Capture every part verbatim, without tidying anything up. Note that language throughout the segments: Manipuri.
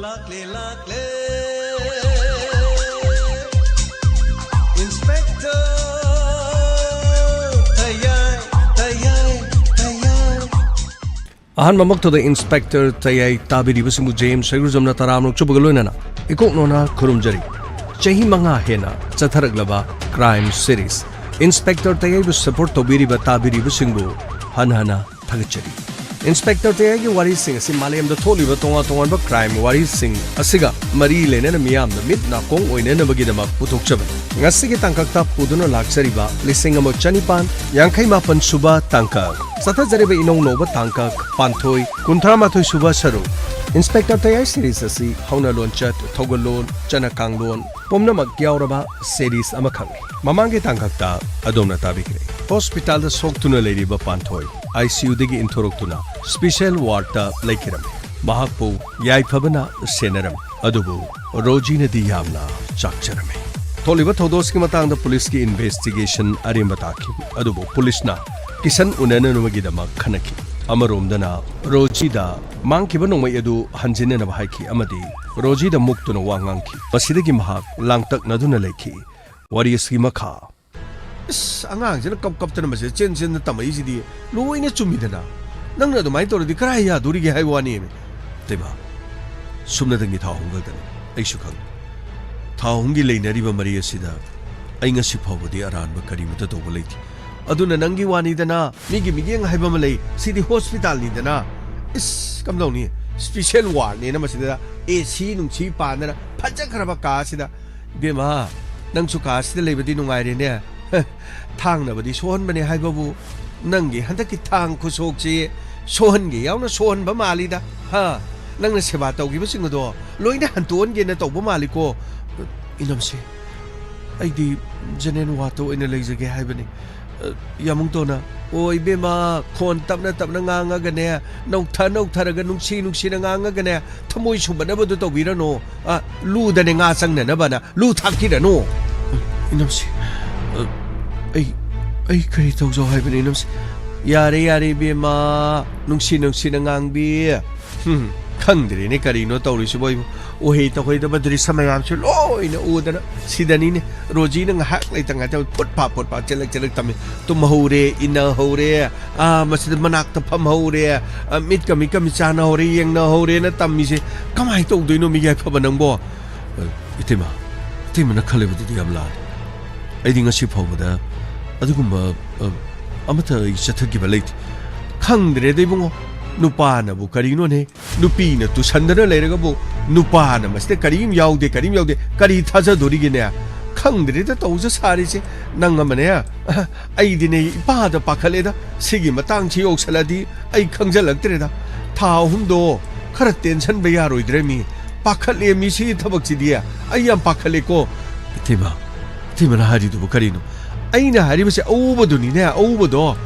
ꯂꯥꯛꯂꯦ, ꯂꯥꯛꯂꯦ, Inspector ꯇꯌꯥꯏ, ꯇꯌꯥꯏ, ꯇꯌꯥꯏ꯫ ꯑꯍꯥꯟꯕꯃꯛꯇꯗ Inspector ꯇꯌꯥꯏ ꯇꯥꯕꯤꯔꯤꯕꯁꯤꯡꯕꯨ ꯖꯦꯝꯁ ꯁꯩꯒ꯭ꯔꯨꯖꯝꯅ ꯇꯔꯥꯝꯅ ꯑꯣꯛꯆꯕꯒ ꯂꯣꯏꯅꯅ ꯏꯀꯣꯛ ꯅꯣꯅ ꯈꯨꯔꯨꯝꯖꯔꯤ꯫ ꯆꯍꯤ ꯃꯉꯥ ꯍꯦꯟꯅ ꯆꯠꯊꯔꯛꯂꯕ crime series Inspector ꯇꯌꯥꯏꯕꯨ support ꯇꯧꯕꯤꯔꯤꯕ ꯇꯥꯕꯤꯔꯤꯕꯁꯤꯡꯕꯨ ꯍꯟꯅ ꯍꯟꯅ ꯊꯥꯒꯠꯆꯔꯤ꯫ Inspector ꯇꯌꯥꯏꯒꯤ ꯋꯥꯔꯤꯁꯤꯡ ꯑꯁꯤ ꯃꯥꯂꯦꯝꯗ ꯊꯣꯛꯂꯤꯕ ꯇꯣꯉꯥꯟ ꯇꯣꯉꯥꯟꯕ crime ꯋꯥꯔꯤꯁꯤꯡ ꯑꯁꯤꯒ ꯃꯔꯤ ꯂꯩꯅꯅ ꯃꯤꯌꯥꯝꯅ ꯃꯤꯠ ꯅꯥꯀꯣꯡ ꯑꯣꯏꯅꯅꯕꯒꯤꯗꯃꯛ ꯄꯨꯊꯣꯛꯆꯕꯅꯤ꯫ ꯉꯁꯤꯒꯤ ꯇꯥꯡꯀꯛꯇ ꯄꯨꯗꯨꯅ ꯂꯥꯛꯆꯔꯤꯕ ꯂꯤꯁꯤꯡ ꯑꯃ ꯆꯅꯤꯄꯥꯟ ꯌꯥꯡꯈꯩ ꯃꯥꯄꯟ ꯁꯨꯕ ꯇꯥꯡꯀꯛ꯫ ꯆꯠꯊꯖꯔꯤꯕ ꯏꯅꯧ ꯅꯧꯕ ꯇꯥꯡꯀꯛ ꯄꯥꯟꯊꯣꯏ ꯀꯨꯟꯊ꯭ꯔꯥ ꯃꯥꯊꯣꯏ ꯁꯨꯕ ꯁꯔꯨꯛ꯫ Inspector ꯇꯌꯥꯏ series ꯑꯁꯤ ꯍꯧꯅꯂꯣꯟꯆꯠ, ꯊꯧꯒꯜꯂꯣꯟ, ꯆꯠꯅ ꯀꯥꯡꯂꯣꯟ ꯄꯨꯝꯅꯃꯛ ꯌꯥꯎꯔꯕ series ꯑꯃꯈꯛꯅꯤ꯫ ꯃꯃꯥꯡꯒꯤ ꯇꯥꯡꯀꯛꯇ ꯑꯗꯣꯝꯅ ꯇꯥꯕꯤꯈ꯭ꯔꯦ꯫ ꯍꯣꯁꯄꯤꯇꯥꯜꯗ ꯁꯣꯛꯇꯨꯅ ꯂꯩꯔꯤꯕ ꯄꯥꯟꯊꯣꯏ ICUꯗꯒꯤ ꯏꯟꯊꯣꯔꯛꯇꯨꯅ special wardꯇ ꯂꯩꯈꯤꯔꯝꯃꯤ꯫ ꯃꯍꯥꯛꯄꯨ ꯌꯥꯏꯐꯕꯅ ꯁꯦꯟꯅꯔꯝꯃꯤ, ꯑꯗꯨꯕꯨ ꯔꯣꯖꯤꯅꯗꯤ ꯌꯥꯝꯅ ꯆꯥꯛꯆꯔꯝꯃꯤ꯫ ꯊꯣꯛꯂꯤꯕ ꯊꯧꯗꯣꯛꯁꯤꯒꯤ ꯃꯇꯥꯡꯗ ꯄꯨꯂꯤꯁꯀꯤ investigation ꯑꯔꯦꯝꯕ ꯇꯥꯈꯤ, ꯑꯗꯨꯕꯨ ꯄꯨꯂꯤꯁꯅ ꯀꯤꯁꯟ ꯎꯅꯅꯅꯕꯒꯤꯗꯃꯛ ꯈꯟꯅꯈꯤ꯫ ꯑꯃꯔꯣꯝꯗꯅ ꯔꯣꯖꯤꯗ ꯃꯥꯡꯈꯤꯕ ꯅꯣꯡꯃꯩ ꯑꯗꯨ ꯍꯟꯖꯤꯟꯅꯅꯕ ꯍꯥꯏꯈꯤ ꯑꯃꯗꯤ ꯔꯣꯖꯤꯗ ꯃꯨꯛꯇꯨꯅ ꯋꯥ ꯉꯥꯡꯈꯤ꯫ ꯃꯁꯤꯗꯒꯤ ꯃꯍꯥꯛ ꯂꯥꯡꯇꯛꯅꯗꯨꯅ ꯂꯩꯈꯤ꯫ ꯋꯥꯔꯤ ꯑꯁꯤꯒꯤ ꯃꯈꯥ꯫ ꯑꯁ, ꯑꯉꯥꯡꯁꯤꯅ ꯀꯞ ꯀꯞꯇꯅ ꯃꯁꯤꯗ ꯆꯦꯟ ꯆꯦꯟꯗꯅ ꯇꯝꯃꯛꯏꯁꯤꯗꯤ ꯂꯣꯏꯅ ꯆꯨꯝꯃꯤꯗꯅ꯫ ꯅꯪꯅ ꯑꯗꯨꯃꯥꯏꯅ ꯇꯧꯔꯗꯤ ꯀꯔꯥꯏ ꯌꯥꯗꯣꯔꯤꯒꯦ ꯍꯥꯏꯕ ꯋꯥꯅꯦꯃꯤ꯫ ꯏꯇꯩꯃ, ꯁꯨꯞꯅꯇꯪꯒꯤ ꯊꯥ ꯑꯍꯨꯝ ꯈꯛꯇꯅꯤ꯫ ꯑꯩꯁꯨ ꯈꯪꯉꯤ꯫ ꯊꯥ ꯑꯍꯨꯝꯒꯤ ꯂꯩꯅꯔꯤꯕ ꯃꯔꯤ ꯑꯁꯤꯗ ꯑꯩ ꯉꯁꯤ ꯐꯥꯎꯕꯗꯤ ꯑꯔꯥꯟꯕ ꯀꯔꯤꯃꯠꯇ ꯇꯧꯕ ꯂꯩꯇꯦ꯫ ꯑꯗꯨꯅ ꯅꯪꯒꯤ ꯋꯥꯅꯤꯗꯅ, ꯃꯤꯒꯤ ꯃꯤꯠꯌꯦꯡ ꯍꯥꯏꯕ ꯑꯃ ꯂꯩ꯫ ꯁꯤꯗꯤ ꯍꯣꯁꯄꯤꯇꯥꯜꯅꯤꯗꯅ꯫ ꯏꯁ, ꯀꯝꯗꯧꯅꯤ? Special wardꯅꯦꯅ ꯃꯁꯤꯗ AC ꯅꯨꯡꯁꯤ ꯄꯥꯟꯗꯅ ꯐꯖꯈ꯭ꯔꯕ ꯀꯥ ꯑꯁꯤꯗ꯫ ꯏꯕꯦꯝꯃ, ꯅꯪꯁꯨ ꯀꯥ ꯑꯁꯤꯗ ꯂꯩꯕꯗꯤ ꯅꯨꯡꯉꯥꯏꯔꯦꯅꯦ꯫ ꯊꯥꯡꯅꯕꯗꯤ ꯁꯣꯛꯍꯟꯕꯅꯦ ꯍꯥꯏꯕꯕꯨ, ꯅꯪꯒꯤ ꯍꯟꯗꯛꯀꯤ ꯊꯥꯡ ꯈꯨꯁꯣꯛꯁꯤ ꯁꯣꯛꯍꯟꯒꯦ ꯌꯥꯎꯅ ꯁꯣꯛꯍꯟꯕ ꯃꯥꯜꯂꯤꯗ꯫ ꯍꯥ? ꯅꯪꯅ ꯁꯦꯕꯥ ꯇꯧꯈꯤꯕꯁꯤꯡ ꯑꯗꯣ ꯂꯣꯏꯅ ꯍꯟꯇꯣꯛꯍꯟꯒꯦꯅ ꯇꯧꯕ ꯃꯥꯜꯂꯤꯀꯣ꯫ ꯏꯅꯝꯁꯦ, ꯑꯩꯗꯤ general wardꯇ ꯑꯣꯏꯅ ꯂꯩꯖꯒꯦ ꯍꯥꯏꯕꯅꯤ꯫ ꯌꯥꯃꯨꯡꯇꯣꯟꯅ, "ꯑꯣ ꯏꯕꯦꯝꯃ, ꯈꯣꯟ ꯇꯞꯅ ꯇꯞꯅ ꯉꯥꯡꯉꯒꯅꯦ, ꯅꯧꯊ ꯅꯧꯊꯔꯒ ꯅꯨꯡꯁꯤ ꯅꯨꯡꯁꯤꯅ ꯉꯥꯡꯉꯒꯅꯦ, ꯊꯃꯣꯏ ꯁꯨꯝꯕꯠꯅꯕꯗꯨ ꯇꯧꯕꯤꯔꯅꯨ꯫ ꯑ, ꯂꯨꯗꯅꯦ ꯉꯥ ꯆꯪꯅꯅꯕꯅ ꯂꯨ ꯊꯥꯛꯄꯤꯔꯅꯨ꯫" ꯏꯅꯝꯁꯦ, ꯑ, ꯑꯩ, ꯑꯩ ꯀꯔꯤ ꯇꯧꯖꯧ ꯍꯥꯏꯕꯅꯣ ꯏꯅꯝꯁꯦ? ꯌꯥꯔꯦ, ꯌꯥꯔꯦ ꯏꯕꯦꯝꯃ, ꯅꯨꯡꯁꯤ ꯅꯨꯡꯁꯤꯅ ꯉꯥꯡꯕꯤ꯫ ꯍꯨꯝ, ꯈꯪꯗ꯭ꯔꯦꯅꯦ ꯀꯔꯤꯅꯣ ꯇꯧꯔꯤꯁꯤꯕꯣ ꯑꯩꯕꯨ꯫ ꯎꯍꯩ ꯇꯧꯍꯩꯗꯕ ꯗ꯭ꯔꯤꯁ ꯃꯌꯥꯝꯁꯦ ꯂꯣꯏꯅ ꯎꯗꯅ ꯁꯤꯗꯅꯤꯅꯦ꯫ ꯔꯣꯖꯤꯅ ꯉꯥꯏꯍꯥꯛ ꯂꯩꯇ ꯉꯥꯏꯇ ꯐꯨꯠ ꯐꯥ ꯐꯨꯠ ꯐꯥ ꯆꯦꯜꯂꯛ ꯆꯦꯜꯂꯛ ꯇꯝꯃꯤ꯫ ꯇꯨꯝꯍꯧꯔꯦ, ꯏꯟꯅꯍꯧꯔꯦ, ꯑꯥ, ꯃꯁꯤꯗ ꯃꯅꯥꯛꯇ ꯐꯝꯍꯧꯔꯦ, ꯑꯥ, ꯃꯤꯠꯀ ꯃꯤꯠꯀ ꯃꯤꯠ ꯆꯥꯟꯅꯍꯧꯔꯦ, ꯌꯦꯡꯅꯍꯧꯔꯦꯅ ꯇꯝꯃꯤꯁꯦ꯫ ꯀꯃꯥꯏꯅ ꯇꯧꯗꯣꯏꯅꯣ ꯃꯤ ꯌꯥꯏꯐꯕ ꯅꯪꯕꯣ? ꯑ, ꯏꯇꯩꯃ, ꯏꯇꯩꯃꯅ ꯈꯜꯂꯤꯕꯗꯨꯗꯤ ꯌꯥꯝ ꯂꯥꯜꯂꯦ꯫ ꯑꯩꯗꯤ ꯉꯁꯤ ꯐꯥꯎꯕꯗ ꯑꯗꯨꯒꯨꯝꯕ, ꯑ, ꯑꯃꯠꯇ ꯑꯩ ꯆꯠꯊꯈꯤꯕ ꯂꯩꯇꯦ꯫ ꯈꯪꯗ꯭ꯔꯦꯗ ꯏꯕꯨꯡꯉꯣ, ꯅꯨꯄꯥꯅꯕꯨ ꯀꯔꯤꯅꯣꯅꯦ? ꯅꯨꯄꯤꯅ ꯇꯨꯁꯟꯗꯅ ꯂꯩꯔꯒꯕꯨ ꯅꯨꯄꯥꯅ ꯃꯁꯤꯗ ꯀꯔꯤꯝ ꯌꯥꯎꯗꯦ, ꯀꯔꯤꯝ ꯌꯥꯎꯗꯦ, ꯀꯔꯤ ꯊꯥꯖꯗꯣꯔꯤꯒꯦꯅꯦ? ꯈꯪꯗ꯭ꯔꯦꯗ ꯇꯧꯖ ꯁꯥꯔꯤꯁꯦ꯫ ꯅꯪ ꯑꯃꯅꯦ, ꯑꯩꯗꯤꯅꯦ ꯏꯄꯥꯗ ꯄꯥꯈꯠꯂꯦꯗ꯫ ꯁꯤꯒꯤ ꯃꯇꯥꯡꯁꯤ ꯌꯧꯁꯜꯂꯗꯤ ꯑꯩ ꯈꯪꯖꯜꯂꯛꯇ꯭ꯔꯦꯗ꯫ ꯊꯥ ꯑꯍꯨꯝꯗꯣ ꯈꯔ ꯇꯦꯟꯁꯟꯕ ꯌꯥꯔꯣꯏꯗ꯭ꯔꯦ ꯃꯤ꯫ ꯄꯥꯈꯠꯂꯦ ꯃꯤ, ꯁꯤꯒꯤ ꯊꯕꯛꯁꯤꯗꯤ ꯑꯩ ꯌꯥꯝ ꯄꯥꯈꯠꯂꯦꯀꯣ꯫ ꯏꯇꯩꯃ, ꯏꯇꯩꯃꯅ ꯍꯥꯏꯔꯤꯗꯨꯕꯨ ꯀꯔꯤꯅꯣ? ꯑꯩꯅ ꯍꯥꯏꯔꯤꯕꯁꯦ ꯑꯎꯕꯗꯨꯅꯤꯅꯦ, ꯑꯎꯕꯗꯣ꯫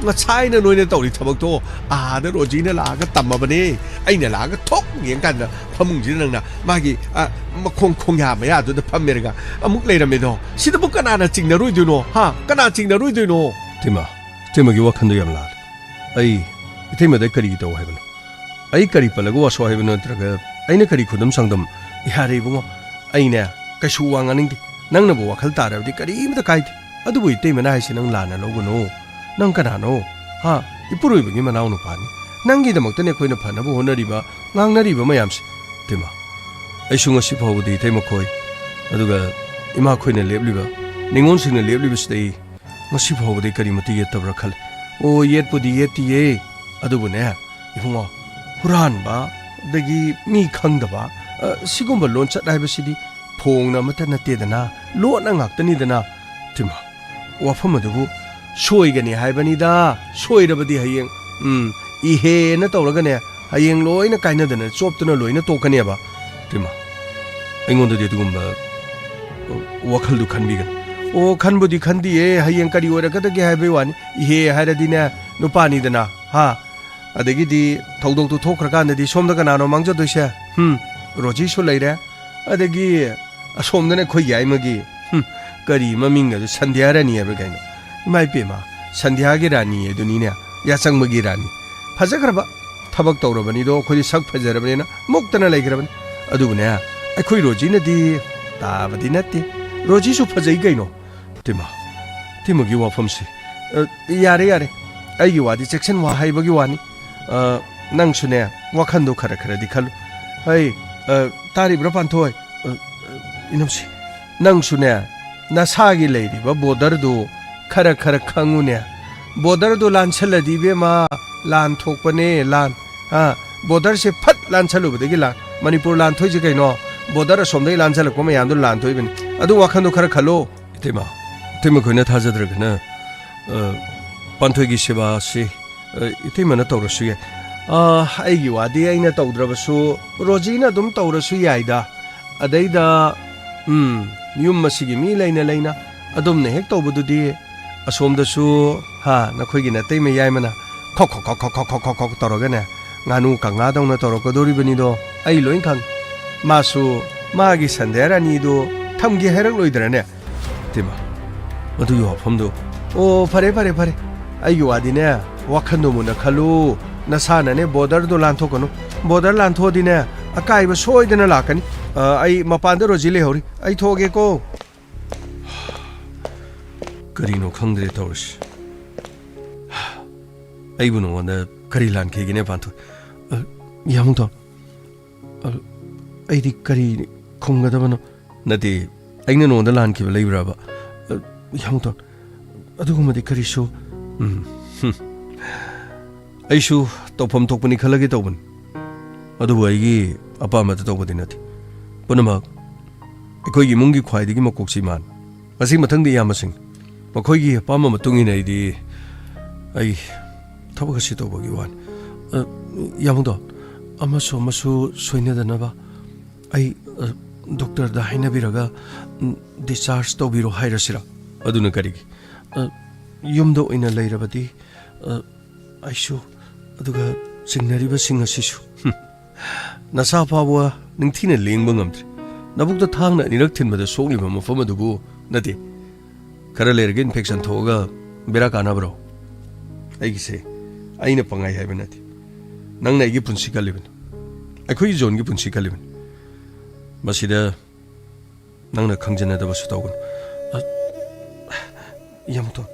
ꯉꯁꯥꯏꯅ ꯅꯣꯏꯅ ꯇꯧꯔꯤ ꯊꯕꯛꯇꯣ ꯑꯥꯗ ꯔꯣꯖꯤꯅ ꯂꯥꯛꯑꯒ ꯇꯝꯃꯕꯅꯦ꯫ ꯑꯩꯅ ꯂꯥꯛꯑꯒ ꯊꯣꯛ ꯌꯦꯡꯀꯥꯟꯗ ꯐꯃꯨꯡꯁꯤꯗ ꯅꯪꯅ ꯃꯥꯒꯤ, ꯑ, ꯃꯈꯣꯡ ꯈꯣꯡꯌꯥ ꯃꯌꯥꯗꯨꯗ ꯐꯝꯃꯦꯔꯒ ꯑꯃꯨꯛ ꯂꯩꯔꯝꯃꯦꯗꯣ꯫ ꯁꯤꯗꯕꯨ ꯀꯅꯥꯅ ꯆꯤꯡꯅꯔꯣꯏꯗꯣꯏꯅꯣ? ꯍꯥ? ꯀꯅꯥ ꯆꯤꯡꯅꯔꯣꯏꯗꯣꯏꯅꯣ? ꯏꯇꯩꯃ, ꯏꯇꯩꯃꯒꯤ ꯋꯥꯈꯜꯗꯣ ꯌꯥꯝ ꯂꯥꯜꯂꯦ꯫ ꯑꯩ ꯏꯇꯩꯃꯗ ꯀꯔꯤꯒꯤ ꯇꯧ ꯍꯥꯏꯕꯅꯣ? ꯑꯩ ꯀꯔꯤ ꯄꯜꯂꯒ ꯋꯥꯁꯣ ꯍꯥꯏꯕꯅꯣ? ꯅꯠꯇ꯭ꯔꯒ ꯑꯩꯅ ꯀꯔꯤ ꯈꯨꯗꯝ ꯆꯥꯡꯗꯝ? ꯌꯥꯔꯦ ꯏꯕꯨꯡꯉꯣ, ꯑꯩꯅꯦ ꯀꯩꯁꯨ ꯋꯥ ꯉꯥꯡꯅꯤꯡꯗꯦ꯫ ꯅꯪꯅꯕꯨ ꯋꯥꯈꯜ ꯇꯥꯔꯕꯗꯤ ꯀꯔꯤꯝꯇ ꯀꯥꯏꯗꯦ꯫ ꯑꯗꯨꯕꯨ ꯏꯇꯩꯃꯅ ꯍꯥꯏꯁꯦ ꯅꯪ ꯂꯥꯟꯅ ꯂꯧꯒꯅꯨ꯫ ꯅꯪ ꯀꯅꯥꯅꯣ? ꯍꯥ? ꯏꯄꯨꯔꯣꯏꯕꯒꯤ ꯃꯅꯥꯎ ꯅꯨꯄꯥꯅꯤ꯫ ꯅꯪꯒꯤꯗꯃꯛꯇꯅꯦ ꯑꯩꯈꯣꯏꯅ ꯐꯅꯕ ꯍꯣꯠꯅꯔꯤꯕ, ꯉꯥꯡꯅꯔꯤꯕ ꯃꯌꯥꯝꯁꯦ꯫ ꯏꯇꯩꯃ, ꯑꯩꯁꯨ ꯉꯁꯤ ꯐꯥꯎꯕꯗꯤ ꯏꯇꯩꯃ ꯈꯣꯏ, ꯑꯗꯨꯒ ꯏꯃꯥ ꯈꯣꯏꯅ ꯂꯦꯞꯂꯤꯕ, ꯅꯤꯉꯣꯜꯁꯤꯡꯅ ꯂꯦꯞꯂꯤꯕꯁꯤꯗ ꯑꯩ ꯉꯁꯤ ꯐꯥꯎꯕꯗꯤ ꯀꯔꯤꯃꯠꯇ ꯌꯦꯠꯇꯕ꯭ꯔꯥ ꯈꯜꯂꯤ꯫ ꯑꯣ, ꯌꯦꯠꯄꯨꯗꯤ ꯌꯦꯠꯇꯤꯌꯦ꯫ ꯑꯗꯨꯕꯨꯅꯦ, ꯏꯕꯨꯡꯉꯣ, ꯍꯨꯔꯥꯟꯕ, ꯑꯗꯒꯤ ꯃꯤ ꯈꯪꯗꯕ, ꯑ, ꯁꯤꯒꯨꯝꯕ ꯂꯣꯟꯆꯠ ꯍꯥꯏꯕꯁꯤꯗꯤ ꯐꯣꯡꯅ ꯑꯃꯠꯇ ꯅꯠꯇꯦꯗꯅ, ꯂꯣꯟꯅ ꯉꯥꯛꯇꯅꯤꯗꯅ꯫ ꯏꯇꯩꯃ, ꯋꯥꯐꯝ ꯑꯗꯨꯕꯨ ꯁꯣꯏꯒꯅꯤ ꯍꯥꯏꯕꯅꯤꯗ꯫ ꯁꯣꯏꯔꯕꯗꯤ ꯍꯌꯦꯡ, ꯎꯝ, ꯏꯍꯦꯅ ꯇꯧꯔꯒꯅꯦ, ꯍꯌꯦꯡ ꯂꯣꯏꯅ ꯀꯥꯏꯅꯗꯅ ꯆꯣꯞꯇꯅ ꯂꯣꯏꯅ ꯇꯣꯛꯀꯅꯦꯕ꯫ ꯏꯇꯩꯃ, ꯑꯩꯉꯣꯟꯗꯗꯤ ꯑꯗꯨꯒꯨꯝꯕ, ꯑ, ꯋꯥꯈꯜꯗꯨ ꯈꯟꯕꯤꯒꯅꯨ꯫ ꯑꯣ, ꯈꯟꯕꯨꯗꯤ ꯈꯟꯗꯤꯌꯦ, ꯍꯌꯦꯡ ꯀꯔꯤ ꯑꯣꯏꯔꯛꯀꯗꯒꯦ ꯍꯥꯏꯕꯒꯤ ꯋꯥꯅꯤ꯫ ꯏꯍꯦ ꯍꯥꯏꯔꯗꯤꯅꯦ, ꯅꯨꯄꯥꯅꯤꯗꯅ, ꯍꯥ? ꯑꯗꯒꯤꯗꯤ ꯊꯧꯗꯣꯛꯇꯨ ꯊꯣꯛꯈ꯭ꯔꯀꯥꯟꯗꯗꯤ ꯁꯣꯝꯗ ꯀꯅꯥꯅꯣ ꯃꯥꯡꯖꯗꯣꯏꯁꯦ? ꯍꯨꯝ, ꯔꯣꯖꯤꯁꯨ ꯂꯩꯔꯦ꯫ ꯑꯗꯒꯤ ꯑꯁꯣꯝꯗꯅ ꯑꯩꯈꯣꯏ ꯌꯥꯏꯃꯒꯤ, ꯍꯨꯝ, ꯀꯔꯤ ꯃꯃꯤꯡ ꯑꯗꯨ, ꯁꯟꯙ꯭ꯌꯥ ꯔꯥꯅꯤ ꯍꯥꯏꯕ꯭ꯔꯥ ꯀꯩꯅꯣ? ꯏꯃꯥ ꯏꯄꯦꯝꯃ, ꯁꯟꯙ꯭ꯌꯥꯒꯤ ꯔꯥꯅꯤ ꯑꯗꯨꯅꯤꯅꯦ, ꯌꯥꯆꯪꯕꯒꯤ ꯔꯥꯅꯤ꯫ ꯐꯖꯈ꯭ꯔꯕ, ꯊꯕꯛ ꯇꯧꯔꯕꯅꯤꯗꯣ, ꯑꯩꯈꯣꯏꯗꯤ ꯁꯛ ꯐꯖꯔꯕꯅꯤꯅ ꯃꯨꯛꯇꯅ ꯂꯩꯈ꯭ꯔꯕꯅꯤ꯫ ꯑꯗꯨꯕꯨꯅꯦ, ꯑꯩꯈꯣꯏ ꯔꯣꯖꯤꯅꯗꯤ ꯇꯥꯕꯗꯤ ꯅꯠꯇꯦ꯫ ꯔꯣꯖꯤꯁꯨ ꯐꯖꯩ ꯀꯩꯅꯣ꯫ ꯇꯤꯃ, ꯇꯤꯃꯒꯤ ꯋꯥꯐꯝꯁꯤ꯫ ꯑ, ꯌꯥꯔꯦ, ꯌꯥꯔꯦ꯫ ꯑꯩꯒꯤ ꯋꯥꯗꯤ ꯆꯦꯛꯁꯤꯟ ꯋꯥ ꯍꯥꯏꯕꯒꯤ ꯋꯥꯅꯤ꯫ ꯑ, ꯅꯪꯁꯨꯅꯦ, ꯋꯥꯈꯟꯗꯣ ꯈꯔ ꯈꯔꯗꯤ ꯈꯜꯂꯨ꯫ ꯍꯩ, ꯑ, ꯇꯥꯔꯤꯕ꯭ꯔꯥ ꯄꯥꯟꯊꯣꯏ? ꯑ, ꯑ, ꯏꯅꯝꯁꯤ, ꯅꯪꯁꯨꯅꯦ, ꯅꯁꯥꯒꯤ ꯂꯩꯔꯤꯕ ꯕꯣꯔꯗꯔꯗꯨ ꯈꯔ ꯈꯔ ꯈꯪꯉꯨꯅꯦ꯫ ꯕꯣꯔꯗꯔꯗꯨ ꯂꯥꯟꯁꯜꯂꯗꯤ ꯏꯕꯦꯝꯃ, ꯂꯥꯟ ꯊꯣꯛꯄꯅꯦ, ꯂꯥꯟ꯫ ꯑ, ꯕꯣꯔꯗꯔꯁꯦ ꯐꯠ ꯂꯥꯟꯁꯜꯂꯨꯕꯗꯒꯤ ꯂꯥꯟ꯫ ꯃꯅꯤꯄꯨꯔ ꯂꯥꯟ ꯊꯣꯛꯏꯁꯦ ꯀꯩꯅꯣ? ꯕꯣꯔꯗꯔ ꯑꯁꯣꯝꯗꯒꯤ ꯂꯥꯟꯁꯜꯂꯛꯄ ꯃꯌꯥꯝꯗꯨ ꯂꯥꯟ ꯊꯣꯛꯏꯕꯅꯤ꯫ ꯑꯗꯨ ꯋꯥꯈꯟꯗꯣ ꯈꯔ ꯈꯜꯂꯣ꯫ ꯏꯇꯩꯃ, ꯏꯇꯩꯃ ꯈꯣꯏꯅ ꯊꯥꯖꯗ꯭ꯔꯒꯅ, ꯑ, ꯄꯥꯟꯊꯣꯏꯒꯤ ꯁꯦꯕꯥꯁꯤ, ꯑ, ꯏꯇꯩꯃꯅ ꯇꯧꯔꯁꯨ ꯌꯥꯏ꯫ ꯑ, ꯑꯩꯒꯤ ꯋꯥꯗꯤ ꯑꯩꯅ ꯇꯧꯗ꯭ꯔꯕꯁꯨ ꯔꯣꯖꯤꯅ ꯑꯗꯨꯝ ꯇꯧꯔꯁꯨ ꯌꯥꯏꯗ꯫ ꯑꯗꯩꯗ, ꯎꯝ, ꯌꯨꯝ ꯑꯁꯤꯒꯤ ꯃꯤ ꯂꯩꯅ ꯂꯩꯅ ꯑꯗꯨꯝꯅ ꯍꯦꯛ ꯇꯧꯕꯗꯨꯗꯤ ꯑꯁꯣꯝꯗꯁꯨ, ꯍꯥ, ꯅꯈꯣꯏꯒꯤ ꯅꯇꯩꯃ ꯌꯥꯏꯃꯅ ꯈꯣꯛ ꯈꯣꯛ ꯈꯣꯛ ꯈꯣꯛ ꯈꯣꯛ ꯈꯣꯛ ꯈꯣꯛ ꯇꯧꯔꯒꯅꯦ, ꯉꯥꯅꯨ ꯀꯪꯉꯥꯗꯧꯅ ꯇꯧꯔꯛꯀꯗꯣꯔꯤꯕꯅꯤꯗꯣ꯫ ꯑꯩ ꯂꯣꯏ ꯈꯪ꯫ ꯃꯥꯁꯨ ꯃꯥꯒꯤ ꯁꯟꯗ꯭ꯌꯥꯔ ꯑꯅꯤꯗꯨ ꯊꯝꯒꯦ ꯍꯥꯏꯔꯛꯂꯣꯏꯗ꯭ꯔꯅꯦ? ꯏꯇꯩꯃ, ꯃꯗꯨꯒꯤ ꯋꯥꯐꯝꯗꯨ, ꯑꯣ, ꯐꯔꯦ, ꯐꯔꯦ, ꯐꯔꯦ꯫ ꯑꯩꯒꯤ ꯋꯥꯗꯤꯅꯦ, ꯋꯥꯈꯟꯗꯣ ꯃꯨꯟꯅ ꯈꯜꯂꯨ꯫ ꯅꯁꯥꯅꯅꯦ ꯕꯣꯔꯗꯔꯗꯣ ꯂꯥꯟꯊꯣꯛꯀꯅꯨ꯫ ꯕꯣꯔꯗꯔ ꯂꯥꯟꯊꯣꯛꯑꯗꯤꯅꯦ, ꯑꯀꯥꯏꯕ ꯁꯣꯏꯗꯅ ꯂꯥꯛꯀꯅꯤ꯫ ꯑ, ꯑꯩ ꯃꯄꯥꯟꯗ ꯔꯣꯖꯤ ꯂꯩꯍꯧꯔꯤ꯫ ꯑꯩ ꯊꯣꯛꯑꯒꯦꯀꯣ꯫ ꯀꯔꯤꯅꯣ ꯈꯪꯗ꯭ꯔꯦ ꯇꯧꯔꯤꯁꯤ꯫ ꯑꯩꯕꯨ ꯅꯉꯣꯟꯗ ꯀꯔꯤ ꯂꯥꯟꯈꯤꯒꯦꯅꯦ, ꯄꯥꯟꯊꯣꯏ? ꯑ, ꯌꯥꯃꯨꯗꯣ, ꯑ, ꯑꯩꯗꯤ ꯀꯔꯤ ꯈꯨꯝꯒꯗꯕꯅꯣ? ꯅꯠꯇꯦ, ꯑꯩꯅ ꯅꯉꯣꯟꯗ ꯂꯥꯟꯈꯤꯕ ꯂꯩꯕ꯭ꯔꯕ? ꯑ, ꯌꯥꯃꯨꯗꯣ, ꯑꯗꯨꯒꯨꯝꯕꯗꯤ ꯀꯔꯤꯁꯨ, ꯎꯝ, ꯍꯨꯝ꯫ ꯑꯩꯁꯨ ꯇꯧꯐꯝ ꯊꯣꯛꯄꯅꯤ ꯈꯜꯂꯒꯦ ꯇꯧꯕꯅꯤ꯫ ꯑꯗꯨꯕꯨ ꯑꯩꯒꯤ ꯑꯄꯥꯝꯕꯗ ꯇꯧꯕꯗꯤ ꯅꯠꯇꯦ꯫ ꯄꯨꯝꯅꯃꯛ ꯑꯩꯈꯣꯏꯒꯤ ꯏꯃꯨꯡꯒꯤ ꯈ꯭ꯋꯥꯏꯗꯒꯤ ꯃꯀꯣꯛꯁꯤ ꯏꯃꯥꯅꯤ꯫ ꯃꯁꯤ ꯃꯊꯪꯗꯤ ꯏꯌꯥꯝꯕꯁꯤꯡ꯫ ꯃꯈꯣꯏꯒꯤ ꯑꯄꯥꯝꯕ ꯃꯇꯨꯡ ꯏꯟꯅ ꯑꯩꯗꯤ, ꯑꯩ ꯊꯕꯛ ꯑꯁꯤ ꯇꯧꯕꯒꯤ ꯋꯥꯅꯤ꯫ ꯑ, ꯌꯥꯃꯨꯗꯣ, ꯑꯃꯁꯨ ꯑꯃꯁꯨ ꯁꯣꯏꯅꯗꯅꯕ ꯑꯩ, ꯑ, ꯗꯣꯛꯇꯔꯗ ꯍꯥꯏꯅꯕꯤꯔꯒ, ꯎꯝ, discharge ꯇꯧꯕꯤꯔꯣ ꯍꯥꯏꯔꯁꯤꯔꯥ? ꯑꯗꯨꯅ ꯀꯔꯤꯒꯤ? ꯑ, ꯌꯨꯝꯗ ꯑꯣꯏꯅ ꯂꯩꯔꯕꯗꯤ, ꯑ, ꯑꯩꯁꯨ, ꯑꯗꯨꯒ ꯆꯤꯡꯅꯔꯤꯕꯁꯤꯡ ꯑꯁꯤꯁꯨ꯫ ꯍꯨꯝ꯫ ꯅꯁꯥ ꯐꯥꯎꯕ ꯅꯤꯡꯊꯤꯅ ꯂꯦꯡꯕ ꯉꯝꯗ꯭ꯔꯤ꯫ ꯅꯕꯨꯛꯇ ꯊꯥꯡꯅ ꯑꯅꯤꯔꯛ ꯊꯤꯟꯕꯗ ꯁꯣꯛꯂꯤꯕ ꯃꯐꯝ ꯑꯗꯨꯕꯨ ꯅꯠꯇꯦ꯫ ꯈꯔ ꯂꯩꯔꯒ infection ꯊꯣꯛꯑꯒ ꯕꯦꯔꯥ ꯀꯥꯅꯕ꯭ꯔꯣ? ꯑꯩꯒꯤꯁꯦ ꯑꯩꯅ ꯄꯪꯉꯥꯏ ꯍꯥꯏꯕ ꯅꯠꯇꯦ꯫ ꯅꯪꯅ ꯑꯩꯒꯤ ꯄꯨꯟꯁꯤ ꯀꯜꯂꯤꯕꯅꯤ, ꯑꯩꯈꯣꯏꯒꯤ ꯖꯣꯟꯒꯤ ꯄꯨꯟꯁꯤ ꯀꯜꯂꯤꯕꯅꯤ꯫ ꯃꯁꯤꯗ ꯅꯪꯅ ꯈꯪꯖꯟꯅꯗꯕꯁꯨ ꯇꯧꯒꯅꯨ꯫ ꯑ, ꯌꯥꯝꯇꯣꯟ,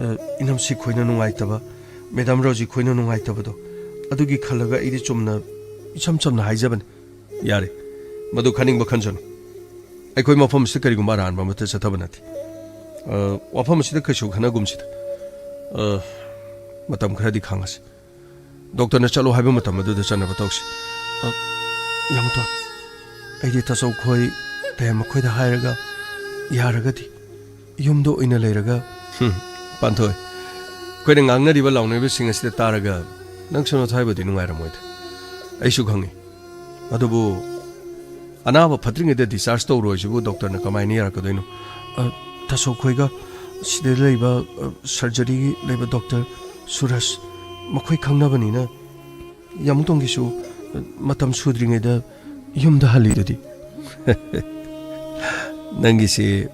ꯑ, ꯏꯅꯝꯁꯤ ꯈꯣꯏꯅ ꯅꯨꯡꯉꯥꯏꯇꯕ, ꯃꯦꯗꯥꯝ ꯔꯣꯖꯤ ꯈꯣꯏꯅ ꯅꯨꯡꯉꯥꯏꯇꯕꯗꯣ, ꯑꯗꯨꯒꯤ ꯈꯜꯂꯒ ꯑꯩꯗꯤ ꯆꯨꯝꯅ, ꯏꯆꯝ ꯆꯝꯅ ꯍꯥꯏꯖꯕꯅꯤ꯫ ꯌꯥꯔꯦ, ꯃꯗꯨ ꯈꯟꯅꯤꯡꯕ ꯈꯟꯖꯅꯨ꯫ ꯑꯩꯈꯣꯏ ꯃꯐꯝ ꯑꯁꯤꯗ ꯀꯔꯤꯒꯨꯝꯕ ꯑꯔꯥꯟꯕ ꯑꯃꯠꯇ ꯆꯠꯊꯕ ꯅꯠꯇꯦ꯫ ꯑ, ꯋꯥꯐꯝ ꯑꯁꯤꯗ ꯀꯩꯁꯨ ꯈꯟꯅꯒꯨꯝꯁꯤꯗ꯫ ꯑ, ꯃꯇꯝ ꯈꯔꯗꯤ ꯈꯥꯡꯉꯁꯤ꯫ ꯗꯣꯛꯇꯔꯅ ꯆꯠꯂꯣ ꯍꯥꯏꯕ ꯃꯇꯝ ꯑꯗꯨꯗ ꯆꯠꯅꯕ ꯇꯧꯁꯤ꯫ ꯑ, ꯌꯥꯝꯇꯣꯟ, ꯑꯩꯗꯤ ꯇꯥꯆꯧ ꯈꯣꯏ, ꯇꯌꯥꯝ ꯃꯈꯣꯏꯗ ꯍꯥꯏꯔꯒ, ꯌꯥꯔꯒꯗꯤ ꯌꯨꯝꯗ ꯑꯣꯏꯅ ꯂꯩꯔꯒ꯫ ꯍꯨꯝ, ꯄꯥꯟꯊꯣꯏ, ꯑꯩꯈꯣꯏꯅ ꯉꯥꯡꯅꯔꯤꯕ ꯂꯥꯎꯅꯔꯤꯕꯁꯤꯡ ꯑꯁꯤꯗ ꯇꯥꯔꯒ ꯅꯪꯁꯨ ꯅꯊ꯭ꯋꯥꯏꯕꯨꯗꯤ ꯅꯨꯡꯉꯥꯏꯔꯝꯃꯣꯏꯗ꯫ ꯑꯩꯁꯨ ꯈꯪꯉꯤ꯫ ꯑꯗꯨꯕꯨ ꯑꯅꯥꯕ ꯐꯠꯇ꯭ꯔꯤꯉꯩꯗ discharge ꯇꯧꯔꯣꯏꯁꯤꯕꯨ ꯗꯣꯛꯇꯔꯅ ꯀꯃꯥꯏꯅ ꯌꯥꯔꯛꯀꯗꯣꯏꯅꯣ? ꯑ, ꯇꯥꯆꯧ ꯈꯣꯏꯒ ꯁꯤꯗ ꯂꯩꯕ, ꯑ, surgery ꯂꯩꯕ ꯗꯣꯛꯇꯔ ꯁꯨꯔꯖ, ꯃꯈꯣꯏ ꯈꯪꯅꯕꯅꯤꯅ ꯌꯥꯃꯨꯇꯣꯟꯒꯤꯁꯨ, ꯑ, ꯃꯇꯝ ꯁꯨꯗ꯭ꯔꯤꯉꯩꯗ ꯌꯨꯝꯗ ꯍꯜꯂꯤꯗꯨꯗꯤ꯫ ꯅꯪꯒꯤꯁꯤ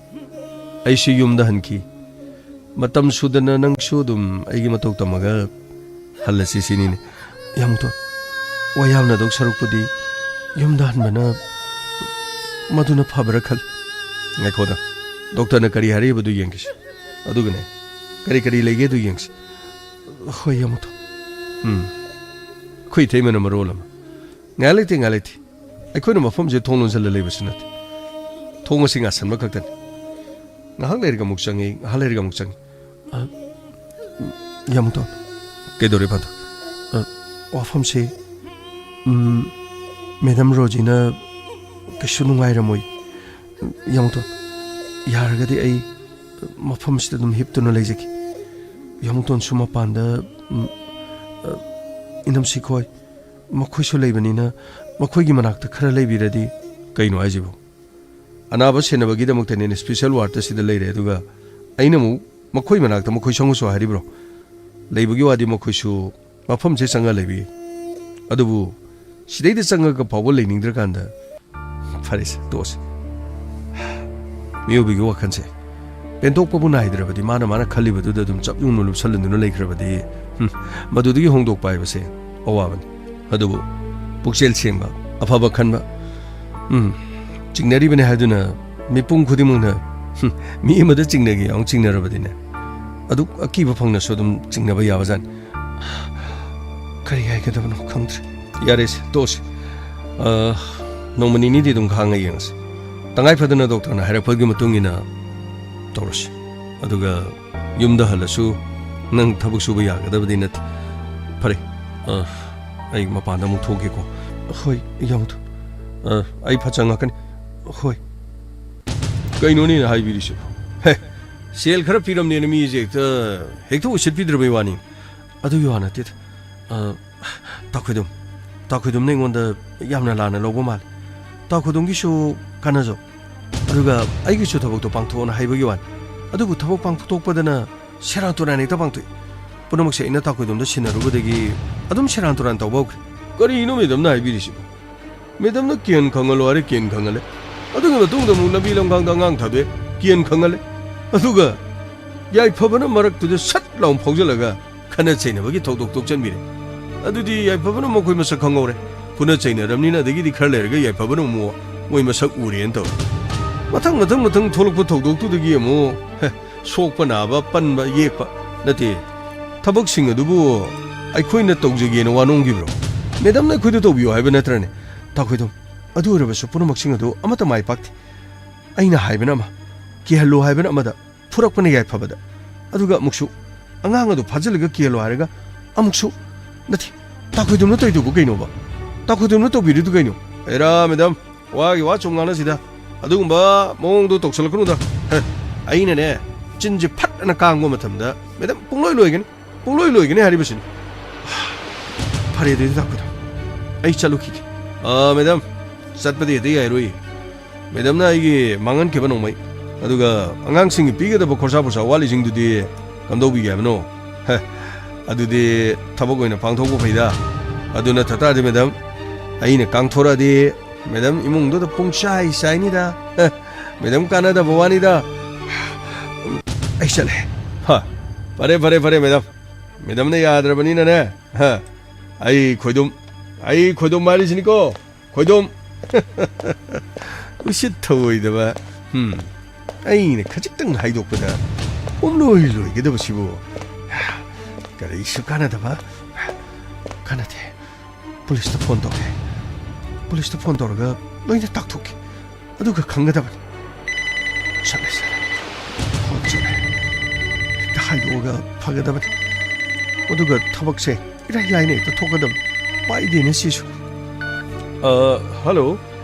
ꯑꯩꯁꯨ ꯌꯨꯝꯗ ꯍꯟꯈꯤ꯫ ꯃꯇꯝ ꯁꯨꯗꯅ ꯅꯪꯁꯨ ꯑꯗꯨꯝ ꯑꯩꯒꯤ ꯃꯇꯧ ꯇꯝꯃꯒ ꯍꯜꯂꯁꯤ ꯁꯤꯅꯤꯅꯦ꯫ ꯌꯥꯃꯨꯇꯣꯟ, ꯋꯥ ꯌꯥꯝꯅꯗꯧ ꯁꯔꯨꯛꯄꯨꯗꯤ ꯌꯨꯝꯗ ꯍꯟꯕꯅ ꯃꯗꯨꯅ ꯐꯕ꯭ꯔꯥ ꯈꯜꯂꯤ꯫ ꯉꯥꯏꯈꯣꯗ, ꯗꯣꯛꯇꯔꯅ ꯀꯔꯤ ꯍꯥꯏꯔꯛꯏꯕꯗꯨ ꯌꯦꯡꯈꯤꯁꯤ꯫ ꯑꯗꯨꯒꯅꯦ, ꯀꯔꯤ ꯀꯔꯤ ꯂꯩꯒꯦꯗꯨ ꯌꯦꯡꯁꯤ꯫ ꯍꯣꯏ, ꯌꯥꯃꯨꯇꯣꯟ꯫ ꯎꯝ꯫ ꯑꯩꯈꯣꯏ ꯏꯇꯩꯃꯅ ꯃꯔꯣꯜ ꯑꯃ꯫ ꯉꯥꯏꯍꯥꯛ ꯂꯩꯇꯦ, ꯉꯥꯏꯍꯥꯛ ꯂꯩꯇꯦ꯫ ꯑꯩꯈꯣꯏꯅ ꯃꯐꯝꯁꯦ ꯊꯣꯡ ꯂꯣꯟꯁꯤꯜꯂ ꯂꯩꯕꯁꯨ ꯅꯠꯇꯦ꯫ ꯊꯣꯡ ꯑꯁꯤ ꯉꯥꯁꯟꯕ ꯈꯛꯇꯅꯤ꯫ ꯉꯥꯏꯍꯥꯛ ꯂꯩꯔꯒ ꯑꯃꯨꯛ ꯆꯪꯉꯤ, ꯉꯥꯏꯍꯥꯛ ꯂꯩꯔꯒ ꯑꯃꯨꯛ ꯆꯪꯉꯤ꯫ ꯑ, ꯌꯥꯃꯨꯇꯣꯟ꯫ ꯀꯩꯗꯧꯔꯦ, ꯄꯥꯟꯊꯣꯏ? ꯑ, ꯋꯥꯐꯝꯁꯦ, ꯎꯝ, ꯃꯦꯗꯥꯝ ꯔꯣꯖꯤꯅ ꯀꯩꯁꯨ ꯅꯨꯡꯉꯥꯏꯔꯝꯃꯣꯏ꯫ ꯌꯥꯃꯨꯇꯣꯟ, ꯌꯥꯔꯒꯗꯤ ꯑꯩ ꯃꯐꯝꯁꯤꯗ ꯑꯗꯨꯝ ꯍꯤꯞꯇꯨꯅ ꯂꯩꯖꯒꯦ꯫ ꯌꯥꯃꯨꯇꯣꯟꯁꯨ ꯃꯄꯥꯟꯗ, ꯎꯝ, ꯑ, ꯏꯅꯝꯁꯤ ꯈꯣꯏ, ꯃꯈꯣꯏꯁꯨ ꯂꯩꯕꯅꯤꯅ ꯃꯈꯣꯏꯒꯤ ꯃꯅꯥꯛꯇ ꯈꯔ ꯂꯩꯕꯤꯔꯗꯤ꯫ ꯀꯩꯅꯣ ꯍꯥꯏꯁꯤꯕꯣ? ꯑꯅꯥꯕ ꯁꯦꯟꯅꯕꯒꯤꯗꯃꯛꯇꯅꯦꯅ special ward ꯁꯤꯗ ꯂꯩꯔꯦ, ꯑꯗꯨꯒ ꯑꯩꯅ ꯑꯃꯨꯛ ꯃꯈꯣꯏ ꯃꯅꯥꯛꯇ ꯃꯈꯣꯏ ꯆꯪꯉꯨꯁꯨ ꯍꯥꯏꯔꯤꯕ꯭ꯔꯣ? ꯂꯩꯕꯒꯤ ꯋꯥꯗꯤ ꯃꯈꯣꯏꯁꯨ ꯃꯐꯝꯁꯦ ꯆꯪꯉ ꯂꯩꯕ ꯌꯥꯏ꯫ ꯑꯗꯨꯕꯨ ꯁꯤꯗꯩꯗ ꯆꯪꯉꯒ ꯐꯥꯎꯕ ꯂꯩꯅꯤꯡꯗ꯭ꯔꯀꯥꯟꯗ, ꯐꯔꯦꯁꯦ, ꯇꯣꯛꯑꯁꯦ꯫ ꯃꯤꯑꯣꯏꯕꯒꯤ ꯋꯥꯈꯜꯁꯦ ꯄꯦꯟꯊꯣꯛꯄꯕꯨ ꯅꯥꯏꯗ꯭ꯔꯕꯗꯤ, ꯃꯥꯅ ꯃꯥꯅ ꯈꯜꯂꯤꯕꯗꯨꯗ ꯑꯗꯨꯝ ꯆꯞ ꯌꯨꯡꯅ ꯂꯨꯞꯁꯜꯂꯗꯨꯅ ꯂꯩꯈ꯭ꯔꯕꯗꯤ, ꯍꯨꯝ, ꯃꯗꯨꯗꯒꯤ ꯍꯣꯡꯗꯣꯛꯄ ꯍꯥꯏꯕꯁꯦ ꯑꯋꯥꯕꯅꯤ꯫ ꯑꯗꯨꯕꯨ ꯄꯨꯛꯆꯦꯜ ꯁꯦꯡꯕ, ꯑꯐꯕ ꯈꯟꯕ, ꯎꯝ, ꯆꯤꯡꯅꯔꯤꯕꯅꯤ ꯍꯥꯏꯗꯨꯅ ꯃꯤꯄꯨꯝ ꯈꯨꯗꯤꯡꯃꯛꯅ, ꯍꯨꯝ, ꯃꯤ ꯑꯃꯗ ꯆꯤꯡꯅꯒꯦ ꯌꯥꯎꯅ ꯆꯤꯡꯅꯔꯕꯗꯤꯅꯦ, ꯑꯗꯨꯛ ꯑꯀꯤꯕ ꯐꯪꯅꯁꯨ ꯑꯗꯨꯝ ꯆꯤꯡꯅꯕ ꯌꯥꯕꯖꯥꯠꯅꯤ꯫ ꯀꯔꯤ ꯍꯥꯏꯒꯗꯕꯅꯣ ꯈꯪꯗ꯭ꯔꯦ꯫ ꯌꯥꯔꯦꯁꯦ, ꯇꯣꯛꯑꯁꯤ꯫ ꯑ, ꯅꯣꯡꯃ ꯅꯤꯅꯤꯗꯤ ꯑꯗꯨꯝ ꯈꯥꯡꯉ ꯌꯦꯡꯉꯁꯤ꯫ ꯇꯉꯥꯏ ꯐꯗꯅ ꯗꯣꯛꯇꯔꯅ ꯍꯥꯏꯔꯛꯄꯒꯤ ꯃꯇꯨꯡ ꯏꯟꯅ ꯇꯧꯔꯁꯤ꯫ ꯑꯗꯨꯒ ꯌꯨꯝꯗ ꯍꯜꯂꯁꯨ ꯅꯪ ꯊꯕꯛ ꯁꯨꯕ ꯌꯥꯒꯗꯕꯗꯤ ꯅꯠꯇꯦ꯫ ꯐꯔꯦ, ꯑ, ꯑꯩ ꯃꯄꯥꯟꯗ ꯑꯃꯨꯛ ꯊꯣꯛꯀꯦꯀꯣ꯫ ꯍꯣꯏ, ꯌꯥꯎꯗꯣ꯫ ꯑ, ꯑꯩ ꯐꯠ ꯆꯪꯉꯛꯀꯅꯤ꯫ ꯍꯣꯏ꯫ ꯀꯩꯅꯣꯅꯦ ꯅꯪ ꯍꯥꯏꯕꯤꯔꯤꯁꯤꯕꯣ? ꯍꯦ, ꯁꯦꯜ ꯈꯔ ꯄꯤꯔꯝꯅꯦꯅ ꯃꯤꯁꯦ ꯍꯦꯛꯇ, ꯍꯦꯛꯇ ꯎꯁꯤꯠꯄꯤꯗ꯭ꯔꯕꯩ ꯋꯥꯅꯤ꯫ ꯑꯗꯨꯒꯤ ꯋꯥ ꯅꯠꯇꯦꯗ꯫ ꯑ, ꯇꯥꯈꯣꯏꯗꯨꯝ, ꯇꯥꯈꯣꯏꯗꯨꯝꯅ ꯑꯩꯉꯣꯟꯗ ꯌꯥꯝꯅ ꯂꯥꯟꯅ ꯂꯧꯕ ꯃꯥꯜꯂꯦ꯫ ꯇꯥꯈꯣꯏꯗꯨꯝꯒꯤꯁꯨ ꯀꯥꯟꯅꯖꯧ꯫ ꯑꯗꯨꯒ ꯑꯩꯒꯤꯁꯨ ꯊꯕꯛꯇꯣ ꯄꯥꯡꯊꯣꯛꯑꯣꯅ ꯍꯥꯏꯕꯒꯤ ꯋꯥꯅꯤ꯫ ꯑꯗꯨꯕꯨ ꯊꯕꯛ ꯄꯥꯡꯊꯣꯛꯄꯗꯅ ꯁꯦꯔꯥꯟ ꯇꯨꯔꯥꯟ ꯍꯦꯛꯇ ꯄꯥꯡꯊꯣꯛꯏ꯫ ꯄꯨꯝꯅꯃꯛꯁꯦ ꯑꯩꯅ ꯇꯥꯈꯣꯏꯗꯨꯝꯗ ꯁꯤꯟꯅꯔꯨꯕꯗꯒꯤ ꯑꯗꯨꯝ ꯁꯦꯔꯥꯟ ꯇꯨꯔꯥꯟ ꯇꯧꯕ ꯍꯧꯈ꯭ꯔꯦ꯫ ꯀꯔꯤꯅꯣ ꯃꯦꯗꯝꯅ ꯍꯥꯏꯕꯤꯔꯤꯁꯤꯕꯣ? ꯃꯦꯗꯝꯅ ꯀꯦꯟ ꯈꯪꯍꯜꯂꯣ ꯍꯥꯏꯔꯦ, ꯀꯦꯟ ꯈꯪꯍꯜꯂꯦ꯫ ꯑꯗꯨꯒꯤ ꯃꯇꯨꯡꯗ ꯑꯃꯨꯛ ꯂꯝꯕꯤ ꯂꯝꯈꯥꯡꯗ ꯑꯉꯥꯡ ꯊꯥꯗꯣꯛꯑꯦ, ꯀꯦꯟ ꯈꯪꯍꯜꯂꯦ꯫ ꯑꯗꯨꯒ ꯌꯥꯏꯐꯕꯅ ꯃꯔꯛꯇꯨꯗ ꯁꯠ ꯂꯥꯎ ꯐꯥꯎꯖꯜꯂꯒ ꯈꯠꯅ ꯆꯩꯅꯕꯒꯤ ꯊꯧꯗꯣꯛ ꯊꯣꯛꯆꯟꯕꯤꯔꯦ꯫ ꯑꯗꯨꯗꯤ ꯌꯥꯏꯐꯕꯅ ꯃꯈꯣꯏ ꯃꯁꯛ ꯈꯪꯍꯧꯔꯦ꯫ ꯐꯨꯅ ꯆꯩꯅꯔꯕꯅꯤꯅ ꯑꯗꯒꯤꯗꯤ ꯈꯔ ꯂꯩꯔꯒ ꯌꯥꯏꯐꯕꯅ ꯑꯃꯨꯛ ꯃꯣꯏ ꯃꯁꯛ ꯎꯔꯦꯅ ꯇꯧꯔꯦ꯫ ꯃꯊꯪ, ꯃꯊꯪ, ꯃꯊꯪ ꯊꯣꯛꯂꯛꯄ ꯊꯧꯗꯣꯛꯇꯨꯗꯒꯤ ꯑꯃꯨꯛ, ꯍꯦ, ꯁꯣꯛꯄ ꯅꯥꯕ, ꯄꯟꯕ, ꯌꯦꯛꯄ ꯅꯠꯇꯦ꯫ ꯊꯕꯛꯁꯤꯡ ꯑꯗꯨꯕꯨ ꯑꯩꯈꯣꯏꯅ ꯇꯧꯖꯒꯦꯅ ꯋꯥ ꯅꯣꯝꯈꯤꯕ꯭ꯔꯣ? ꯃꯦꯗꯝꯅ ꯑꯩꯈꯣꯏꯗ ꯇꯧꯕꯤꯌꯨ ꯍꯥꯏꯕ ꯅꯠꯇ꯭ꯔꯅꯦ? ꯇꯥꯈꯣꯏꯗꯝ, ꯑꯗꯨ ꯑꯣꯏꯔꯕꯁꯨ ꯄꯨꯝꯅꯃꯛꯁꯤꯡ ꯑꯗꯨ ꯑꯃꯠꯇ ꯃꯥꯏ ꯄꯥꯛꯇꯦ꯫ ꯑꯩꯅ ꯍꯥꯏꯕꯅ ꯑꯃ, ꯀꯤꯍꯜꯂꯨ ꯍꯥꯏꯕꯅ ꯑꯃꯗ, ꯐꯨꯔꯛꯄꯅ ꯌꯥꯏꯐꯕꯗ꯫ ꯑꯗꯨꯒ ꯑꯃꯨꯛꯁꯨ ꯑꯉꯥꯡ ꯑꯗꯨ ꯐꯥꯖꯤꯜꯂꯒ ꯀꯤꯍꯜꯂꯨ ꯍꯥꯏꯔꯒ ꯑꯃꯨꯛꯁꯨ, ꯅꯠꯇꯦ, ꯇꯥꯈꯣꯏꯗꯝꯅ ꯇꯧꯔꯤꯗꯨꯕꯨ ꯀꯩꯅꯣꯕ? ꯇꯥꯈꯣꯏꯗꯝꯅ ꯇꯧꯕꯤꯔꯤꯗꯨ ꯀꯩꯅꯣ? ꯍꯦꯔꯥ, ꯃꯦꯗꯝ, ꯋꯥꯒꯤ ꯋꯥ ꯁꯨꯝ ꯉꯥꯡꯅꯁꯤꯗ꯫ ꯑꯗꯨꯒꯨꯝꯕ ꯃꯑꯣꯡꯗꯣ ꯇꯧꯁꯜꯂꯛꯀꯅꯨꯗ꯫ ꯍꯦ, ꯑꯩꯅꯅꯦ, ꯆꯤꯟꯁꯦ ꯐꯠ ꯑꯅ ꯀꯥꯡꯕ ꯃꯇꯝꯗ, ꯃꯦꯗꯝ, ꯄꯨꯡꯂꯣꯏ ꯂꯣꯏꯒꯅꯤ꯫ ꯄꯨꯡꯂꯣꯏ ꯂꯣꯏꯒꯅꯤ ꯍꯥꯏꯔꯤꯕꯁꯤꯅꯤ꯫ ꯐꯔꯦ, ꯑꯗꯨꯗꯤ ꯇꯥꯛꯄꯗꯣ꯫ ꯑꯩ ꯆꯠꯂꯨꯈꯤꯒꯦ꯫ ꯑꯥ, ꯃꯦꯗꯝ, ꯆꯠꯄꯗꯤ ꯍꯦꯛꯇ ꯌꯥꯏꯔꯣꯏ꯫ ꯃꯦꯗꯝꯅ ꯑꯩꯒꯤ ꯃꯥꯡꯍꯟꯈꯤꯕ ꯅꯣꯡꯃꯩ, ꯑꯗꯨꯒ ꯑꯉꯥꯡꯁꯤꯡꯒꯤ ꯄꯤꯒꯗꯕ ꯈꯣꯔꯁꯥ ꯄꯨꯔꯁꯥ ꯋꯥꯠꯂꯤꯁꯤꯡꯗꯨꯗꯤ ꯀꯝꯗꯧꯕꯤꯒꯦ ꯍꯥꯏꯕꯅꯣ? ꯍꯦ, ꯑꯗꯨꯗꯤ ꯊꯕꯛ ꯑꯣꯏꯅ ꯄꯥꯡꯊꯣꯛꯄ ꯐꯩꯗ꯫ ꯑꯗꯨ ꯅꯠꯇ ꯇꯥꯔꯗꯤ, ꯃꯦꯗꯝ, ꯑꯩꯅ ꯀꯥꯡꯊꯣꯔꯛꯑꯗꯤ ꯃꯦꯗꯝ ꯏꯃꯨꯡꯗꯨꯗ ꯄꯨꯡꯆꯥꯏ ꯆꯥꯏꯅꯤꯗ꯫ ꯍꯦ, ꯃꯦꯗꯝ ꯀꯥꯟꯅꯗꯕ ꯋꯥꯅꯤꯗ꯫ ꯑꯩ ꯆꯠꯂꯦ꯫ ꯍꯥ, ꯐꯔꯦ, ꯐꯔꯦ, ꯐꯔꯦ, ꯃꯦꯗꯝ꯫ ꯃꯦꯗꯝꯅ ꯌꯥꯗ꯭ꯔꯕꯅꯤꯅꯅꯦ꯫ ꯍꯥ, ꯑꯩ ꯈꯣꯏꯗꯨꯝ, ꯑꯩ ꯈꯣꯏꯗꯨꯝ ꯍꯥꯏꯔꯤꯁꯤꯅꯤꯀꯣ, ꯈꯣꯏꯗꯨꯝ꯫ ꯎꯁꯤꯠ ꯊꯑꯣꯏꯗꯕ꯫ ꯎꯝ, ꯑꯩꯅ ꯈꯖꯤꯛꯇꯪ ꯍꯥꯏꯗꯣꯛꯄꯗ ꯄꯨꯝꯂꯣꯏ ꯂꯣꯏꯒꯗꯕꯁꯤꯕꯨ꯫ ꯀꯔꯤꯁꯨ ꯀꯥꯟꯅꯗꯕ꯫ ꯀꯥꯟꯅꯗꯦ꯫ ꯄꯨꯂꯤꯁꯇ ꯐꯣꯟ ꯇꯧꯒꯦ꯫ ꯄꯨꯂꯤꯁꯇ ꯐꯣꯟ ꯇꯧꯔꯒ ꯂꯣꯏꯅ ꯇꯥꯛꯊꯣꯛꯀꯦ꯫ ꯑꯗꯨꯒ ꯈꯪꯒꯗꯕꯅꯤ꯫ ꯆꯠꯂꯦ, ꯆꯠꯂꯦ꯫ ꯐꯣꯟ ꯆꯠꯂꯦ꯫ ꯍꯦꯛꯇ ꯍꯥꯏꯗꯣꯛꯑꯒ ꯐꯒꯗꯕꯅꯤ꯫ ꯑꯗꯨꯒ ꯊꯕꯛꯁꯦ ꯏꯔꯥꯏ ꯂꯥꯏꯅ ꯍꯦꯛꯇ ꯊꯣꯛꯀꯗꯕꯅꯤ꯫ ꯄꯥꯏꯗꯦꯅꯦ ꯁꯤꯁꯨ꯫ ꯑ, ꯍꯜꯂꯣ꯫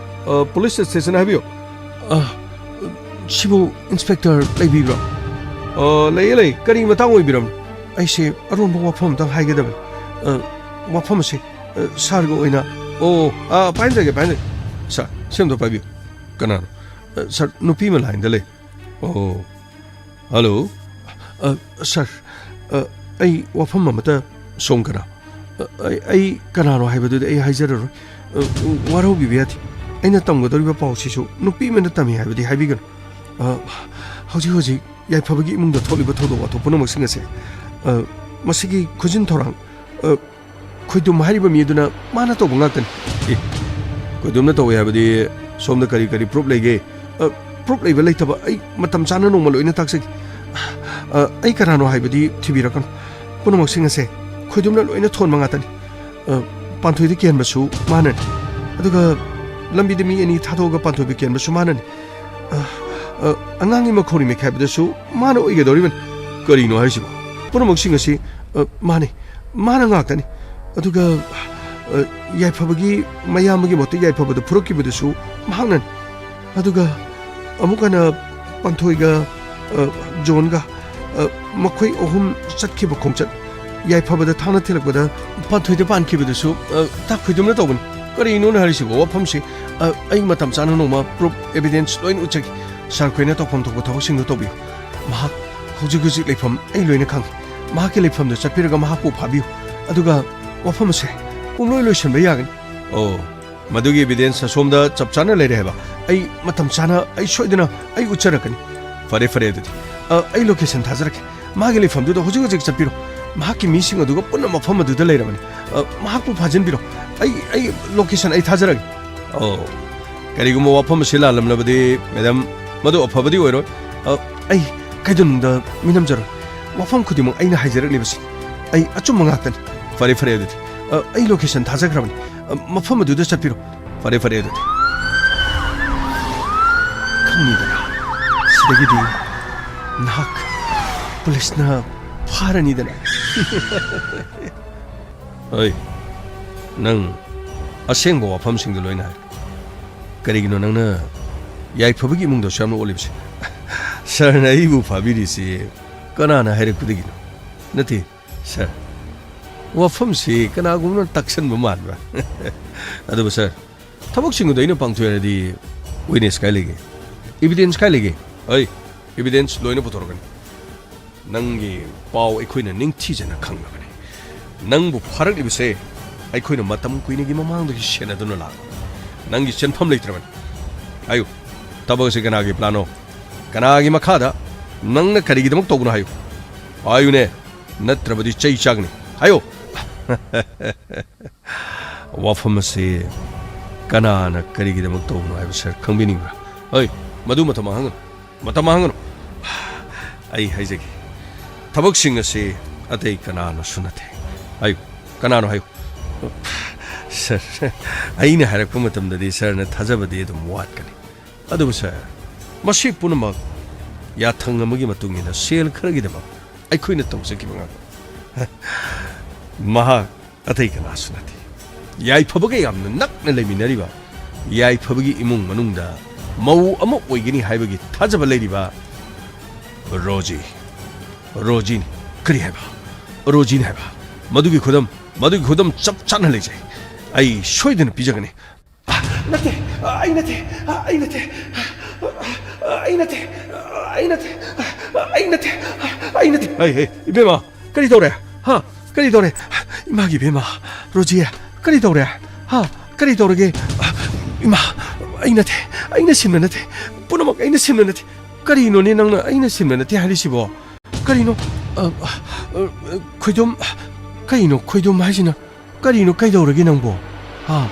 ꯑ, ꯄꯨꯂꯤꯁ ꯁ꯭ꯇꯦꯁꯟ ꯍꯥꯏꯕꯤꯌꯨ꯫ ꯑ, ꯁꯤꯕꯨ ꯏꯟꯁꯄꯦꯛꯇꯔ ꯂꯩꯕꯤꯕ꯭ꯔꯣ? ꯑ, ꯂꯩꯌꯦ, ꯂꯩ꯫ ꯀꯔꯤ ꯃꯇꯥꯡ ꯑꯣꯏꯕꯤꯔꯕꯅꯣ? ꯑꯩꯁꯦ ꯑꯔꯣꯟꯕ ꯋꯥꯐꯝ ꯑꯝꯇꯪ ꯍꯥꯏꯒꯗꯕꯅꯤ꯫ ꯑ, ꯋꯥꯐꯝ ꯑꯁꯦ, ꯑ, ꯁꯥꯔꯒ ꯑꯣꯏꯅ꯫ ꯑꯣ, ꯑ, ꯄꯥꯏꯖꯒꯦ, ꯄꯥꯏꯖꯒꯦ꯫ ꯁꯥꯔ, ꯁꯤ ꯑꯝꯇ ꯄꯥꯏꯕꯤꯌꯨ꯫ ꯀꯅꯥꯅꯣ? ꯑ, ꯁꯥꯔ, ꯅꯨꯄꯤ ꯑꯃ ꯂꯥꯏꯟꯗ ꯂꯩ꯫ ꯑꯣ, ꯍꯜꯂꯣ꯫ ꯑ, ꯁꯥꯔ, ꯑ, ꯑꯩ ꯋꯥꯐꯝ ꯑꯃꯇ꯫ ꯁꯣꯝ ꯀꯅꯥ? ꯑ, ꯑꯩ, ꯑꯩ ꯀꯅꯥꯅꯣ ꯍꯥꯏꯕꯗꯨꯗꯤ ꯑꯩ ꯍꯥꯏꯖꯔꯔꯣꯏ꯫ ꯑ, ꯋꯥꯔꯧꯕꯤꯕ ꯌꯥꯗꯦ꯫ ꯑꯩꯅ ꯇꯝꯒꯗꯧꯔꯤꯕ ꯄꯥꯎꯁꯤꯁꯨ ꯅꯨꯄꯤ ꯑꯃꯅ ꯇꯝꯃꯤ ꯍꯥꯏꯕꯗꯤ ꯍꯥꯏꯕꯤꯒꯅꯨ꯫ ꯑ, ꯍꯧꯖꯤꯛ ꯍꯧꯖꯤꯛ ꯌꯥꯏꯐꯕꯒꯤ ꯏꯃꯨꯡꯗ ꯊꯣꯛꯂꯤꯕ ꯊꯧꯗꯣꯛ ꯋꯥꯊꯣꯛ ꯄꯨꯝꯅꯃꯛꯁꯤꯡ ꯑꯁꯦ, ꯑ, ꯃꯁꯤꯒꯤ ꯈꯨꯖꯤꯟ ꯊꯧꯔꯥꯡ, ꯑ, ꯈꯣꯏꯗꯨꯝ ꯍꯥꯏꯔꯤꯕ ꯃꯤ ꯑꯗꯨꯅ ꯃꯥꯅ ꯇꯧꯕ ꯉꯥꯛꯇꯅꯤ꯫ ꯑꯦ, ꯈꯣꯏꯗꯨꯝꯅ ꯇꯧꯋꯦ ꯍꯥꯏꯕꯗꯤ ꯁꯣꯝꯗ ꯀꯔꯤ ꯀꯔꯤ ꯄ꯭ꯔꯨꯐ ꯂꯩꯒꯦ? ꯑ, ꯄ꯭ꯔꯨꯐ ꯂꯩꯕ ꯂꯩꯇꯕ ꯑꯩ ꯃꯇꯝ ꯆꯥꯅ ꯅꯣꯡꯃ ꯂꯣꯏꯅ ꯇꯥꯛꯆꯒꯦ꯫ ꯑ, ꯑꯩ ꯀꯅꯥꯅꯣ ꯍꯥꯏꯕꯗꯤ ꯊꯤꯕꯤꯔꯛꯀꯅꯨ꯫ ꯄꯨꯝꯅꯃꯛꯁꯤꯡ ꯑꯁꯦ ꯈꯣꯏꯗꯨꯝꯅ ꯂꯣꯏꯅ ꯊꯣꯟꯕ ꯉꯥꯛꯇꯅꯤ꯫ ꯑ, ꯄꯥꯟꯊꯣꯏꯗ ꯀꯦꯟꯕꯁꯨ ꯃꯥꯅꯅꯤ꯫ ꯑꯗꯨꯒ ꯂꯝꯕꯤꯗ ꯃꯤ ꯑꯅꯤ ꯊꯥꯗꯣꯛꯑꯒ ꯄꯥꯟꯊꯣꯏꯕ ꯀꯦꯟꯕꯁꯨ ꯃꯥꯅꯅꯤ꯫ ꯑ, ꯑ, ꯑꯉꯥꯡꯒꯤ ꯃꯈꯧꯔꯤ ꯃꯦꯈꯥꯏꯕꯗꯁꯨ ꯃꯥꯅ ꯑꯣꯏꯒꯗꯧꯔꯤꯕꯅꯤ꯫ ꯀꯔꯤꯅꯣ ꯍꯥꯏꯁꯤꯕꯣ? ꯄꯨꯝꯅꯃꯛꯁꯤꯡ ꯑꯁꯤ, ꯑ, ꯃꯥꯅꯤ꯫ ꯃꯥꯅ ꯉꯥꯛꯇꯅꯤ꯫ ꯑꯗꯨꯒ, ꯑ, ꯌꯥꯏꯐꯕꯒꯤ ꯃꯌꯥꯝꯕꯒꯤ ꯃꯍꯨꯠꯇ ꯌꯥꯏꯐꯕꯗ ꯐꯨꯔꯛꯈꯤꯕꯗꯨꯁꯨ ꯃꯍꯥꯛꯅꯅꯤ꯫ ꯑꯗꯨꯒ ꯑꯃꯨꯛ ꯍꯟꯅ ꯄꯥꯟꯊꯣꯏꯒ, ꯑ, ꯖꯣꯟꯒ, ꯑ, ꯃꯈꯣꯏ ꯑꯍꯨꯝ ꯆꯠꯈꯤꯕ ꯈꯣꯡꯆꯠ, ꯌꯥꯏꯐꯕꯗ ꯊꯥꯡꯅ ꯊꯤꯜꯂꯛꯄꯗ ꯄꯥꯟꯊꯣꯏꯗ ꯄꯥꯟꯈꯤꯕꯗꯨꯁꯨ, ꯑ, ꯇꯥ ꯈꯣꯏꯗꯨꯝꯅ ꯇꯧꯕꯅꯤ꯫ ꯀꯔꯤꯅꯣꯅ ꯍꯥꯏꯔꯤꯁꯤꯕꯣ ꯋꯥꯐꯝꯁꯤ? ꯑ, ꯑꯩ ꯃꯇꯝ ꯆꯥꯅ ꯅꯣꯡꯃ ꯄ꯭ꯔꯨꯐ, ꯑꯦꯚꯤꯗꯦꯟꯁ ꯂꯣꯏꯅ ꯎꯠꯆꯒꯦ꯫ ꯁꯥꯔ ꯈꯣꯏꯅ ꯇꯧꯐꯝ ꯊꯣꯛꯄ ꯊꯕꯛꯁꯤꯡꯗꯨ ꯇꯧꯕꯤꯌꯨ꯫ ꯃꯍꯥꯛ ꯍꯧꯖꯤꯛ ꯍꯧꯖꯤꯛ ꯂꯩꯐꯝ ꯑꯩ ꯂꯣꯏꯅ ꯈꯪꯏ꯫ ꯃꯍꯥꯛꯀꯤ ꯂꯩꯐꯝꯗꯨ ꯆꯠꯄꯤꯔꯒ ꯃꯍꯥꯛꯄꯨ ꯐꯥꯕꯤꯌꯨ꯫ ꯑꯗꯨꯒ ꯋꯥꯐꯝ ꯑꯁꯦ ꯄꯨꯝꯂꯣꯏ ꯂꯣꯏꯁꯤꯟꯕ ꯌꯥꯒꯅꯤ꯫ ꯑꯣ, ꯃꯗꯨꯒꯤ ꯑꯦꯚꯤꯗꯦꯟꯁ ꯑꯁꯣꯝꯗ ꯆꯞ ꯆꯥꯅ ꯂꯩꯔꯦ ꯍꯥꯏꯕ? ꯑꯩ ꯃꯇꯝ ꯆꯥꯅ, ꯑꯩ ꯁꯣꯏꯗꯅ ꯑꯩ ꯎꯠꯆꯔꯛꯀꯅꯤ꯫ ꯐꯔꯦ, ꯐꯔꯦ ꯑꯗꯨꯗꯤ꯫ ꯑ, ꯑꯩ ꯂꯣꯀꯦꯁꯟ ꯊꯥꯖꯔꯛꯀꯦ꯫ ꯃꯥꯒꯤ ꯂꯩꯐꯝꯗꯨꯗ ꯍꯧꯖꯤꯛ ꯍꯧꯖꯤꯛ ꯆꯠꯄꯤꯔꯣ꯫ ꯃꯍꯥꯛꯀꯤ ꯃꯤꯁꯤꯡ ꯑꯗꯨꯒ ꯄꯨꯟꯅ ꯃꯐꯝ ꯑꯗꯨꯗ ꯂꯩꯔꯕꯅꯤ꯫ ꯑ, ꯃꯍꯥꯛꯄꯨ ꯐꯥꯖꯤꯟꯕꯤꯔꯣ꯫ ꯑꯩ, ꯑꯩ location ꯑꯩ ꯊꯥꯖꯔꯒꯦ꯫ ꯑꯣ, ꯀꯔꯤꯒꯨꯝꯕ ꯋꯥꯐꯝ ꯑꯁꯤ ꯂꯥꯜꯂꯝꯂꯕꯗꯤ, ꯃꯦꯗꯥꯝ, ꯃꯗꯨ ꯑꯐꯕꯗꯤ ꯑꯣꯏꯔꯣꯏ꯫ ꯑ, ꯑꯩ ꯀꯩꯗꯧꯅꯨꯡꯗ ꯃꯤꯅꯝꯖꯔꯣꯏ꯫ ꯋꯥꯐꯝ ꯈꯨꯗꯤꯡꯃꯛ ꯑꯩꯅ ꯍꯥꯏꯖꯔꯛꯂꯤꯕꯁꯤ ꯑꯩ ꯑꯆꯨꯝꯕ ꯉꯥꯛꯇꯅꯤ꯫ ꯐꯔꯦ, ꯐꯔꯦ ꯑꯗꯨꯗꯤ꯫ ꯑ, ꯑꯩ location ꯊꯥꯖꯈ꯭ꯔꯕꯅꯤ꯫ ꯑ, ꯃꯐꯝ ꯑꯗꯨꯗ ꯆꯠꯄꯤꯔꯣ꯫ ꯐꯔꯦ, ꯐꯔꯦ ꯑꯗꯨꯗꯤ꯫ ꯈꯪꯉꯤꯗꯅ, ꯁꯤꯗꯒꯤꯗꯤ ꯅꯍꯥꯛ ꯄꯨꯂꯤꯁꯅ ꯐꯥꯔꯅꯤꯗꯅ꯫ ꯍꯣꯏ, ꯅꯪ ꯑꯁꯦꯡꯕ ꯋꯥꯐꯝꯁꯤꯡꯗꯣ ꯂꯣꯏꯅ ꯍꯥꯏ꯫ ꯀꯔꯤꯒꯤꯅꯣ ꯅꯪꯅ ꯌꯥꯏꯐꯕꯒꯤ ꯏꯃꯨꯡꯗꯁꯨ ꯌꯥꯝꯅ ꯑꯣꯠꯂꯤꯕꯁꯦ? ꯁꯥꯔꯅ ꯑꯩꯕꯨ ꯐꯥꯕꯤꯔꯤꯁꯤ ꯀꯅꯥꯅ ꯍꯥꯏꯔꯛꯄꯗꯒꯤꯅꯣ? ꯅꯠꯇꯦ, ꯁꯥꯔ, ꯋꯥꯐꯝꯁꯤ ꯀꯅꯥꯒꯨꯝꯕꯅ ꯇꯥꯛꯁꯟꯕ ꯃꯥꯟꯕ꯭ꯔꯥ? ꯑꯗꯨꯕꯨ ꯁꯥꯔ, ꯊꯕꯛꯁꯤꯡ ꯑꯗꯨ ꯑꯩꯅ ꯄꯥꯡꯊꯣꯛꯑꯦ ꯍꯥꯏꯔꯗꯤ witness ꯀꯥꯏ ꯂꯩꯒꯦ? Evidence ꯀꯥꯏ ꯂꯩꯒꯦ? ꯑꯩ evidence ꯂꯣꯏꯅ ꯄꯨꯊꯣꯔꯛꯀꯅꯤ꯫ ꯅꯪꯒꯤ ꯄꯥꯎ ꯑꯩꯈꯣꯏꯅ ꯅꯤꯡꯊꯤꯖꯅ ꯈꯪꯂꯕꯅꯤ꯫ ꯅꯪꯕꯨ ꯐꯥꯔꯛꯂꯤꯕꯁꯦ ꯑꯩꯈꯣꯏꯅ ꯃꯇꯝ ꯀꯨꯏꯅꯒꯤ ꯃꯃꯥꯡꯗꯒꯤ ꯁꯦꯟꯅꯗꯨꯅ ꯂꯥꯛꯂꯕꯅꯤ꯫ ꯅꯪꯒꯤ ꯆꯦꯟꯐꯝ ꯂꯩꯇ꯭ꯔꯕꯅꯤ꯫ ꯍꯥꯏꯌꯨ, ꯊꯕꯛ ꯑꯁꯤ ꯀꯅꯥꯒꯤ plan ꯅꯣ? ꯀꯅꯥꯒꯤ ꯃꯈꯥꯗ? ꯅꯪꯅ ꯀꯔꯤꯒꯤꯗꯃꯛ ꯇꯧꯕꯅꯣ ꯍꯥꯏꯌꯨ꯫ ꯍꯥꯏꯌꯨꯅꯦ, ꯅꯠꯇ꯭ꯔꯕꯗꯤ ꯆꯩ ꯆꯥꯒꯅꯤ꯫ ꯍꯥꯏꯌꯨ꯫ ꯋꯥꯐꯝ ꯑꯁꯤ ꯀꯅꯥꯅ ꯀꯔꯤꯒꯤꯗꯃꯛ ꯇꯧꯕꯅꯣ ꯍꯥꯏꯕ ꯁꯥꯔ ꯈꯪꯕꯤꯅꯤꯡꯕ꯭ꯔꯥ? ꯍꯣꯏ, ꯃꯗꯨ ꯃꯇꯝ ꯃꯥꯡꯍꯟꯒꯅꯨ꯫ ꯃꯇꯝ ꯃꯥꯡꯍꯟꯒꯅꯨ꯫ ꯑꯩ ꯍꯥꯏꯖꯒꯦ꯫ ꯊꯕꯛꯁꯤꯡ ꯑꯁꯤ ꯑꯇꯩ ꯀꯅꯥꯅꯁꯨ ꯅꯠꯇꯦ꯫ ꯍꯥꯏꯌꯨ, ꯀꯅꯥꯅꯣ ꯍꯥꯏꯌꯨ꯫ ꯁꯥꯔ, ꯑꯩꯅ ꯍꯥꯏꯔꯛꯄ ꯃꯇꯝꯗꯗꯤ ꯁꯥꯔꯅ ꯊꯥꯖꯕꯗꯤ ꯑꯗꯨꯝ ꯋꯥꯠꯀꯅꯤ꯫ ꯑꯗꯨꯕꯨ ꯁꯥꯔ, ꯃꯁꯤ ꯄꯨꯝꯅꯃꯛ ꯌꯥꯊꯪ ꯑꯃꯒꯤ ꯃꯇꯨꯡ ꯏꯟꯅ ꯁꯦꯜ ꯈꯔꯒꯤꯗꯃꯛ ꯑꯩꯈꯣꯏꯅ ꯇꯧꯖꯈꯤꯕ ꯉꯥꯛꯇꯅꯤ꯫ ꯃꯍꯥꯛ ꯑꯇꯩ ꯀꯅꯥꯁꯨ ꯅꯠꯇꯦ꯫ ꯌꯥꯏꯐꯕꯒ ꯌꯥꯝꯅ ꯅꯛꯅ ꯂꯩꯃꯤꯟꯅꯔꯤꯕ, ꯌꯥꯏꯐꯕꯒꯤ ꯏꯃꯨꯡ ꯃꯅꯨꯡꯗ ꯃꯧ ꯑꯃ ꯑꯣꯏꯒꯅꯤ ꯍꯥꯏꯕꯒꯤ ꯊꯥꯖꯕ ꯂꯩꯔꯤꯕ ꯔꯣꯖꯤ꯫ ꯔꯣꯖꯤꯅꯤ꯫ ꯀꯔꯤ ꯍꯥꯏꯕ? ꯔꯣꯖꯤꯅꯤ ꯍꯥꯏꯕ? ꯃꯗꯨꯒꯤ ꯈꯨꯗꯝ, ꯃꯗꯨꯒꯤ ꯈꯨꯗꯝ ꯆꯞ ꯆꯥꯅ ꯂꯩꯖꯩ꯫ ꯑꯩ ꯁꯣꯏꯗꯅ ꯄꯤꯖꯒꯅꯤ꯫ ꯅꯠꯇꯦ, ꯑꯩ ꯅꯠꯇꯦ, ꯑꯩ ꯅꯠꯇꯦ, ꯑꯩ ꯅꯠꯇꯦ, ꯑꯩ ꯅꯠꯇꯦ, ꯑꯩ ꯅꯠꯇꯦ, ꯑꯩ ꯅꯠꯇꯦ꯫ ꯍꯩ, ꯍꯩ, ꯏꯕꯦꯝꯃ, ꯀꯔꯤ ꯇꯧꯔꯦ? ꯍꯥ? ꯀꯔꯤ ꯇꯧꯔꯦ? ꯏꯃꯥꯒꯤ ꯏꯕꯦꯝꯃ, ꯔꯣꯖꯤ, ꯀꯔꯤ ꯇꯧꯔꯦ? ꯍꯥ? ꯀꯔꯤ ꯇꯧꯔꯒꯦ? ꯏꯃꯥ, ꯑꯩ ꯅꯠꯇꯦ, ꯑꯩꯅ ꯁꯤꯟꯕ ꯅꯠꯇꯦ, ꯄꯨꯝꯅꯃꯛ ꯑꯩꯅ ꯁꯤꯟꯕ ꯅꯠꯇꯦ꯫ ꯀꯔꯤꯅꯣꯅꯦ ꯅꯪꯅ ꯑꯩꯅ ꯁꯤꯟꯕ ꯅꯠꯇꯦ ꯍꯥꯏꯔꯤꯁꯤꯕꯣ? ꯀꯔꯤꯅꯣ? ꯑ, ꯑ, ꯑ, ꯑ, ꯈꯣꯏꯗꯨꯝ, ꯀꯩꯅꯣ ꯈꯣꯏꯗꯨꯝ ꯍꯥꯏꯁꯤꯅ? ꯀꯔꯤꯅꯣ, ꯀꯩꯗꯧꯔꯒꯦ ꯅꯪꯕꯣ? ꯍꯥ?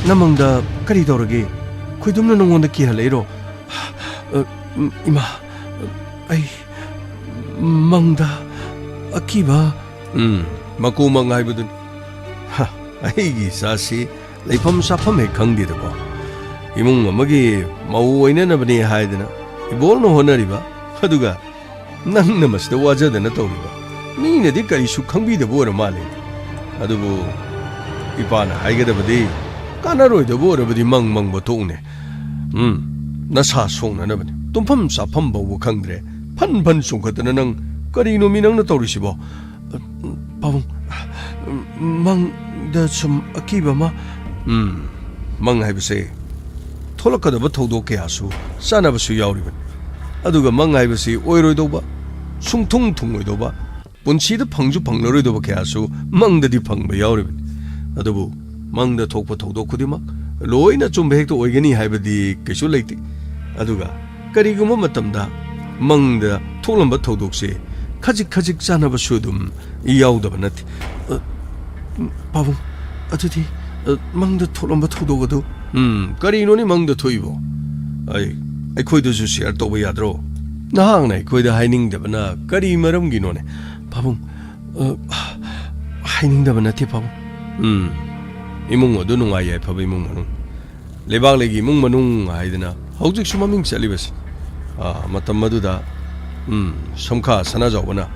ꯅꯃꯪꯗ ꯀꯔꯤ ꯇꯧꯔꯒꯦ? ꯈꯣꯏꯗꯨꯝꯅ ꯅꯉꯣꯟꯗ ꯀꯤꯍꯜꯂꯛꯏꯔꯣ? ꯑ, ꯏꯃꯥ, ꯑꯩ ꯃꯪꯗ ꯑꯀꯤꯕ꯫ ꯎꯝ, ꯃꯀꯨꯃꯪ ꯍꯥꯏꯕꯗꯨꯅꯤ꯫ ꯍ, ꯑꯩꯒꯤ ꯏꯆꯥꯁꯤ ꯂꯩꯐꯝ ꯆꯥꯐꯝ ꯍꯦꯛ ꯈꯪꯗꯦꯗꯀꯣ꯫ ꯏꯃꯨꯡ ꯑꯃꯒꯤ ꯃꯧ ꯑꯣꯏꯅꯅꯕꯅꯦ ꯍꯥꯏꯗꯅ ꯏꯕꯣꯜꯅ ꯍꯣꯠꯅꯔꯤꯕ, ꯑꯗꯨꯒ ꯅꯪꯅ ꯃꯁꯤꯗ ꯋꯥꯖꯗꯅ ꯇꯧꯔꯤꯕ꯫ ꯃꯤꯅꯗꯤ ꯀꯔꯤꯁꯨ ꯈꯪꯕꯤꯗꯕ ꯑꯣꯏꯔ ꯃꯥꯜꯂꯦ꯫ ꯑꯗꯨꯕꯨ ꯏꯄꯥꯅ ꯍꯥꯏꯒꯗꯕꯗꯤ, ꯀꯥꯟꯅꯔꯣꯏꯗꯕ ꯑꯣꯏꯔꯕꯗꯤ ꯃꯪ ꯃꯪꯕ ꯇꯣꯛꯎꯅꯦ꯫ ꯎꯝ, ꯅꯁꯥ ꯁꯣꯛꯅꯅꯕꯅꯤ꯫ ꯇꯨꯝꯐꯝ ꯆꯥꯐꯝ ꯐꯥꯎꯕ ꯈꯪꯗ꯭ꯔꯦ꯫ ꯐꯟ ꯐꯟ ꯆꯣꯡꯈꯠꯇꯅ ꯅꯪ ꯀꯔꯤꯅꯣ ꯃꯤ ꯅꯪꯅ ꯇꯧꯔꯤꯁꯤꯕꯣ? ꯄꯥꯕꯨꯡ, ꯃꯪꯗ ꯁꯨꯝ ꯑꯀꯤꯕ ꯑꯃ꯫ ꯎꯝ, ꯃꯪ ꯍꯥꯏꯕꯁꯦ ꯊꯣꯛꯂꯛꯀꯗꯕ ꯊꯧꯗꯣꯛ ꯀꯌꯥꯁꯨ ꯆꯥꯅꯕꯁꯨ ꯌꯥꯎꯔꯤꯕꯅꯤ꯫ ꯑꯗꯨꯒ ꯃꯪ ꯍꯥꯏꯕꯁꯤ ꯑꯣꯏꯔꯣꯏꯗꯧꯕ, ꯁꯨꯡꯊꯨꯡ ꯊꯨꯡꯉꯣꯏꯗꯧꯕ, ꯄꯨꯟꯁꯤꯗ ꯐꯪꯁꯨ ꯐꯪꯂꯔꯣꯏꯗꯧꯕ ꯀꯌꯥꯁꯨ ꯃꯪꯗꯗꯤ ꯐꯪꯕ ꯌꯥꯎꯔꯤꯕꯅꯤ꯫ ꯑꯗꯨꯕꯨ ꯃꯪꯗ ꯊꯣꯛꯄ ꯊꯧꯗꯣꯛ ꯈꯨꯗꯤꯡꯃꯛ ꯂꯣꯏꯅ ꯑꯆꯨꯝꯕ ꯍꯦꯛꯇ ꯑꯣꯏꯒꯅꯤ ꯍꯥꯏꯕꯗꯤ ꯀꯩꯁꯨ ꯂꯩꯇꯦ꯫ ꯑꯗꯨꯒ ꯀꯔꯤꯒꯨꯝꯕ ꯃꯇꯝꯗ ꯃꯪꯗ ꯊꯣꯛꯂꯝꯕ ꯊꯧꯗꯣꯛꯁꯦ ꯈꯖꯤꯛ ꯈꯖꯤꯛ ꯆꯥꯟꯅꯕꯁꯨ ꯑꯗꯨꯝ ꯌꯥꯎꯗꯕ ꯅꯠꯇꯦ꯫ ꯑ, ꯄꯥꯕꯨꯡ, ꯑꯗꯨꯗꯤ, ꯑ, ꯃꯪꯗ ꯊꯣꯛꯂꯝꯕ ꯊꯧꯗꯣꯛ ꯑꯗꯨ? ꯎꯝ, ꯀꯔꯤꯅꯣꯅꯦ ꯃꯪꯗ ꯊꯣꯛꯏꯕꯣ? ꯑꯩ, ꯑꯩꯈꯣꯏꯗꯁꯨ ꯁꯤꯌꯔ ꯇꯧꯕ ꯌꯥꯗ꯭ꯔꯣ? ꯅꯍꯥꯛꯅ ꯑꯩꯈꯣꯏꯗ ꯍꯥꯏꯅꯤꯡꯗꯕꯅ ꯀꯔꯤ ꯃꯔꯝꯒꯤꯅꯣꯅꯦ? ꯄꯥꯕꯨꯡ, ꯑ, ꯍꯥꯏꯅꯤꯡꯗꯕ ꯅꯠꯇꯦ, ꯄꯥꯕꯨꯡ꯫ ꯎꯝ, ꯏꯃꯨꯡ ꯑꯗꯨ ꯅꯨꯡꯉꯥꯏ ꯌꯥꯏꯐꯕ ꯏꯃꯨꯡ ꯃꯅꯨꯡ, ꯂꯩꯕꯥꯛ ꯂꯩꯒꯤ ꯏꯃꯨꯡ ꯃꯅꯨꯡ ꯍꯥꯏꯗꯅ ꯍꯧꯖꯤꯛꯁꯨ ꯃꯃꯤꯡ ꯆꯠꯂꯤꯕꯁꯤ꯫ ꯑꯥ, ꯃꯇꯝ ꯑꯗꯨꯗ, ꯎꯝ, ꯁꯝꯈꯥ ꯁꯅꯥꯖꯥꯎꯕꯅ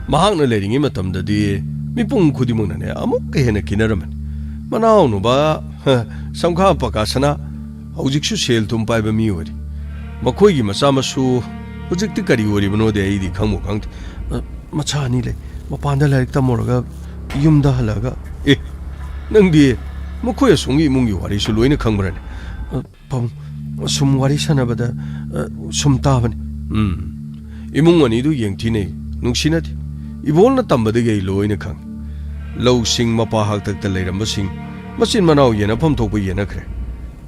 ꯃꯍꯥꯛꯅ ꯂꯩꯔꯤꯉꯩ ꯃꯇꯝꯗꯗꯤ ꯃꯤꯄꯨꯝ ꯈꯨꯗꯤꯡꯃꯛꯅꯅꯦ ꯑꯃꯨꯛꯀ ꯍꯦꯟꯅ ꯀꯤꯅꯔꯝꯃꯅꯤ꯫ ꯃꯅꯥꯎꯅꯨꯕ, ꯍ, ꯁꯝꯈꯥ ꯄꯀꯥꯁꯅꯥ ꯍꯧꯖꯤꯛꯁꯨ ꯁꯦꯜ ꯊꯨꯝ ꯄꯥꯏꯕ ꯃꯤ ꯑꯣꯏꯔꯤ꯫ ꯃꯈꯣꯏꯒꯤ ꯃꯆꯥ ꯃꯁꯨ ꯍꯧꯖꯤꯛꯇꯤ ꯀꯔꯤ ꯑꯣꯏꯔꯤꯕꯅꯣꯗꯤ ꯑꯩꯗꯤ ꯈꯪꯕꯨ ꯈꯪꯗꯦ꯫ ꯑ, ꯃꯆꯥ ꯑꯅꯤ ꯂꯩ꯫ ꯃꯄꯥꯟꯗ ꯂꯥꯏꯔꯤꯛ ꯇꯝꯃꯨꯔꯒ ꯌꯨꯝꯗ ꯍꯜꯂꯛꯑꯒ꯫ ꯑꯦ, ꯅꯪꯗꯤ ꯃꯈꯣꯏ ꯑꯁꯣꯝꯒꯤ ꯏꯃꯨꯡꯒꯤ ꯋꯥꯔꯤꯁꯨ ꯂꯣꯏꯅ ꯈꯪꯕ꯭ꯔꯅꯦ? ꯑ, ꯄꯥꯕꯨꯡ, ꯁꯨꯝ ꯋꯥꯔꯤ ꯁꯥꯟꯅꯕꯗ, ꯑ, ꯁꯨꯝ ꯇꯥꯕꯅꯤ꯫ ꯎꯝ, ꯏꯃꯨꯡ ꯑꯅꯤꯗꯨ ꯌꯦꯡꯊꯤꯅꯩ, ꯅꯨꯡꯁꯤꯅꯗꯦ꯫ ꯏꯕꯣꯜꯅ ꯇꯝꯕꯗꯒꯤ ꯑꯩ ꯂꯣꯏꯅ ꯈꯪꯏ꯫ ꯂꯧꯁꯤꯡ ꯃꯄꯥ ꯍꯥꯛꯇꯛꯇ ꯂꯩꯔꯝꯕꯁꯤꯡ, ꯃꯆꯤꯟ ꯃꯅꯥꯎ ꯌꯦꯟꯅꯐꯝ ꯊꯣꯛꯄ ꯌꯦꯟꯅꯈ꯭ꯔꯦ꯫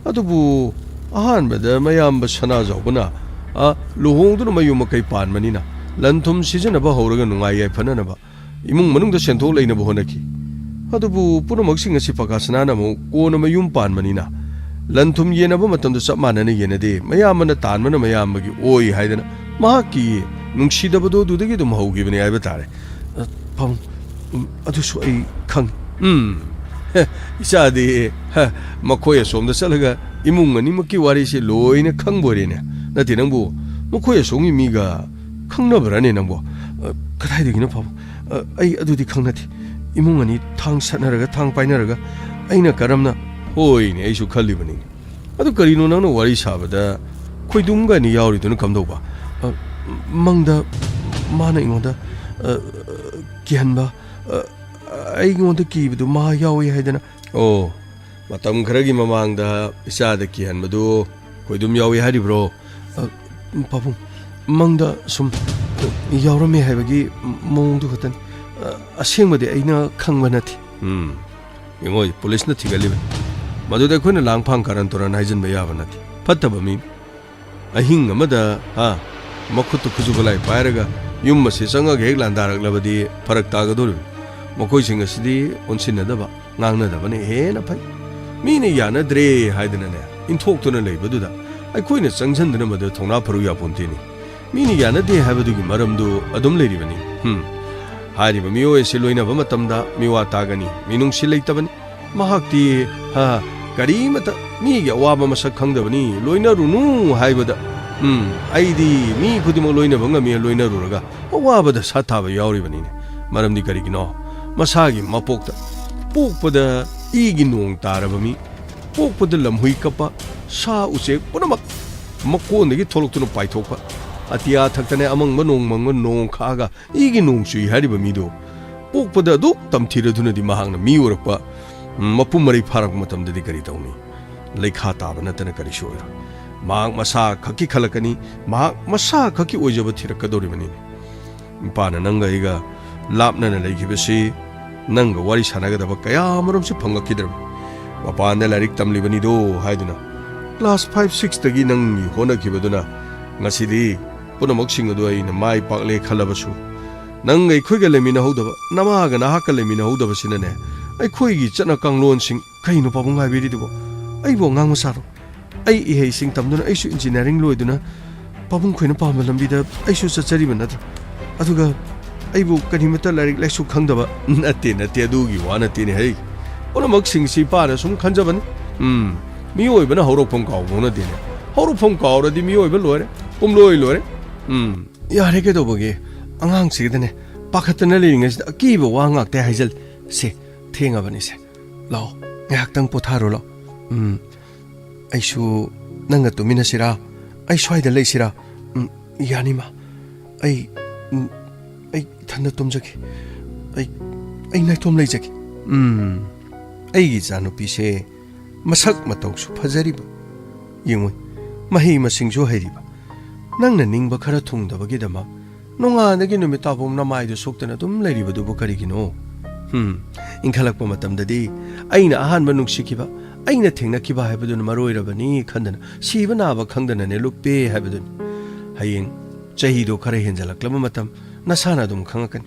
ꯑꯗꯨꯕꯨ ꯑꯍꯥꯟꯕꯗ ꯃꯌꯥꯝꯕ ꯁꯅꯥꯖꯥꯎꯕꯅ, ꯑ, ꯂꯨꯍꯣꯡꯗꯨꯅ ꯃꯌꯨꯝ ꯃꯀꯩ ꯄꯥꯟꯕꯅꯤꯅ ꯂꯟ ꯊꯨꯝ ꯁꯤꯖꯤꯟꯅꯕ ꯍꯧꯔꯒ ꯅꯨꯡꯉꯥꯏ ꯌꯥꯏꯐꯅꯅꯕ ꯏꯃꯨꯡ ꯃꯅꯨꯡꯗ ꯁꯦꯟꯊꯣꯛ ꯂꯩꯅꯕ ꯍꯣꯠꯅꯈꯤ꯫ ꯑꯗꯨꯕꯨ ꯄꯨꯝꯅꯃꯛꯁꯤꯡ ꯑꯁꯤ ꯄ꯭ꯔꯀꯥꯁꯅꯥꯅ ꯑꯃꯨꯛ ꯀꯣꯟꯅ ꯃꯌꯨꯝ ꯄꯥꯟꯕꯅꯤꯅ ꯂꯟ ꯊꯨꯝ ꯌꯦꯟꯅꯕ ꯃꯇꯝꯗ ꯆꯞ ꯃꯥꯟꯅꯅ ꯌꯦꯟꯅꯗꯦ꯫ ꯃꯌꯥꯝꯕꯅ ꯇꯥꯟꯕꯅ ꯃꯌꯥꯝꯕꯒꯤ ꯑꯣꯏ ꯍꯥꯏꯗꯅ ꯃꯍꯥꯛꯀꯤ ꯅꯨꯡꯁꯤꯗꯕꯗꯣ ꯑꯗꯨꯗꯒꯤ ꯑꯗꯨꯝ ꯍꯧꯈꯤꯕꯅꯤ ꯍꯥꯏꯕ ꯇꯥꯔꯦ꯫ ꯑ, ꯄꯥꯕꯨꯡ, ꯎꯝ, ꯑꯗꯨꯁꯨ ꯑꯩ ꯈꯪ-, ꯎꯝ, ꯍꯦ, ꯏꯆꯥꯗꯤ, ꯍ, ꯃꯈꯣꯏ ꯑꯁꯣꯝꯗ ꯆꯠꯂꯒ ꯏꯃꯨꯡ ꯑꯅꯤꯃꯛꯀꯤ ꯋꯥꯔꯤꯁꯦ ꯂꯣꯏꯅ ꯈꯪꯕ ꯑꯣꯏꯔꯦꯅꯦ꯫ ꯅꯠꯇꯦ ꯅꯪꯕꯨ, ꯃꯈꯣꯏ ꯑꯁꯣꯝꯒꯤ ꯃꯤꯒ ꯈꯪꯅꯕ꯭ꯔꯅꯦ ꯅꯪꯕꯨ? ꯑ, ꯀꯗꯥꯏꯗꯒꯤꯅꯣ ꯄꯥꯕꯨꯡ? ꯑ, ꯑꯩ ꯑꯗꯨꯗꯤ ꯈꯪꯅꯗꯦ꯫ ꯏꯃꯨꯡ ꯑꯅꯤ ꯊꯥꯡ ꯁꯠꯅꯔꯒ, ꯊꯥꯡ ꯄꯥꯏꯅꯔꯒ ꯑꯩꯅ ꯀꯔꯝꯅ? ꯍꯣꯏꯅꯦ, ꯑꯩꯁꯨ ꯈꯜꯂꯤꯕꯅꯤꯅꯦ꯫ ꯑꯗꯨ ꯀꯔꯤꯅꯣ ꯅꯪꯅ ꯋꯥꯔꯤ ꯁꯥꯕꯗ ꯈꯣꯏꯗꯨꯝꯒ ꯑꯅꯤ ꯌꯥꯎꯔꯤꯗꯨꯅ ꯀꯝꯗꯧꯕ? ꯑ, ꯃꯪꯗ ꯃꯥꯅ ꯑꯩꯉꯣꯟꯗ, ꯑ, ꯀꯤꯍꯟꯕ, ꯑ, ꯑꯩꯉꯣꯟꯗ ꯀꯤꯕꯗꯨ ꯃꯥ ꯌꯥꯎꯏ ꯍꯥꯏꯗꯅ꯫ ꯑꯣ, ꯃꯇꯝ ꯈꯔꯒꯤ ꯃꯃꯥꯡꯗ ꯏꯆꯥꯗ ꯀꯤꯍꯟꯕꯗꯨ ꯈꯣꯏꯗꯨꯝ ꯌꯥꯎꯏ ꯍꯥꯏꯔꯤꯕ꯭ꯔꯣ? ꯑ, ꯄꯥꯕꯨꯡ, ꯃꯪꯗ ꯁꯨꯝ ꯌꯥꯎꯔꯝꯃꯦ ꯍꯥꯏꯕꯒꯤ ꯃꯑꯣꯡꯗꯨ ꯈꯛꯇꯅꯤ꯫ ꯑ, ꯑꯁꯦꯡꯕꯗꯤ ꯑꯩꯅ ꯈꯪꯕ ꯅꯠꯇꯦ꯫ ꯎꯝ, ꯌꯦꯡꯉꯣ, ꯄꯨꯂꯤꯁꯅ ꯊꯤꯒꯠꯂꯤꯕꯅꯤ꯫ ꯃꯗꯨꯗ ꯑꯩꯈꯣꯏꯅ ꯂꯥꯡꯐꯥꯡ ꯀꯥꯔꯟ ꯇꯨꯔꯟ ꯍꯥꯏꯖꯤꯟꯕ ꯌꯥꯕ ꯅꯠꯇꯦ꯫ ꯐꯠꯇꯕ ꯃꯤꯅꯤ꯫ ꯑꯍꯤꯡ ꯑꯃꯗ, ꯍꯥ, ꯃꯈꯨꯠꯇ ꯈꯨꯠꯁꯨ ꯈꯨꯠꯂꯥꯏ ꯄꯥꯏꯔꯒ ꯌꯨꯝ ꯑꯁꯤ ꯆꯪꯉꯒ ꯍꯦꯛ ꯂꯥꯟꯗꯥꯔꯛꯂꯕꯗꯤ ꯐꯔꯛ ꯇꯥꯒꯗꯧꯔꯤꯕꯅꯤ꯫ ꯃꯈꯣꯏꯁꯤꯡ ꯑꯁꯤꯗꯤ ꯑꯣꯟꯁꯤꯟꯅꯗꯕ, ꯉꯥꯡꯅꯗꯕꯅ ꯍꯦꯟꯅ ꯐꯩ꯫ ꯃꯤꯅ ꯌꯥꯅꯗ꯭ꯔꯦ ꯍꯥꯏꯗꯅꯅꯦ, ꯏꯟꯊꯣꯛꯇꯨꯅ ꯂꯩꯕꯗꯨꯗ ꯑꯩꯈꯣꯏꯅ ꯆꯪꯁꯤꯟꯗꯨꯅ ꯃꯗꯨ ꯊꯧꯅꯥ ꯐꯔꯨ ꯌꯥꯄꯣꯟꯇꯦꯅꯦ꯫ ꯃꯤꯅ ꯌꯥꯅꯗꯦ ꯍꯥꯏꯕꯗꯨꯒꯤ ꯃꯔꯝꯗꯨ ꯑꯗꯨꯝ ꯂꯩꯔꯤꯕꯅꯤ꯫ ꯍꯨꯝ꯫ ꯍꯥꯏꯔꯤꯕ ꯃꯤꯑꯣꯏ ꯑꯁꯤ ꯂꯣꯏꯅꯕ ꯃꯇꯝꯗ ꯃꯤꯋꯥ ꯇꯥꯒꯅꯤ, ꯃꯤꯅꯨꯡꯁꯤ ꯂꯩꯇꯕꯅꯤ꯫ ꯃꯍꯥꯛꯇꯤ, ꯍꯥ, ꯀꯔꯤꯃꯇ ꯃꯤꯒꯤ ꯑꯋꯥꯕ ꯃꯁꯛ ꯈꯪꯗꯕꯅꯤ, ꯂꯣꯏꯅꯔꯨꯅꯨ ꯍꯥꯏꯕꯗ, ꯎꯝ, ꯑꯩꯗꯤ ꯃꯤ ꯈꯨꯗꯤꯡꯃꯛ ꯂꯣꯏꯅꯕ ꯉꯝꯃꯤ, ꯂꯣꯏꯅꯔꯨꯔꯒ ꯑꯋꯥꯕꯗ ꯁꯥꯊꯥꯕ ꯌꯥꯎꯔꯤꯕꯅꯤꯅꯦ꯫ ꯃꯔꯝꯗꯤ ꯀꯔꯤꯒꯤꯅꯣ? ꯃꯁꯥꯒꯤ ꯃꯄꯣꯛꯇ, ꯄꯣꯛꯄꯗ ꯏꯒꯤ ꯅꯣꯡ ꯇꯥꯔꯕ ꯃꯤ, ꯄꯣꯛꯄꯗ ꯂꯝꯍꯨꯏ ꯀꯞꯄ, ꯁꯥ ꯎꯆꯦꯛ ꯄꯨꯝꯅꯃꯛ ꯃꯀꯣꯟꯗꯒꯤ ꯊꯣꯛꯂꯛꯇꯨꯅ ꯄꯥꯏꯊꯣꯛꯄ, ꯑꯇꯤꯌꯥ ꯊꯛꯇꯅ ꯑꯃꯪꯕ ꯅꯣꯡ ꯃꯪꯕ ꯅꯣꯡ ꯈꯥꯛꯑꯒ ꯏꯒꯤ ꯅꯣꯡ ꯆꯨꯏ ꯍꯥꯏꯔꯤꯕ ꯃꯤꯗꯨ ꯄꯣꯛꯄꯗ ꯑꯗꯨꯛ ꯇꯝꯊꯤꯔꯗꯨꯅꯗꯤ ꯃꯍꯥꯛꯅ ꯃꯤ ꯑꯣꯏꯔꯛꯄ, ꯃꯄꯨꯡ ꯃꯔꯩ ꯐꯥꯔꯛꯄ ꯃꯇꯝꯗꯗꯤ ꯀꯔꯤ ꯇꯧꯅꯤ? ꯂꯩꯈꯥ ꯇꯥꯕ ꯅꯠꯇꯅ ꯀꯔꯤꯁꯨ ꯑꯣꯏꯔꯣꯏ꯫ ꯃꯍꯥꯛ ꯃꯁꯥ ꯈꯛꯀꯤ ꯈꯜꯂꯛꯀꯅꯤ, ꯃꯍꯥꯛ ꯃꯁꯥ ꯈꯛꯀꯤ ꯑꯣꯏꯖꯕ ꯊꯤꯔꯛꯀꯗꯧꯔꯤꯕꯅꯤꯅꯦ꯫ ꯏꯄꯥꯅ ꯅꯪꯒ ꯑꯩꯒ ꯂꯥꯞꯅꯅ ꯂꯩꯈꯤꯕꯁꯤ ꯅꯪꯒ ꯋꯥꯔꯤ ꯁꯥꯟꯅꯒꯗꯕ ꯀꯌꯥ ꯑꯃꯔꯣꯝꯁꯨ ꯐꯪꯂꯛꯈꯤꯗ꯭ꯔꯕꯅꯤ꯫ ꯃꯄꯥꯟꯗ ꯂꯥꯏꯔꯤꯛ ꯇꯝꯂꯤꯕꯅꯤꯗꯣ ꯍꯥꯏꯗꯨꯅ꯫ ꯀ꯭ꯂꯥꯁ ꯐꯥꯏꯚ ꯁꯤꯛꯁꯇꯒꯤ ꯅꯪꯒꯤ ꯍꯣꯠꯅꯈꯤꯕꯗꯨꯅ ꯉꯁꯤꯗꯤ ꯄꯨꯝꯅꯃꯛꯁꯤꯡ ꯑꯗꯨ ꯑꯩꯅ ꯃꯥꯏ ꯄꯥꯛꯂꯦ ꯈꯜꯂꯕꯁꯨ, ꯅꯪ ꯑꯩꯈꯣꯏꯒ ꯂꯩꯃꯤꯟꯅꯍꯧꯗꯕ, ꯅꯃꯥꯒ ꯅꯍꯥꯛꯀ ꯂꯩꯃꯤꯟꯅꯍꯧꯗꯕꯁꯤꯅꯅꯦ, ꯑꯩꯈꯣꯏꯒꯤ ꯆꯠꯅ ꯀꯥꯡꯂꯣꯟꯁꯤꯡ꯫ ꯀꯩꯅꯣ ꯄꯥꯕꯨꯡ ꯍꯥꯏꯕꯤꯔꯤꯗꯨꯕꯣ? ꯑꯩꯕꯨ ꯑꯉꯥꯡ ꯃꯆꯥꯔꯣ? ꯑꯩ ꯏꯍꯩꯁꯤꯡ ꯇꯝꯗꯨꯅ ꯑꯩꯁꯨ ꯏꯟꯖꯤꯅꯤꯌꯥꯔꯤꯡ ꯂꯣꯏꯗꯨꯅ ꯄꯥꯕꯨꯡ ꯈꯣꯏꯅ ꯄꯥꯝꯕ ꯂꯝꯕꯤꯗ ꯑꯩꯁꯨ ꯆꯠꯆꯔꯤꯕ ꯅꯠꯇ꯭ꯔꯣ? ꯑꯗꯨꯒ ꯑꯩꯕꯨ ꯀꯔꯤꯃꯠꯇ ꯂꯥꯏꯔꯤꯛ ꯂꯥꯏꯁꯨ ꯈꯪꯗꯕ? ꯅꯠꯇꯦ, ꯅꯠꯇꯦ, ꯑꯗꯨꯒꯤ ꯋꯥ ꯅꯠꯇꯦꯅꯦ ꯍꯩ꯫ ꯄꯨꯝꯅꯃꯛꯁꯤꯡꯁꯤ ꯏꯄꯥꯅ ꯁꯨꯝ ꯈꯟꯖꯕꯅꯤ꯫ ꯎꯝ, ꯃꯤꯑꯣꯏꯕꯅ ꯍꯧꯔꯛꯐꯝ ꯀꯥꯎꯕ ꯍꯧꯅꯗꯦꯅꯦ꯫ ꯍꯧꯔꯛꯐꯝ ꯀꯥꯎꯔꯗꯤ ꯃꯤꯑꯣꯏꯕ ꯂꯣꯏꯔꯦ, ꯄꯨꯝꯂꯣꯏ ꯂꯣꯏꯔꯦ꯫ ꯎꯝ, ꯌꯥꯔꯦ, ꯀꯩꯗꯧꯕꯒꯤ? ꯑꯉꯥꯡꯁꯤꯗꯅꯦ, ꯄꯥꯈꯠꯇꯅ ꯂꯩꯔꯤꯉꯩꯁꯤꯗ ꯑꯀꯤꯕ ꯋꯥ ꯉꯥꯛꯇ ꯍꯥꯏꯖꯜꯂꯤ꯫ ꯁꯦ, ꯊꯦꯡꯉꯕꯅꯤꯁꯦ꯫ ꯂꯥꯛꯑꯣ, ꯉꯥꯏꯍꯥꯛꯇꯪ ꯄꯣꯊꯥꯔꯣ, ꯂꯥꯛꯑꯣ꯫ ꯎꯝ, ꯑꯩꯁꯨ ꯅꯪꯒ ꯇꯨꯝꯃꯤꯟꯅꯁꯤꯔꯥ? ꯑꯩ ꯁ꯭ꯋꯥꯏꯗ ꯂꯩꯁꯤꯔꯥ? ꯎꯝ, ꯌꯥꯅꯤ, ꯃꯥ꯫ ꯑꯩ, ꯎꯝ, ꯑꯩ ꯏꯊꯟꯗ ꯇꯨꯝꯖꯒꯦ꯫ ꯑꯩ, ꯑꯩ ꯅꯥꯏꯇꯣꯝ ꯂꯩꯖꯒꯦ꯫ ꯎꯝ, ꯑꯩꯒꯤ ꯏꯆꯥꯅꯨꯄꯤꯁꯦ ꯃꯁꯛ ꯃꯇꯧꯁꯨ ꯐꯖꯔꯤꯕ, ꯌꯦꯡꯉꯨ, ꯃꯍꯩ ꯃꯁꯤꯡꯁꯨ ꯍꯩꯔꯤꯕ, ꯅꯪꯅ ꯅꯤꯡꯕ ꯈꯔ ꯊꯨꯡꯗꯕꯒꯤꯗꯃꯛ ꯅꯣꯡꯉꯥꯟꯗꯒꯤ ꯅꯨꯃꯤꯠ ꯇꯥꯐꯥꯎ ꯅꯃꯥꯏꯗꯨ ꯁꯣꯛꯇꯅ ꯑꯗꯨꯝ ꯂꯩꯔꯤꯕꯗꯨꯕꯨ ꯀꯔꯤꯒꯤꯅꯣ? ꯍꯨꯝ, ꯏꯟꯈꯠꯂꯛꯄ ꯃꯇꯝꯗꯗꯤ ꯑꯩꯅ ꯑꯍꯥꯟꯕ ꯅꯨꯡꯁꯤꯈꯤꯕ, ꯑꯩꯅ ꯊꯦꯡꯅꯈꯤꯕ ꯍꯥꯏꯕꯗꯨꯅ ꯃꯔꯨ ꯑꯣꯏꯔꯕꯅꯤ ꯈꯟꯗꯅ ꯁꯤꯕ ꯅꯥꯕ ꯈꯪꯗꯅꯅꯦ ꯂꯨꯞꯄꯦ ꯍꯥꯏꯕꯗꯨꯅꯤ꯫ ꯍꯌꯦꯡ ꯆꯍꯤꯗꯣ ꯈꯔ ꯍꯦꯟꯖꯜꯂꯛꯂꯕ ꯃꯇꯝ ꯅꯁꯥꯅ ꯑꯗꯨꯝ ꯈꯪꯉꯛꯀꯅꯤ꯫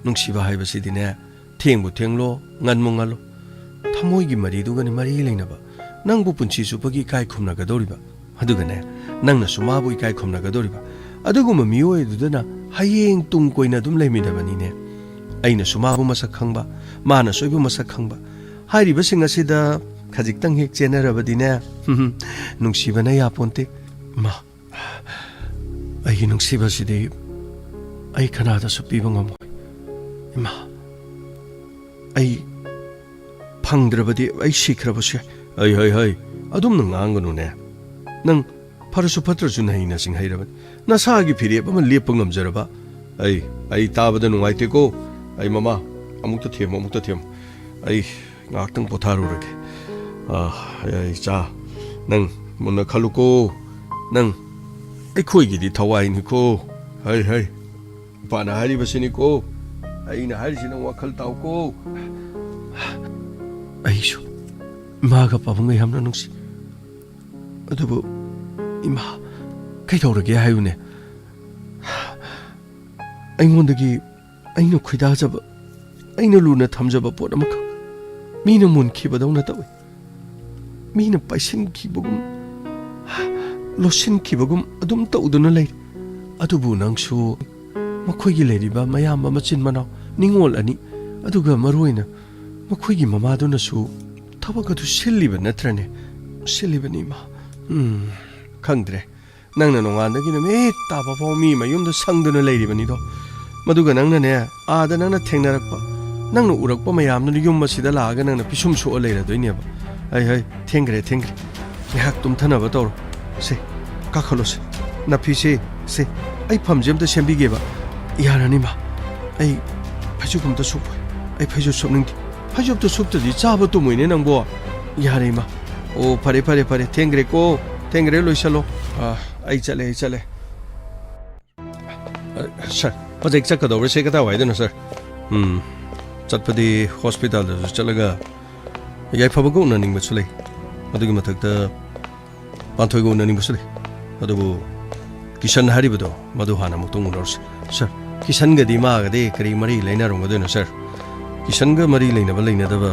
ꯅꯨꯡꯁꯤꯕ ꯍꯥꯏꯕꯁꯤꯗꯤꯅꯦ, ꯊꯦꯡꯕꯨ ꯊꯦꯡꯂꯣ, ꯉꯟꯕꯨ ꯉꯜꯂꯣ, ꯊꯃꯣꯏꯒꯤ ꯃꯔꯤꯗꯨꯒꯅꯤ ꯃꯔꯤ ꯂꯩꯅꯕ, ꯅꯪꯕꯨ ꯄꯨꯟꯁꯤ ꯆꯨꯞꯄꯒꯤ ꯏꯀꯥꯏ ꯈꯨꯝꯅꯒꯗꯧꯔꯤꯕ, ꯑꯗꯨꯒꯅꯦ, ꯅꯪꯅꯁꯨ ꯃꯥꯕꯨ ꯏꯀꯥꯏ ꯈꯨꯝꯅꯒꯗꯧꯔꯤꯕ, ꯑꯗꯨꯒꯨꯝꯕ ꯃꯤꯑꯣꯏ ꯑꯗꯨꯗꯅ ꯍꯌꯦꯡ ꯇꯨꯡ ꯀꯣꯏꯅ ꯑꯗꯨꯝ ꯂꯩꯃꯤꯟꯅꯕꯅꯤꯅꯦ꯫ ꯑꯩꯅꯁꯨ ꯃꯥꯕꯨ ꯃꯁꯛ ꯈꯪꯕ, ꯃꯥꯅꯁꯨ ꯑꯩꯕꯨ ꯃꯁꯛ ꯈꯪꯕ, ꯍꯥꯏꯔꯤꯕꯁꯤꯡ ꯑꯁꯤꯗ ꯈꯖꯤꯛꯇꯪ ꯍꯦꯛ ꯆꯦꯟꯅꯔꯕꯗꯤꯅꯦ, ꯅꯨꯡꯁꯤꯕꯅ ꯌꯥꯄꯣꯟꯇꯦ꯫ ꯃꯥ ꯑꯩꯒꯤ ꯅꯨꯡꯁꯤꯕꯁꯤꯗꯤ ꯑꯩ ꯀꯅꯥꯗꯁꯨ ꯄꯤꯕ ꯉꯝꯃꯣꯏ꯫ ꯏꯃꯥ, ꯑꯩ ꯐꯪꯗ꯭ꯔꯕꯗꯤ ꯑꯩ ꯁꯤꯈ꯭ꯔꯕꯁꯨ ꯌꯥꯏ꯫ ꯍꯩ, ꯍꯩ, ꯍꯩ, ꯑꯗꯨꯝꯅ ꯉꯥꯡꯒꯅꯨꯅꯦ꯫ ꯅꯪ ꯐꯔꯁꯨ ꯐꯠꯇ꯭ꯔꯁꯨ ꯅꯍꯩ ꯅꯁꯤꯡ ꯍꯩꯔꯕꯅꯤ꯫ ꯅꯁꯥꯒꯤ ꯐꯤꯔꯦꯞ ꯑꯃ ꯂꯦꯞꯄ ꯉꯝꯖꯔꯕ꯫ ꯑꯩ, ꯑꯩ ꯇꯥꯕꯗ ꯅꯨꯡꯉꯥꯏꯇꯦꯀꯣ꯫ ꯑꯩ ꯃꯃꯥ, ꯑꯃꯨꯛꯇ ꯊꯦꯝꯃꯨ, ꯑꯃꯨꯛꯇ ꯊꯦꯝꯃꯨ꯫ ꯑꯩ ꯉꯥꯏꯍꯥꯛꯇꯪ ꯄꯣꯊꯥꯔꯨꯔꯒꯦ꯫ ꯑꯥ, ꯑꯩ ꯏꯆꯥ, ꯅꯪ ꯃꯨꯟꯅ ꯈꯜꯂꯨꯀꯣ꯫ ꯅꯪ ꯑꯩꯈꯣꯏꯒꯤꯗꯤ ꯊꯋꯥꯏꯅꯤꯀꯣ꯫ ꯍꯩ, ꯍꯩ꯫ ꯏꯄꯥꯅ ꯍꯥꯏꯔꯤꯕꯁꯤꯅꯤꯀꯣ꯫ ꯑꯩꯅ ꯍꯥꯏꯔꯤꯁꯤ ꯅꯪ ꯋꯥꯈꯜ ꯇꯥꯎꯀꯣ꯫ ꯑꯩꯁꯨ ꯏꯃꯥꯒ ꯄꯥꯕꯨꯡꯒ ꯌꯥꯝꯅ ꯅꯨꯡꯁꯤ꯫ ꯑꯗꯨꯕꯨ ꯏꯃꯥ, ꯀꯩꯗꯧꯔꯒꯦ ꯍꯥꯏꯌꯨꯅꯦ? ꯑꯩꯉꯣꯟꯗꯒꯤ ꯑꯩꯅ ꯈꯣꯏꯗꯥꯖꯕ, ꯑꯩꯅ ꯂꯨꯅ ꯊꯝꯖꯕ ꯄꯣꯠ ꯑꯃꯈꯛ ꯃꯤꯅ ꯃꯨꯟꯈꯤꯕꯗꯧꯅ ꯇꯧꯏ꯫ ꯃꯤꯅ ꯄꯥꯏꯁꯤꯟꯈꯤꯕꯒꯨꯝ, ꯂꯣꯠꯁꯤꯟꯈꯤꯕꯒꯨꯝ ꯑꯗꯨꯝ ꯇꯧꯗꯨꯅ ꯂꯩꯔꯤ꯫ ꯑꯗꯨꯕꯨ ꯅꯪꯁꯨ ꯃꯈꯣꯏꯒꯤ ꯂꯩꯔꯤꯕ ꯃꯌꯥꯝꯕ ꯃꯆꯤꯟ ꯃꯅꯥꯎ ꯅꯤꯡꯉꯣꯜ ꯑꯅꯤ, ꯑꯗꯨꯒ ꯃꯔꯨꯑꯣꯏꯅ ꯃꯈꯣꯏꯒꯤ ꯃꯃꯥꯗꯨꯅꯁꯨ ꯊꯕꯛ ꯑꯗꯨ ꯁꯤꯜꯂꯤꯕ ꯅꯠꯇ꯭ꯔꯅꯦ? ꯁꯤꯜꯂꯤꯕꯅꯤ, ꯏꯃꯥ꯫ ꯎꯝ, ꯈꯪꯗ꯭ꯔꯦ꯫ ꯅꯪꯅ ꯅꯣꯡꯉꯥꯟꯗꯒꯤ ꯅꯨꯃꯤꯠ ꯇꯥꯕ ꯐꯥꯎ ꯃꯤ ꯃꯌꯨꯝꯗ ꯁꯪꯗꯨꯅ ꯂꯩꯔꯤꯕꯅꯤꯗꯣ꯫ ꯃꯗꯨꯒ ꯅꯪꯅꯅꯦ, ꯑꯥꯗ ꯅꯪꯅ ꯊꯦꯡꯅꯔꯛꯄ, ꯅꯪꯅ ꯎꯔꯛꯄ ꯃꯌꯥꯝꯗꯨꯅ ꯌꯨꯝ ꯑꯁꯤꯗ ꯂꯥꯛꯑꯒ ꯅꯪꯅ ꯄꯤꯁꯨꯝ ꯁꯣꯛꯑ ꯂꯩꯔꯗꯣꯏꯅꯦꯕ꯫ ꯍꯩ, ꯍꯩ, ꯊꯦꯡꯈ꯭ꯔꯦ, ꯊꯦꯡꯈ꯭ꯔꯦ꯫ ꯉꯥꯏꯍꯥꯛ ꯇꯨꯝꯊꯅꯕ ꯇꯧꯔꯣ꯫ ꯁꯦ, ꯀꯥꯈꯠꯂꯣꯁꯦ꯫ ꯅꯥꯐꯤꯁꯦ, ꯁꯦ, ꯑꯩ ꯐꯝꯁꯦ ꯑꯝꯇ ꯁꯦꯝꯕꯤꯒꯦꯕ꯫ ꯌꯥꯔꯅꯤ, ꯃꯥ꯫ ꯑꯩ ꯐꯩꯖꯨꯞ ꯑꯝꯇ ꯁꯨꯞꯄꯣꯏ꯫ ꯑꯩ ꯐꯩꯖꯨꯞ ꯁꯨꯞꯅꯤꯡꯗꯦ꯫ ꯐꯩꯖꯨꯞꯇꯣ ꯁꯨꯞꯇꯗꯤ ꯆꯥꯕ ꯇꯨꯝꯃꯣꯏꯅꯦ ꯅꯪꯕꯣ꯫ ꯌꯥꯔꯦ, ꯏꯃꯥ꯫ ꯑꯣ, ꯐꯔꯦ, ꯐꯔꯦ, ꯐꯔꯦ꯫ ꯊꯦꯡꯈ꯭ꯔꯦꯀꯣ꯫ ꯊꯦꯡꯈ꯭ꯔꯦ, ꯂꯣꯏꯁꯜꯂꯣ꯫ ꯑꯥ, ꯑꯩ ꯆꯠꯂꯦ, ꯑꯩ ꯆꯠꯂꯦ꯫ ꯑ, ꯁꯥꯔ, ꯍꯧꯖꯤꯛ ꯆꯠꯀꯗꯧꯔꯤꯁꯦ ꯀꯗꯥꯏꯋꯥꯏꯗꯅꯣ, ꯁꯥꯔ? ꯎꯝ, ꯆꯠꯄꯗꯤ ꯍꯣꯁꯄꯤꯇꯥꯜꯗꯁꯨ ꯆꯠꯂꯒ ꯌꯥꯏꯐꯕꯒ ꯎꯅꯅꯤꯡꯕꯁꯨ ꯂꯩ꯫ ꯑꯗꯨꯒꯤ ꯃꯊꯛꯇ ꯄꯥꯟꯊꯣꯏꯒ ꯎꯅꯅꯤꯡꯕꯁꯨ ꯂꯩ꯫ ꯑꯗꯨꯕꯨ ꯀꯤꯁꯟ ꯍꯥꯏꯔꯤꯕꯗꯣ, ꯃꯗꯨ ꯍꯥꯟꯅ ꯑꯃꯨꯛꯇꯪ ꯎꯅꯔꯨꯁꯤ꯫ ꯁꯥꯔ, ꯀꯤꯁꯟꯒꯗꯤ ꯃꯥꯒꯗꯤ ꯀꯔꯤ ꯃꯔꯤ ꯂꯩꯅꯔꯝꯒꯗꯣꯏꯅꯣ, ꯁꯥꯔ? ꯀꯤꯁꯟꯒ ꯃꯔꯤ ꯂꯩꯅꯕ ꯂꯩꯅꯗꯕ,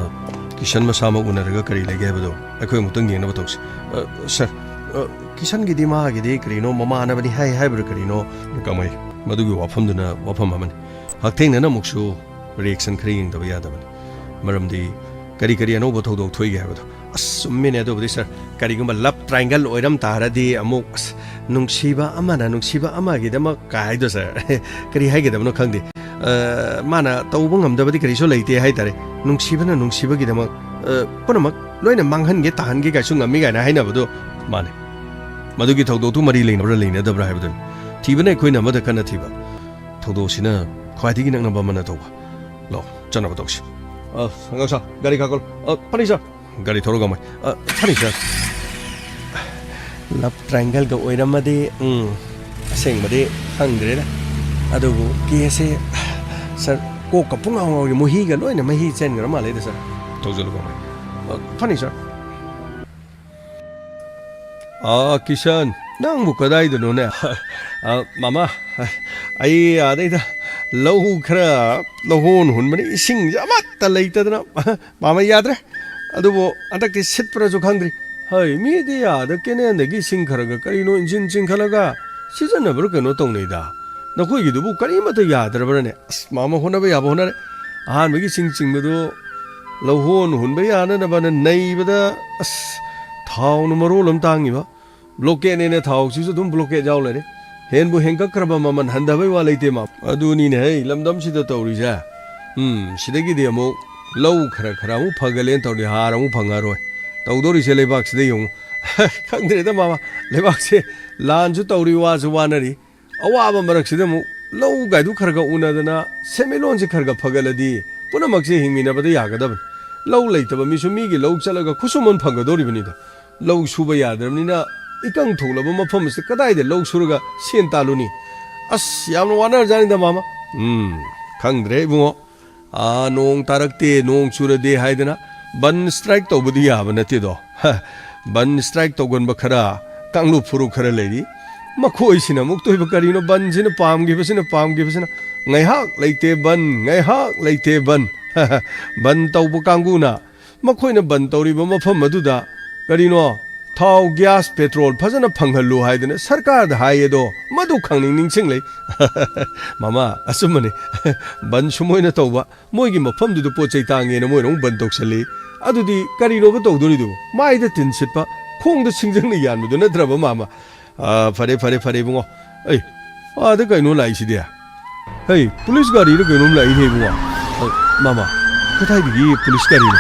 ꯀꯤꯁꯟ ꯃꯁꯥꯃꯛ ꯎꯅꯔꯒ ꯀꯔꯤ ꯂꯩꯒꯦ ꯍꯥꯏꯕꯗꯣ ꯑꯩꯈꯣꯏ ꯑꯃꯨꯛꯇꯪ ꯌꯦꯡꯅꯕ ꯇꯧꯁꯤ꯫ ꯑ, ꯁꯥꯔ, ꯑ, ꯀꯤꯁꯟꯒꯤꯗꯤ ꯃꯥꯒꯤꯗꯤ ꯀꯔꯤꯅꯣ ꯃꯃꯥꯟꯅꯕꯅꯤ ꯍꯥꯏ ꯍꯥꯏꯕ꯭ꯔꯥ ꯀꯔꯤꯅꯣ? ꯀꯃꯥꯏ? ꯃꯗꯨꯒꯤ ꯋꯥꯐꯝꯗꯨꯅ ꯋꯥꯐꯝ ꯑꯃꯅꯤ꯫ ꯍꯛꯊꯦꯡꯅꯅ ꯑꯃꯨꯛꯁꯨ ꯔꯤꯑꯦꯛꯁꯟ ꯈꯔ ꯌꯦꯡꯗꯕ ꯌꯥꯗꯕꯅꯤ꯫ ꯃꯔꯝꯗꯤ ꯀꯔꯤ ꯀꯔꯤ ꯑꯅꯧꯕ ꯊꯧꯗꯣꯛ ꯊꯣꯛꯏꯒꯦ ꯍꯥꯏꯕꯗꯣ꯫ ꯑꯁ, ꯆꯨꯝꯃꯤꯅꯦ ꯑꯗꯨꯕꯨꯗꯤ, ꯁꯥꯔ꯫ ꯀꯔꯤꯒꯨꯝꯕ ꯂꯞ ꯇ꯭ꯔꯥꯏꯡꯒꯜ ꯑꯣꯏꯔꯝ ꯇꯥꯔꯗꯤ ꯑꯃꯨꯛ, ꯑꯁ, ꯅꯨꯡꯁꯤꯕ ꯑꯃꯅ ꯅꯨꯡꯁꯤꯕ ꯑꯃꯒꯤꯗꯃꯛ ꯀꯥꯏꯗꯣ, ꯁꯥꯔ꯫ ꯀꯔꯤ ꯍꯥꯏꯒꯗꯕꯅꯣ ꯈꯪꯗꯦ꯫ ꯑ, ꯃꯥꯅ ꯇꯧꯕ ꯉꯝꯗꯕꯗꯤ ꯀꯔꯤꯁꯨ ꯂꯩꯇꯦ ꯍꯥꯏꯇꯥꯔꯦ꯫ ꯅꯨꯡꯁꯤꯕꯅ ꯅꯨꯡꯁꯤꯕꯒꯤꯗꯃꯛ, ꯑ, ꯄꯨꯝꯅꯃꯛ ꯂꯣꯏꯅ ꯃꯥꯡꯍꯟꯒꯦ ꯇꯥꯍꯟꯒꯦ ꯀꯥꯏꯁꯨ ꯉꯝꯃꯤ ꯀꯥꯏꯅ ꯍꯥꯏꯅꯕꯗꯣ꯫ ꯃꯥꯅꯦ꯫ ꯃꯗꯨꯒꯤ ꯊꯧꯗꯣꯛꯇꯨ ꯃꯔꯤ ꯂꯩꯅꯕ꯭ꯔꯥ ꯂꯩꯅꯗꯕ꯭ꯔꯥ ꯍꯥꯏꯕꯗꯨꯅꯤ꯫ ꯊꯤꯕꯅ ꯑꯩꯈꯣꯏꯅ ꯑꯃꯗ ꯀꯟꯅ ꯊꯤꯕ꯫ ꯊꯧꯗꯣꯛꯁꯤꯅ ꯈ꯭ꯋꯥꯏꯗꯒꯤ ꯅꯛꯅꯕ ꯑꯃꯅ ꯇꯧꯕ꯫ ꯂꯥꯛꯑꯣ, ꯆꯠꯅꯕ ꯇꯧꯁꯤ꯫ ꯑ, ꯁꯪꯒꯥꯝ ꯁꯥ, ꯒꯥꯔꯤ ꯀꯥꯈꯠꯂꯣ꯫ ꯑ, ꯐꯅꯤ ꯁꯥꯔ꯫ ꯒꯥꯔꯤ ꯊꯧꯔꯒ ꯑꯃ, ꯑ, ꯐꯅꯤ ꯁꯥꯔ꯫ ꯂꯞ ꯇ꯭ꯔꯥꯏꯡꯒꯜꯒ ꯑꯣꯏꯔꯝꯃꯗꯤ, ꯎꯝ, ꯑꯁꯦꯡꯕꯗꯤ ꯈꯪꯗ꯭ꯔꯦꯗ꯫ ꯑꯗꯨꯕꯨ ꯀꯦꯁꯁꯦ, ꯁꯥꯔ, ꯀꯣꯛꯀ ꯄꯨꯡꯉꯥꯎ ꯉꯥꯎꯔꯤ, ꯃꯍꯤꯒ ꯂꯣꯏꯅ ꯃꯍꯤ ꯆꯦꯟꯈ꯭ꯔ ꯃꯥꯜꯂꯦꯗ, ꯁꯥꯔ꯫ ꯇꯧꯖꯔꯣ, ꯀꯃꯥꯏ? ꯑ, ꯐꯅꯤ ꯁꯥꯔ꯫ ꯑꯥ, ꯀꯤꯁꯟ, ꯅꯪꯕꯨ ꯀꯗꯥꯏꯗꯅꯣꯅꯦ? ꯑ, ꯃꯃꯥ, ꯑꯩ ꯑꯥꯗꯩꯗ ꯂꯧ ꯈꯔ ꯂꯧꯍꯣꯟ ꯍꯨꯟꯕꯅꯤ, ꯏꯁꯤꯡꯁꯦ ꯑꯃꯠꯇ ꯂꯩꯇꯗꯅ꯫ ꯃꯃꯥ, ꯌꯥꯗ꯭ꯔꯦ꯫ ꯑꯗꯨꯕꯨ ꯍꯟꯗꯛꯇꯤ ꯁꯤꯠꯄ꯭ꯔꯁꯨ ꯈꯪꯗ꯭ꯔꯤ꯫ ꯍꯣꯏ, ꯃꯤꯗꯤ ꯑꯥꯗ ꯀꯦꯅꯦꯜꯗꯒꯤ ꯏꯁꯤꯡ ꯈꯔꯒ ꯀꯔꯤꯅꯣ ꯏꯟꯖꯤꯟ ꯆꯤꯡꯈꯠꯂꯒ ꯁꯤꯖꯤꯟꯅꯕ꯭ꯔꯥ ꯀꯩꯅꯣ ꯇꯧꯅꯩꯗ꯫ ꯅꯈꯣꯏꯒꯤꯗꯨꯕꯨ ꯀꯔꯤꯃꯠꯇ ꯌꯥꯗ꯭ꯔꯕ꯭ꯔꯅꯦ? ꯑꯁ, ꯃꯃꯥ, ꯍꯣꯠꯅꯕ ꯌꯥꯕ ꯍꯣꯠꯅꯔꯦ꯫ ꯑꯍꯥꯟꯕꯒꯤ ꯏꯁꯤꯡ ꯆꯤꯡꯕꯗꯨ ꯂꯧꯍꯣꯟ ꯍꯨꯟꯕ ꯌꯥꯅꯅꯕꯅ ꯅꯩꯕꯗ, ꯑꯁ, ꯊꯥꯎꯅ ꯃꯔꯣꯜ ꯑꯃ ꯇꯥꯡꯉꯤꯕ꯫ ꯕ꯭ꯂꯣꯀꯦꯠꯅꯦꯅ ꯊꯥꯎꯁꯤꯁꯨ ꯑꯗꯨꯝ ꯕ꯭ꯂꯣꯀꯦꯠ ꯌꯥꯎ ꯂꯩꯔꯦ꯫ ꯍꯦꯟꯕꯨ ꯍꯦꯟꯀꯠꯈ꯭ꯔꯕ ꯃꯃꯜ ꯍꯟꯊꯕꯩ ꯋꯥ ꯂꯩꯇꯦ, ꯃꯥ꯫ ꯑꯗꯨꯅꯤꯅꯦ, ꯍꯩ, ꯂꯝꯗꯝꯁꯤꯗ ꯇꯧꯔꯤꯁꯦ꯫ ꯎꯝ, ꯁꯤꯗꯒꯤꯗꯤ ꯑꯃꯨꯛ ꯂꯧ ꯈꯔ ꯈꯔ ꯑꯃꯨꯛ ꯐꯒꯠꯂꯦꯅ ꯇꯧꯔꯗꯤ ꯍꯥꯔ ꯑꯃꯨꯛ ꯐꯪꯉꯔꯣꯏ꯫ ꯇꯧꯗꯣꯔꯤꯁꯦ ꯂꯩꯕꯥꯛꯁꯤꯗ ꯌꯦꯡꯉꯨ꯫ ꯈꯪꯗ꯭ꯔꯦꯗ, ꯃꯥꯃ, ꯂꯩꯕꯥꯛꯁꯦ ꯂꯥꯟꯁꯨ ꯇꯧꯔꯤ, ꯋꯥꯁꯨ ꯋꯥꯅꯔꯤ꯫ ꯑꯋꯥꯕ ꯃꯔꯛꯁꯤꯗ ꯑꯃꯨꯛ ꯂꯧ ꯒꯥꯏꯗꯨ ꯈꯔ ꯈꯔ ꯎꯅꯗꯅ ꯁꯦꯟꯃꯤꯠꯂꯣꯟꯁꯦ ꯈꯔ ꯈꯔ ꯐꯒꯠꯂꯗꯤ ꯄꯨꯝꯅꯃꯛꯁꯦ ꯍꯤꯡꯃꯤꯟꯅꯕꯗ ꯌꯥꯒꯗꯕꯅꯤ꯫ ꯂꯧ ꯂꯩꯇꯕ ꯃꯤꯁꯨ ꯃꯤꯒꯤ ꯂꯧ ꯆꯠꯂꯒ ꯈꯨꯠꯁꯨꯃꯟ ꯐꯪꯒꯗꯧꯔꯤꯕꯅꯤꯗꯣ꯫ ꯂꯧ ꯁꯨꯕ ꯌꯥꯗ꯭ꯔꯕꯅꯤꯅ ꯏꯀꯪ ꯊꯣꯛꯂꯕ ꯃꯐꯝ ꯑꯁꯤꯗ ꯀꯗꯥꯏꯗ ꯂꯧ ꯁꯨꯔꯒ ꯁꯦꯟ ꯇꯥꯜꯂꯨꯅꯤ? ꯑꯁ, ꯌꯥꯝꯅ ꯋꯥꯅꯔꯖꯥꯠꯅꯤꯗ, ꯃꯥꯃ꯫ ꯎꯝ, ꯈꯪꯗ꯭ꯔꯦ, ꯏꯕꯨꯡꯉꯣ꯫ ꯑꯥ, ꯅꯣꯡ ꯇꯥꯔꯛꯇꯦ, ꯅꯣꯡ ꯆꯨꯔꯗꯦ ꯍꯥꯏꯗꯅ ꯕꯟ ꯁ꯭ꯇ꯭ꯔꯥꯏꯛ ꯇꯧꯕꯗꯤ ꯌꯥꯕ ꯅꯠꯇꯦꯗꯣ꯫ ꯍ, ꯕꯟ ꯁ꯭ꯇ꯭ꯔꯥꯏꯛ ꯇꯧꯒꯟꯕ ꯈꯔ, ꯀꯥꯡꯂꯨꯞ ꯐꯨꯔꯨꯞ ꯈꯔ ꯂꯩꯔꯤ꯫ ꯃꯈꯣꯏꯁꯤꯅ ꯑꯃꯨꯛꯇꯣꯏꯕ ꯀꯔꯤꯅꯣ, ꯕꯟꯁꯤꯅ ꯄꯥꯝꯈꯤꯕꯁꯤꯅ, ꯄꯥꯝꯈꯤꯕꯁꯤꯅ꯫ ꯉꯥꯏꯍꯥꯛ ꯂꯩꯇꯦ ꯕꯟ, ꯉꯥꯏꯍꯥꯛ ꯂꯩꯇꯦ ꯕꯟ꯫ ꯕꯟ ꯇꯧꯕ ꯀꯥꯡꯕꯨꯅ ꯃꯈꯣꯏꯅ ꯕꯟ ꯇꯧꯔꯤꯕ ꯃꯐꯝ ꯑꯗꯨꯗ ꯀꯔꯤꯅꯣ, ꯊꯥꯎ, ꯒ꯭ꯌꯥꯁ, ꯄꯦꯇ꯭ꯔꯣꯜ ꯐꯖꯅ ꯐꯪꯍꯜꯂꯨ ꯍꯥꯏꯗꯅ ꯁꯔꯀꯥꯔꯗ ꯍꯥꯏꯌꯦꯗꯣ, ꯃꯗꯨ ꯈꯪꯅꯤꯡ ꯅꯤꯡꯁꯤꯡꯂꯩ꯫ ꯃꯃꯥ, ꯑꯆꯨꯝꯕꯅꯤ꯫ ꯕꯟ ꯁꯨꯝ ꯃꯣꯏꯅ ꯇꯧꯕ, ꯃꯣꯏꯒꯤ ꯃꯐꯝꯗꯨꯗ ꯄꯣꯠ ꯆꯩ ꯇꯥꯡꯉꯦꯅ ꯃꯣꯏꯅ ꯑꯃꯨꯛ ꯕꯟ ꯇꯧꯁꯜꯂꯤ꯫ ꯑꯗꯨꯗꯤ ꯀꯔꯤꯅꯣꯕ ꯇꯧꯗꯣꯔꯤꯗꯨꯕꯨ? ꯃꯥꯏꯗ ꯇꯤꯟ ꯁꯤꯠꯄ, ꯈꯣꯡꯗ ꯁꯤꯡꯖꯪꯅ ꯌꯥꯟꯕꯗꯨ ꯅꯠꯇ꯭ꯔꯕ, ꯃꯥꯃ? ꯑꯥ, ꯐꯔꯦ, ꯐꯔꯦ, ꯐꯔꯦ, ꯏꯕꯨꯡꯉꯣ꯫ ꯑꯩ, ꯑꯥꯗ ꯀꯩꯅꯣ ꯂꯥꯛꯏꯁꯤꯗꯤ? ꯍꯩ, ꯄꯨꯂꯤꯁ ꯒꯥꯔꯤꯔ ꯀꯩꯅꯣꯝ ꯂꯥꯛꯏꯅꯦ, ꯏꯕꯨꯡꯉꯣ꯫ ꯑ, ꯃꯥꯃ, ꯀꯗꯥꯏꯗꯒꯤ ꯄꯨꯂꯤꯁ ꯒꯥꯔꯤꯅꯣ?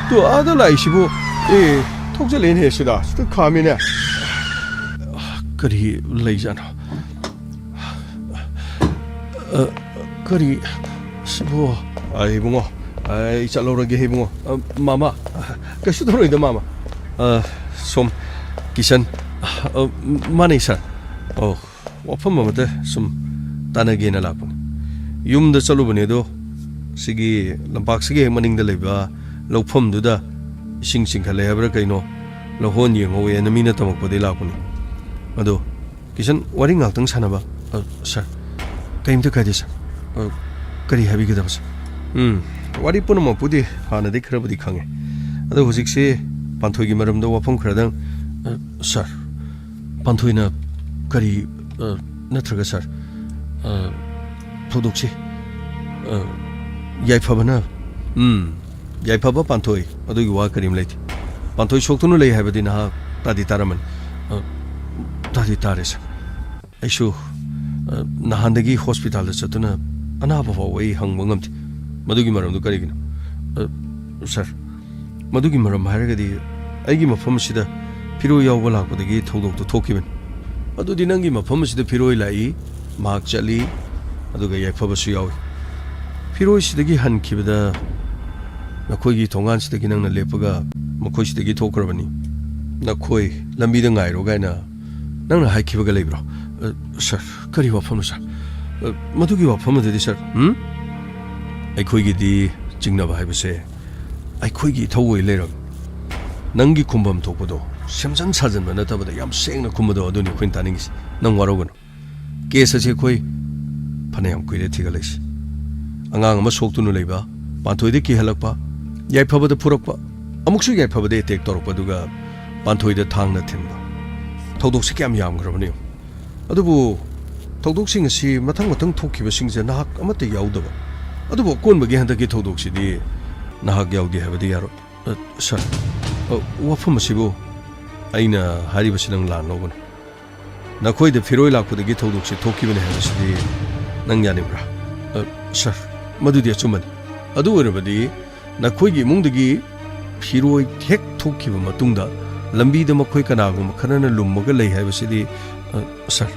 ꯇꯨ, ꯑꯥꯗ ꯂꯥꯛꯏꯁꯤꯕꯨ? ꯑꯦ, ꯊꯣꯛꯆꯜꯂꯦꯅꯦ ꯁꯤꯗ, ꯁꯤꯗ ꯈꯥꯝꯃꯤꯅꯦ꯫ ꯀꯔꯤ ꯂꯩꯖꯥꯠꯅꯣ? ꯑ, ꯀꯔꯤ, ꯁꯤꯕꯨ? ꯑ, ꯏꯕꯨꯡꯉꯣ, ꯑꯩ ꯆꯠꯍꯧꯔꯒꯦ, ꯏꯕꯨꯡꯉꯣ꯫ ꯑ, ꯃꯥꯃ, ꯀꯩꯁꯨ ꯇꯧꯔꯣꯏꯗ, ꯃꯥꯃ꯫ ꯑ, ꯁꯣꯝ, ꯀꯤꯁꯟ꯫ ꯑ, ꯃꯥꯅꯦ, ꯁꯥꯔ꯫ ꯑꯣ, ꯋꯥꯐꯝ ꯑꯃꯇ ꯁꯨꯝ ꯇꯥꯟꯅꯒꯦꯅ ꯂꯥꯛꯄꯅꯤ꯫ ꯌꯨꯝꯗ ꯆꯠꯂꯨꯕꯅꯦ, ꯑꯗꯣ ꯁꯤꯒꯤ ꯂꯝꯄꯥꯛꯁꯤꯒꯤ ꯍꯦꯛ ꯃꯅꯤꯡꯗ ꯂꯩꯕ ꯂꯧꯐꯝꯗꯨꯗ ꯏꯁꯤꯡ ꯆꯤꯡꯈꯠꯂꯦ ꯍꯥꯏꯕ꯭ꯔꯥ ꯀꯩꯅꯣ, ꯂꯧꯍꯣꯟ ꯌꯦꯡꯍꯧꯋꯦꯅ ꯃꯤꯅ ꯇꯝꯃꯛꯄꯗꯒꯤ ꯂꯥꯛꯄꯅꯤ꯫ ꯑꯗꯣ, ꯀꯤꯁꯟ, ꯋꯥꯔꯤ ꯉꯥꯛꯇꯪ ꯁꯥꯟꯅꯕ꯫ ꯑ, ꯁꯥꯔ, ꯀꯔꯤꯝꯇ ꯀꯥꯏꯗꯦ, ꯁꯥꯔ꯫ ꯑ, ꯀꯔꯤ ꯍꯥꯏꯕꯤꯒꯗꯕ, ꯁꯥꯔ? ꯎꯝ, ꯋꯥꯔꯤ ꯄꯨꯝꯅꯃꯛꯄꯨꯗꯤ ꯍꯥꯟꯅꯗꯤ ꯈꯔꯕꯨꯗꯤ ꯈꯪꯉꯦ꯫ ꯑꯗꯣ ꯍꯧꯖꯤꯛꯁꯤ ꯄꯥꯟꯊꯣꯏꯒꯤ ꯃꯔꯝꯗ ꯋꯥꯐꯝ ꯈꯔꯗꯪ, ꯑ, ꯁꯥꯔ, ꯄꯥꯟꯊꯣꯏꯅ ꯀꯔꯤ, ꯑ, ꯅꯠꯇ꯭ꯔꯒ, ꯁꯥꯔ, ꯑ, ꯊꯧꯗꯣꯛꯁꯤ, ꯑ, ꯌꯥꯏꯐꯕꯅ, ꯎꯝ, ꯌꯥꯏꯐꯕ ꯄꯥꯟꯊꯣꯏ, ꯑꯗꯨꯒꯤ ꯋꯥ ꯀꯔꯤꯝ ꯂꯩꯇꯦ꯫ ꯄꯥꯟꯊꯣꯏ ꯁꯣꯛꯇꯨꯅ ꯂꯩ ꯍꯥꯏꯕꯗꯤ ꯅꯍꯥꯛ ꯇꯥꯗꯤ ꯇꯥꯔꯝꯃꯅꯤ꯫ ꯑ, ꯇꯥꯗꯤ ꯇꯥꯔꯦ, ꯁꯥꯔ꯫ ꯑꯩꯁꯨ, ꯑ, ꯅꯍꯥꯟꯗꯒꯤ ꯍꯣꯁꯄꯤꯇꯥꯜꯗ ꯆꯠꯇꯨꯅ ꯑꯅꯥꯕ ꯐꯥꯎꯕ ꯑꯩ ꯍꯪꯕ ꯉꯝꯗꯦ꯫ ꯃꯗꯨꯒꯤ ꯃꯔꯝꯗꯨ ꯀꯔꯤꯒꯤꯅꯣ? ꯑ, ꯁꯥꯔ, ꯃꯗꯨꯒꯤ ꯃꯔꯝ ꯍꯥꯏꯔꯒꯗꯤ, ꯑꯩꯒꯤ ꯃꯐꯝ ꯑꯁꯤꯗ ꯐꯤꯔꯣꯏ ꯌꯥꯎꯕ ꯂꯥꯛꯄꯗꯒꯤ ꯊꯧꯗꯣꯛꯇꯨ ꯊꯣꯛꯈꯤꯕꯅꯤ꯫ ꯑꯗꯨꯗꯤ ꯅꯪꯒꯤ ꯃꯐꯝ ꯑꯁꯤꯗ ꯐꯤꯔꯣꯏ ꯂꯥꯛꯏ, ꯃꯍꯥꯛ ꯆꯠꯂꯤ, ꯑꯗꯨꯒ ꯌꯥꯏꯐꯕꯁꯨ ꯌꯥꯎꯏ꯫ ꯐꯤꯔꯣꯏꯁꯤꯗꯒꯤ ꯍꯟꯈꯤꯕꯗ ꯅꯈꯣꯏꯒꯤ ꯊꯣꯡꯒꯥꯟꯁꯤꯗꯒꯤ ꯅꯪꯅ ꯂꯦꯞꯄꯒ ꯃꯈꯣꯏꯁꯤꯗꯒꯤ ꯊꯣꯛꯈ꯭ꯔꯕꯅꯤ꯫ ꯅꯈꯣꯏ ꯂꯝꯕꯤꯗ ꯉꯥꯏꯔꯣ ꯀꯥꯏꯅ ꯅꯪꯅ ꯍꯥꯏꯈꯤꯕꯒ ꯂꯩꯕ꯭ꯔꯣ? ꯑ, ꯁꯥꯔ, ꯀꯔꯤ ꯋꯥꯐꯝꯅꯣ, ꯁꯥꯔ? ꯑ, ꯃꯗꯨꯒꯤ ꯋꯥꯐꯝ ꯑꯗꯨꯗꯤ, ꯁꯥꯔ, ꯎꯝ? ꯑꯩꯈꯣꯏꯒꯤꯗꯤ ꯆꯤꯡꯅꯕ ꯍꯥꯏꯕꯁꯦ ꯑꯩꯈꯣꯏꯒꯤ ꯏꯊꯧ ꯑꯣꯏ ꯂꯩꯔꯝꯃꯤ꯫ ꯅꯪꯒꯤ ꯈꯨꯝꯐꯝ ꯊꯣꯛꯄꯗꯣ, ꯁꯦꯝꯖꯤꯟ ꯁꯥꯖꯤꯟꯕ ꯅꯠꯇꯕꯗ ꯌꯥꯝ ꯁꯦꯡꯅ ꯈꯨꯝꯕꯗꯣ, ꯑꯗꯨꯅꯤ ꯑꯩꯈꯣꯏꯅ ꯇꯥꯅꯤꯡꯉꯤꯁꯤ꯫ ꯅꯪ ꯋꯥꯔꯧꯒꯅꯨ꯫ ꯀꯦꯁ ꯑꯁꯤ ꯑꯩꯈꯣꯏ ꯐꯅꯌꯥꯝ ꯀꯨꯏꯔꯦ ꯊꯤꯒꯠꯂꯛꯏꯁꯤ꯫ ꯑꯉꯥꯡ ꯑꯃ ꯁꯣꯛꯇꯨꯅ ꯂꯩꯕ, ꯄꯥꯟꯊꯣꯏꯗ ꯀꯤꯍꯜꯂꯛꯄ, ꯌꯥꯏꯐꯕꯗ ꯐꯨꯔꯛꯄ, ꯑꯃꯨꯛꯁꯨ ꯌꯥꯏꯐꯕꯗ ꯑꯦꯇꯦꯛ ꯇꯧꯔꯛꯄ, ꯑꯗꯨꯒ ꯄꯥꯟꯊꯣꯏꯗ ꯊꯥꯡꯅ ꯊꯤꯟꯕ꯫ ꯊꯧꯗꯣꯛꯁꯤ ꯀꯌꯥꯝ ꯌꯥꯝꯈ꯭ꯔꯕꯅꯣ ꯌꯦꯡꯉꯨ꯫ ꯑꯗꯨꯕꯨ ꯊꯧꯗꯣꯛꯁꯤꯡ ꯑꯁꯤ ꯃꯊꯪ ꯃꯊꯪ ꯊꯣꯛꯈꯤꯕꯁꯤꯡꯁꯦ ꯅꯍꯥꯛ ꯑꯃꯠꯇ ꯌꯥꯎꯗꯕ꯫ ꯑꯗꯨꯕꯨ ꯑꯀꯣꯟꯕꯒꯤ ꯍꯟꯗꯛꯀꯤ ꯊꯧꯗꯣꯛꯁꯤꯗꯤ ꯅꯍꯥꯛ ꯌꯥꯎꯗꯦ ꯍꯥꯏꯕꯗꯤ ꯌꯥꯔꯣꯏ꯫ ꯑ, ꯁꯥꯔ, ꯑ, ꯋꯥꯐꯝ ꯑꯁꯤꯕꯨ ꯑꯩꯅ ꯍꯥꯏꯔꯤꯕꯁꯤ ꯅꯪ ꯂꯥꯟ ꯂꯧꯒꯅꯨ꯫ ꯅꯈꯣꯏꯗ ꯐꯤꯔꯣꯏ ꯂꯥꯛꯄꯗꯒꯤ ꯊꯧꯗꯣꯛꯁꯤ ꯊꯣꯛꯈꯤꯕꯅꯤ ꯍꯥꯏꯕꯁꯤꯗꯤ ꯅꯪ ꯌꯥꯅꯤꯡꯕ꯭ꯔꯥ? ꯑ, ꯁꯥꯔ, ꯃꯗꯨꯗꯤ ꯑꯆꯨꯝꯕꯅꯤ꯫ ꯑꯗꯨ ꯑꯣꯏꯔꯕꯗꯤ ꯅꯈꯣꯏꯒꯤ ꯏꯃꯨꯡꯗꯒꯤ ꯐꯤꯔꯣꯏ ꯍꯦꯛ ꯊꯣꯛꯈꯤꯕ ꯃꯇꯨꯡꯗ ꯂꯝꯕꯤꯗ ꯃꯈꯣꯏ ꯀꯅꯥꯒꯨꯝꯕ ꯈꯔꯅ ꯂꯨꯝꯃꯒ ꯂꯩ ꯍꯥꯏꯕꯁꯤꯗꯤ, ꯑ, ꯁꯥꯔ,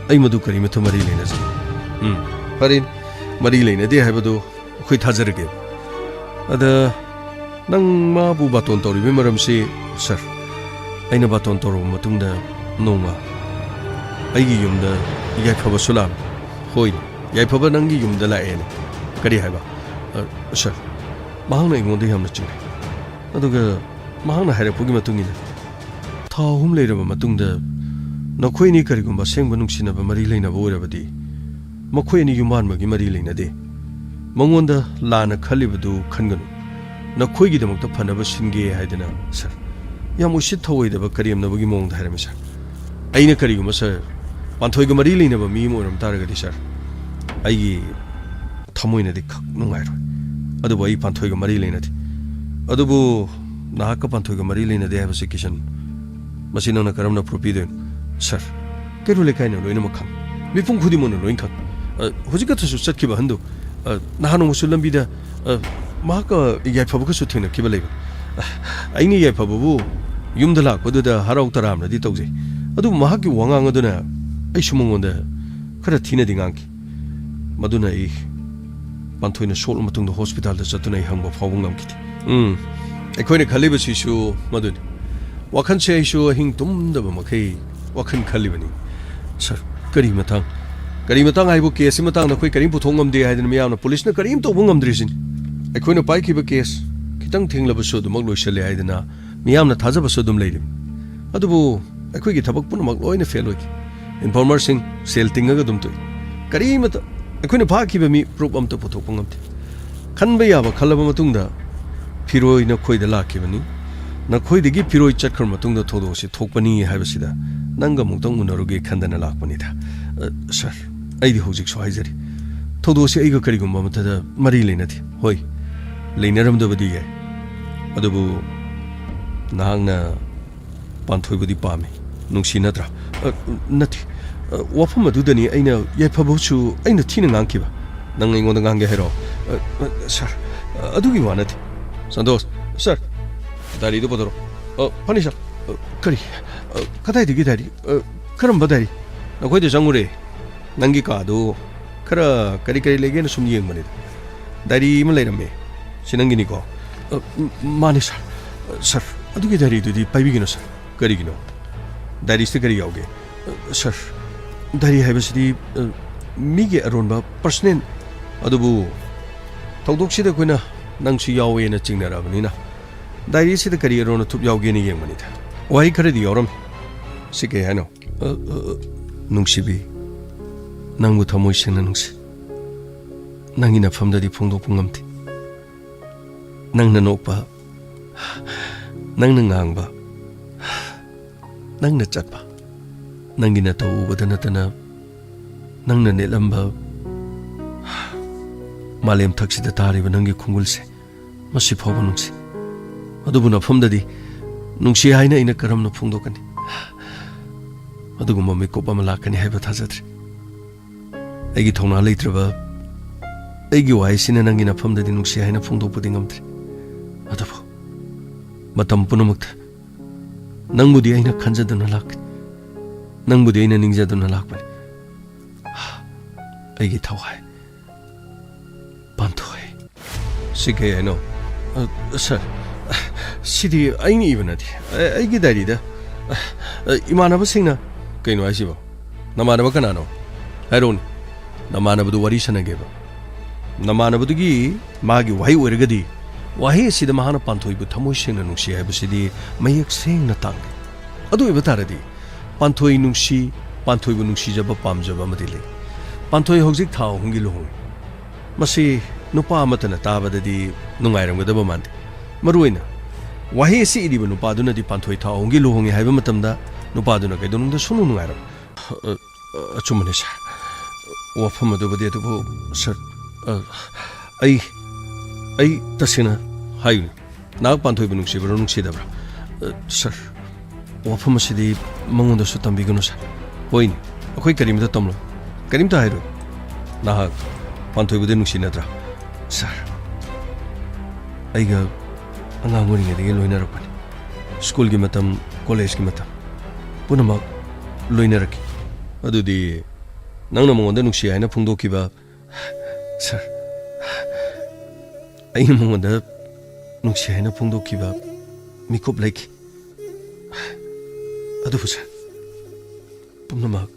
ꯑꯩ ꯃꯗꯨ ꯀꯔꯤꯃꯠꯇ ꯃꯔꯤ ꯂꯩꯅꯖꯩ꯫ ꯎꯝ, ꯐꯔꯦ, ꯃꯔꯤ ꯂꯩꯅꯗꯦ ꯍꯥꯏꯕꯗꯨ ꯑꯩꯈꯣꯏ ꯊꯥꯖꯔꯒꯦ꯫ ꯑꯗ ꯅꯪ ꯃꯥꯕꯨ ꯕꯥꯇꯣꯟ ꯇꯧꯔꯤꯕꯒꯤ ꯃꯔꯝꯁꯤ, ꯁꯥꯔ, ꯑꯩꯅ ꯕꯥꯇꯣꯟ ꯇꯧꯔꯕ ꯃꯇꯨꯡꯗ ꯅꯣꯡꯃ ꯑꯩꯒꯤ ꯌꯨꯝꯗ ꯌꯥꯏꯐꯕꯁꯨ ꯂꯥꯛꯑꯝꯃꯤ꯫ ꯍꯣꯏꯅꯦ, ꯌꯥꯏꯐꯕ ꯅꯪꯒꯤ ꯌꯨꯝꯗ ꯂꯥꯛꯑꯦꯅꯦ꯫ ꯀꯔꯤ ꯍꯥꯏꯕ? ꯑ, ꯁꯥꯔ, ꯃꯍꯥꯛꯅ ꯑꯩꯉꯣꯟꯗ ꯌꯥꯝꯅ ꯆꯤꯡꯅꯩ꯫ ꯑꯗꯨꯒ ꯃꯍꯥꯛꯅ ꯍꯥꯏꯔꯛꯄꯒꯤ ꯃꯇꯨꯡ ꯏꯟꯅ ꯊꯥ ꯑꯍꯨꯝ ꯂꯩꯔꯕ ꯃꯇꯨꯡꯗ ꯅꯈꯣꯏ ꯑꯅꯤ ꯀꯔꯤꯒꯨꯝꯕ ꯑꯁꯦꯡꯕ ꯅꯨꯡꯁꯤꯅꯕ ꯃꯔꯤ ꯂꯩꯅꯕ ꯑꯣꯏꯔꯕꯗꯤ, ꯃꯈꯣꯏ ꯑꯅꯤ ꯌꯨꯝꯕꯥꯟꯕꯒꯤ ꯃꯔꯤ ꯂꯩꯅꯗꯦ꯫ ꯃꯉꯣꯟꯗ ꯂꯥꯟꯅ ꯈꯜꯂꯤꯕꯗꯨ ꯈꯟꯒꯅꯨ꯫ ꯅꯈꯣꯏꯒꯤꯗꯃꯛꯇ ꯐꯅꯕ ꯁꯤꯟꯒꯦ ꯍꯥꯏꯗꯅ, ꯁꯥꯔ꯫ ꯌꯥꯝ ꯎꯁꯤꯠ ꯊꯧꯑꯣꯏꯗꯕ ꯀꯔꯦꯝꯅꯕꯒꯤ ꯃꯑꯣꯡꯗ ꯍꯥꯏꯔꯝꯃꯤ, ꯁꯥꯔ꯫ ꯑꯩꯅ ꯀꯔꯤꯒꯨꯝꯕ, ꯁꯥꯔ, ꯄꯥꯟꯊꯣꯏꯒ ꯃꯔꯤ ꯂꯩꯅꯕ ꯃꯤ ꯑꯃ ꯑꯣꯏꯔꯝ ꯇꯥꯔꯒꯗꯤ, ꯁꯥꯔ, ꯑꯩꯒꯤ ꯊꯃꯣꯏꯅꯗꯤ ꯈꯛ ꯅꯨꯡꯉꯥꯏꯔꯣꯏ꯫ ꯑꯗꯨꯕꯨ ꯑꯩ ꯄꯥꯟꯊꯣꯏꯒ ꯃꯔꯤ ꯂꯩꯅꯗꯦ꯫ ꯑꯗꯨꯕꯨ ꯅꯍꯥꯛꯀ ꯄꯥꯟꯊꯣꯏꯒ ꯃꯔꯤ ꯂꯩꯅꯗꯦ ꯍꯥꯏꯕꯁꯤ, ꯀꯤꯁꯟ, ꯃꯁꯤ ꯅꯪꯅ ꯀꯔꯝꯅ ꯄ꯭ꯔꯨꯐ ꯄꯤꯗꯣꯏꯅꯣ? ꯁꯥꯔ, ꯀꯩꯔꯣꯜ ꯂꯩꯀꯥꯏꯅ ꯂꯣꯏꯅꯃꯛ ꯈꯪ, ꯃꯤꯄꯨꯝ ꯈꯨꯗꯤꯡꯃꯛꯅ ꯂꯣꯏꯅ ꯈꯪ꯫ ꯑ, ꯍꯧꯖꯤꯛ ꯈꯛꯇꯁꯨ ꯆꯠꯈꯤꯕ ꯑꯍꯟꯗꯨ, ꯑ, ꯅꯍꯥꯟ ꯅꯣꯡꯃꯁꯨ ꯂꯝꯕꯤꯗ, ꯑ, ꯃꯍꯥꯛꯀ ꯌꯥꯏꯐꯕꯒꯁꯨ ꯊꯦꯡꯅꯈꯤꯕ ꯂꯩꯕ꯫ ꯑ, ꯑꯩꯅ ꯌꯥꯏꯐꯕꯕꯨ ꯌꯨꯝꯗ ꯂꯥꯛꯄꯗꯨꯗ ꯍꯔꯥꯎ ꯇꯔꯥꯝꯅꯗꯤ ꯇꯧꯖꯩ, ꯑꯗꯨꯕꯨ ꯃꯍꯥꯛꯀꯤ ꯋꯥꯉꯥꯡ ꯑꯗꯨꯅ ꯑꯩꯁꯨ ꯃꯉꯣꯟꯗ ꯈꯔ ꯊꯤꯅꯗꯤ ꯉꯥꯡꯈꯤ꯫ ꯃꯗꯨꯅ ꯑꯩ ꯄꯥꯟꯊꯣꯏꯅ ꯁꯣꯛꯂ ꯃꯇꯨꯡꯗ ꯍꯣꯁꯄꯤꯇꯥꯜꯗ ꯆꯠꯇꯨꯅ ꯑꯩ ꯍꯪꯕ ꯐꯥꯎꯕ ꯉꯝꯈꯤꯗꯦ꯫ ꯎꯝ, ꯑꯩꯈꯣꯏꯅ ꯈꯜꯂꯤꯕꯁꯤꯁꯨ ꯃꯗꯨꯅꯤ꯫ ꯋꯥꯈꯜꯁꯦ ꯑꯩꯁꯨ ꯑꯍꯤꯡ ꯇꯨꯝꯗꯕ ꯃꯈꯩ ꯋꯥꯈꯜ ꯈꯜꯂꯤꯕꯅꯤ꯫ ꯁꯥꯔ, ꯀꯔꯤ ꯃꯇꯥꯡ? ꯀꯔꯤ ꯃꯇꯥꯡ ꯍꯥꯏꯕꯨ, ꯀꯦꯁꯀꯤ ꯃꯇꯥꯡꯗ ꯑꯩꯈꯣꯏ ꯀꯔꯤꯝ ꯄꯨꯊꯣꯛ ꯉꯝꯗꯦ ꯍꯥꯏꯗꯅ ꯃꯤꯌꯥꯝꯅ, ꯄꯨꯂꯤꯁꯅ ꯀꯔꯤꯝ ꯇꯧꯕ ꯉꯝꯗ꯭ꯔꯤꯁꯤꯅꯤ꯫ ꯑꯩꯈꯣꯏꯅ ꯄꯥꯏꯈꯤꯕ ꯀꯦꯁ ꯈꯤꯇꯪ ꯊꯦꯡꯂꯕꯁꯨ ꯑꯗꯨꯃꯛ ꯂꯣꯏꯁꯤꯜꯂꯦ ꯍꯥꯏꯗꯅ ꯃꯤꯌꯥꯝꯅ ꯊꯥꯖꯕꯁꯨ ꯑꯗꯨꯝ ꯂꯩꯔꯤꯕꯅꯤ꯫ ꯑꯗꯨꯕꯨ ꯑꯩꯈꯣꯏꯒꯤ ꯊꯕꯛ ꯄꯨꯝꯅꯃꯛ ꯂꯣꯏꯅ ꯐꯦꯜ ꯑꯣꯏꯈꯤ꯫ ꯏꯟꯐꯣꯔꯃꯔꯁꯤꯡ ꯁꯦꯜ ꯇꯤꯡꯉꯒ ꯑꯗꯨꯝ ꯇꯣꯛꯏ꯫ ꯀꯔꯤꯃꯠꯇ, ꯑꯩꯈꯣꯏꯅ ꯐꯥꯈꯤꯕ ꯃꯤ ꯄ꯭ꯔꯨꯐ ꯑꯝꯇ ꯄꯨꯊꯣꯛꯄ ꯉꯝꯗꯦ꯫ ꯈꯟꯕ ꯌꯥꯕ ꯈꯜꯂꯕ ꯃꯇꯨꯡꯗ ꯐꯤꯔꯣꯏ ꯅꯈꯣꯏꯗ ꯂꯥꯛꯈꯤꯕꯅꯤ꯫ ꯅꯈꯣꯏꯗꯒꯤ ꯐꯤꯔꯣꯏ ꯆꯠꯈ꯭ꯔ ꯃꯇꯨꯡꯗ ꯊꯧꯗꯣꯛ ꯑꯁꯤ ꯊꯣꯛꯄꯅꯤ ꯍꯥꯏꯕꯁꯤꯗ ꯅꯪꯒ ꯑꯃꯨꯛꯇꯪ ꯎꯅꯔꯨꯒꯦ ꯈꯟꯗꯅ ꯂꯥꯛꯄꯅꯤꯗ꯫ ꯑ, ꯁꯥꯔ, ꯑꯩꯗꯤ ꯍꯧꯖꯤꯛꯁꯨ ꯍꯥꯏꯖꯔꯤ, ꯊꯧꯗꯣꯛ ꯑꯁꯤ ꯑꯩꯒ ꯀꯔꯤꯒꯨꯝꯕ ꯃꯇꯝꯗ ꯃꯔꯤ ꯂꯩꯅꯗꯦ꯫ ꯍꯣꯏ, ꯂꯩꯅꯔꯝꯗꯕꯗꯤ ꯌꯥꯏ, ꯑꯗꯨꯕꯨ ꯅꯍꯥꯛꯅ ꯄꯥꯟꯊꯣꯏꯕꯨꯗꯤ ꯄꯥꯝꯃꯤ, ꯅꯨꯡꯁꯤ ꯅꯠꯇ꯭ꯔꯥ? ꯑ, ꯅꯠꯇꯦ꯫ ꯑ, ꯋꯥꯐꯝ ꯑꯗꯨꯗꯅꯤ ꯑꯩꯅ ꯌꯥꯏꯐꯕꯕꯨꯁꯨ ꯑꯩꯅ ꯊꯤꯅ ꯉꯥꯡꯈꯤꯕ꯫ ꯅꯪ ꯑꯩꯉꯣꯟꯗ ꯉꯥꯡꯒꯦ ꯍꯥꯏꯔꯣ? ꯑ, ꯑ, ꯁꯥꯔ, ꯑ, ꯑꯗꯨꯒꯤ ꯋꯥ ꯅꯠꯇꯦ꯫ ꯁꯟꯇꯣꯁ, ꯁꯥꯔ, ꯗꯥꯏꯔꯤꯗꯨ ꯄꯨꯊꯣꯔꯛꯑꯣ꯫ ꯑ, ꯐꯅꯤ, ꯁꯥꯔ꯫ ꯑ, ꯀꯔꯤ? ꯑ, ꯀꯗꯥꯏꯗꯒꯤ ꯗꯥꯏꯔꯤ? ꯑ, ꯀꯔꯝꯕ ꯗꯥꯏꯔꯤ? ꯅꯈꯣꯏꯗ ꯆꯪꯉꯨꯔꯦ꯫ ꯅꯪꯒꯤ ꯀꯥꯗꯨ ꯈꯔ ꯀꯔꯤ ꯀꯔꯤ ꯂꯩꯒꯦꯅ ꯁꯨꯝ ꯌꯦꯡꯕꯅꯤꯗ꯫ ꯗꯥꯏꯔꯤ ꯑꯃ ꯂꯩꯔꯝꯃꯦ꯫ ꯁꯤ ꯅꯪꯒꯤꯅꯤꯀꯣ? ꯑ, ꯎꯝ, ꯃꯥꯅꯦ, ꯁꯥꯔ꯫ ꯑ, ꯁꯥꯔ, ꯑꯗꯨꯒꯤ ꯗꯥꯏꯔꯤꯗꯨꯗꯤ ꯄꯥꯏꯕꯤꯒꯅꯨ, ꯁꯥꯔ꯫ ꯀꯔꯤꯒꯤꯅꯣ? ꯗꯥꯏꯔꯤꯁꯤꯗ ꯀꯔꯤ ꯌꯥꯎꯒꯦ? ꯑ, ꯁꯥꯔ, ꯗꯥꯏꯔꯤ ꯍꯥꯏꯕꯁꯤꯗꯤ, ꯑ, ꯃꯤꯒꯤ ꯑꯔꯣꯟꯕ ꯄꯔꯁꯅꯦꯜ, ꯑꯗꯨꯕꯨ ꯊꯧꯗꯣꯛꯁꯤꯗ ꯑꯩꯈꯣꯏꯅ ꯅꯪꯁꯨ ꯌꯥꯎꯋꯦꯅ ꯆꯤꯡꯅꯔꯛꯑꯕꯅꯤꯅ ꯗꯥꯏꯔꯤꯁꯤꯗ ꯀꯔꯤ ꯑꯔꯣꯟ ꯑꯊꯨꯞ ꯌꯥꯎꯒꯦꯅ ꯌꯦꯡꯕꯅꯤꯗ꯫ ꯋꯥꯍꯩ ꯈꯔꯗꯤ ꯌꯥꯎꯔꯝꯃꯤ꯫ ꯁꯤ ꯀꯩ ꯍꯥꯏꯅꯣ? ꯑ, ꯑ, ꯑ, ꯅꯨꯡꯁꯤꯕꯤ, ꯅꯪꯕꯨ ꯊꯃꯣꯏ ꯁꯦꯡꯅ ꯅꯨꯡꯁꯤ꯫ ꯅꯪꯒꯤ ꯅꯐꯝꯗꯗꯤ ꯐꯣꯡꯗꯣꯛꯄ ꯉꯝꯗꯦ꯫ ꯅꯪꯅ ꯅꯣꯛꯄ, ꯅꯪꯅ ꯉꯥꯡꯕ, ꯅꯪꯅ ꯆꯠꯄ, ꯅꯪꯒꯤ ꯅꯇꯧ ꯎꯕꯗ ꯅꯠꯇꯅ ꯅꯪꯅ ꯅꯦꯠꯂꯝꯕ ꯃꯥꯂꯦꯝ ꯊꯛꯁꯤꯗ ꯇꯥꯔꯤꯕ ꯅꯪꯒꯤ ꯈꯣꯡꯒꯨꯜꯁꯦ ꯃꯁꯤ ꯐꯥꯎꯕ ꯅꯨꯡꯁꯤ꯫ ꯑꯗꯨꯕꯨ ꯅꯐꯝꯗꯗꯤ ꯅꯨꯡꯁꯤ ꯍꯥꯏꯅ ꯑꯩꯅ ꯀꯔꯝꯅ ꯐꯣꯡꯗꯣꯛꯀꯅꯤ? ꯑꯗꯨꯒꯨꯝꯕ ꯃꯤꯀꯨꯞ ꯑꯃ ꯂꯥꯛꯀꯅꯤ ꯍꯥꯏꯕ ꯊꯥꯖꯗ꯭ꯔꯦ꯫ ꯑꯩꯒꯤ ꯊꯧꯅꯥ ꯂꯩꯇ꯭ꯔꯕ ꯑꯩꯒꯤ ꯋꯥꯍꯩꯁꯤꯅ ꯅꯪꯒꯤ ꯅꯐꯝꯗꯗꯤ ꯅꯨꯡꯁꯤ ꯍꯥꯏꯅ ꯐꯣꯡꯗꯣꯛꯄꯗꯤ ꯉꯝꯗ꯭ꯔꯦ꯫ ꯑꯗꯨꯕꯨ ꯃꯇꯝ ꯄꯨꯝꯅꯃꯛꯇ ꯅꯪꯕꯨꯗꯤ ꯑꯩꯅ ꯈꯟꯖꯗꯨꯅ ꯂꯥꯛꯀꯅꯤ꯫ ꯅꯪꯕꯨꯗꯤ ꯑꯩꯅ ꯅꯤꯡꯖꯗꯨꯅ ꯂꯥꯛꯄꯅꯤ꯫ ꯑꯩꯒꯤ ꯊꯋꯥꯏ ꯄꯥꯟꯊꯣꯏ꯫ ꯁꯤ ꯀꯩ ꯍꯥꯏꯅꯣ? ꯑ, ꯁꯥꯔ, ꯁꯤꯗꯤ ꯑꯩꯅ ꯏꯕ ꯅꯠꯇꯦ꯫ ꯑ, ꯑꯩꯒꯤ ꯗꯥꯏꯔꯤꯗ, ꯑ, ꯑ, ꯏꯃꯥꯟꯅꯕꯁꯤꯡꯅ, "ꯀꯩꯅꯣ ꯍꯥꯏꯁꯤꯕꯣ? ꯅꯃꯥꯟꯅꯕ ꯀꯅꯥꯅꯣ? ꯍꯥꯏꯔꯛꯎꯅꯦ꯫ ꯅꯃꯥꯟꯅꯕꯗꯨ ꯋꯥꯔꯤ ꯁꯥꯟꯅꯒꯦꯕ꯫" ꯅꯃꯥꯟꯅꯕꯗꯨꯒꯤ ꯃꯥꯒꯤ ꯋꯥꯍꯩ ꯑꯣꯏꯔꯒꯗꯤ, ꯋꯥꯍꯩ ꯑꯁꯤꯗ ꯃꯍꯥꯛꯅ ꯄꯥꯟꯊꯣꯏꯕꯨ ꯊꯃꯣꯏ ꯁꯦꯡꯅ ꯅꯨꯡꯁꯤ ꯍꯥꯏꯕꯁꯤꯗꯤ ꯃꯌꯦꯛ ꯁꯦꯡꯅ ꯇꯥꯡꯉꯤ꯫ ꯑꯗꯨ ꯑꯣꯏꯕ ꯇꯥꯔꯗꯤ, ꯄꯥꯟꯊꯣꯏ ꯅꯨꯡꯁꯤ, ꯄꯥꯟꯊꯣꯏꯕꯨ ꯅꯨꯡꯁꯤꯖꯕ ꯄꯥꯝꯖꯕ ꯑꯃꯗꯤ ꯂꯩ꯫ ꯄꯥꯟꯊꯣꯏ ꯍꯧꯖꯤꯛ ꯊꯥ ꯑꯍꯨꯝꯒꯤ ꯂꯨꯍꯣꯡꯂꯤ꯫ ꯃꯁꯤ ꯅꯨꯄꯥ ꯑꯃꯠꯇꯅ ꯇꯥꯕꯗꯗꯤ ꯅꯨꯡꯉꯥꯏꯔꯝꯒꯗꯕ ꯃꯥꯟꯗꯦ꯫ ꯃꯔꯨꯑꯣꯏꯅ ꯋꯥꯍꯩ ꯑꯁꯤ ꯏꯔꯤꯕ ꯅꯨꯄꯥꯗꯨꯅꯗꯤ ꯄꯥꯟꯊꯣꯏ ꯊꯥ ꯑꯍꯨꯝꯒꯤ ꯂꯨꯍꯣꯡꯉꯤ ꯍꯥꯏꯕ ꯃꯇꯝꯗ ꯅꯨꯄꯥꯗꯨꯅ ꯀꯩꯗꯧꯅꯨꯡꯗ ꯁꯨꯡꯅꯨꯡ ꯅꯨꯡꯉꯥꯏꯔꯝꯃꯣꯏ꯫ ꯑ, ꯑ, ꯑꯆꯨꯝꯕꯅꯤ, ꯁꯥꯔ꯫ ꯋꯥꯐꯝ ꯑꯗꯨꯕꯨꯗꯤ, ꯑꯗꯨꯕꯨ, ꯁꯥꯔ, ꯑ, ꯑꯩ, ꯑꯩ ꯇꯁꯦꯡꯅ ꯍꯥꯏꯌꯨꯅꯦ꯫ ꯅꯍꯥꯛ ꯄꯥꯟꯊꯣꯏꯕꯨ ꯅꯨꯡꯁꯤꯕ꯭ꯔꯥ, ꯅꯨꯡꯁꯤꯗꯕ꯭ꯔꯥ? ꯑ, ꯁꯥꯔ, ꯋꯥꯐꯝ ꯑꯁꯤꯗꯤ ꯃꯉꯣꯟꯗꯁꯨ ꯇꯝꯕꯤꯒꯅꯨ, ꯁꯥꯔ꯫ ꯍꯣꯏꯅꯦ, ꯑꯩꯈꯣꯏ ꯀꯔꯤꯝꯇ ꯇꯝꯂꯣꯏ, ꯀꯔꯤꯝꯇ ꯍꯥꯏꯔꯣꯏ꯫ ꯅꯍꯥꯛ ꯄꯥꯟꯊꯣꯏꯕꯨꯗꯤ ꯅꯨꯡꯁꯤ ꯅꯠꯇ꯭ꯔꯥ? ꯁꯥꯔ, ꯑꯩꯒ ꯑꯉꯥꯡ ꯑꯣꯏꯔꯤꯉꯩꯗꯒꯤ ꯂꯣꯏꯅꯔꯛꯄꯅꯤ꯫ ꯁ꯭ꯀꯨꯜꯒꯤ ꯃꯇꯝ, ꯀꯣꯂꯦꯖꯀꯤ ꯃꯇꯝ ꯄꯨꯝꯅꯃꯛ ꯂꯣꯏꯅꯔꯛꯈꯤ꯫ ꯑꯗꯨꯗꯤ ꯅꯪꯅ ꯃꯉꯣꯟꯗ ꯅꯨꯡꯁꯤ ꯍꯥꯏꯅ ꯐꯣꯡꯗꯣꯛꯈꯤꯕ, ꯁꯥꯔ, ꯑꯩꯅ ꯃꯉꯣꯟꯗ ꯅꯨꯡꯁꯤ ꯍꯥꯏꯅ ꯐꯣꯡꯗꯣꯛꯈꯤꯕ ꯃꯤꯀꯨꯞ ꯂꯩꯈꯤ꯫ ꯑꯗꯨꯕꯨ, ꯁꯥꯔ, ꯄꯨꯝꯅꯃꯛ,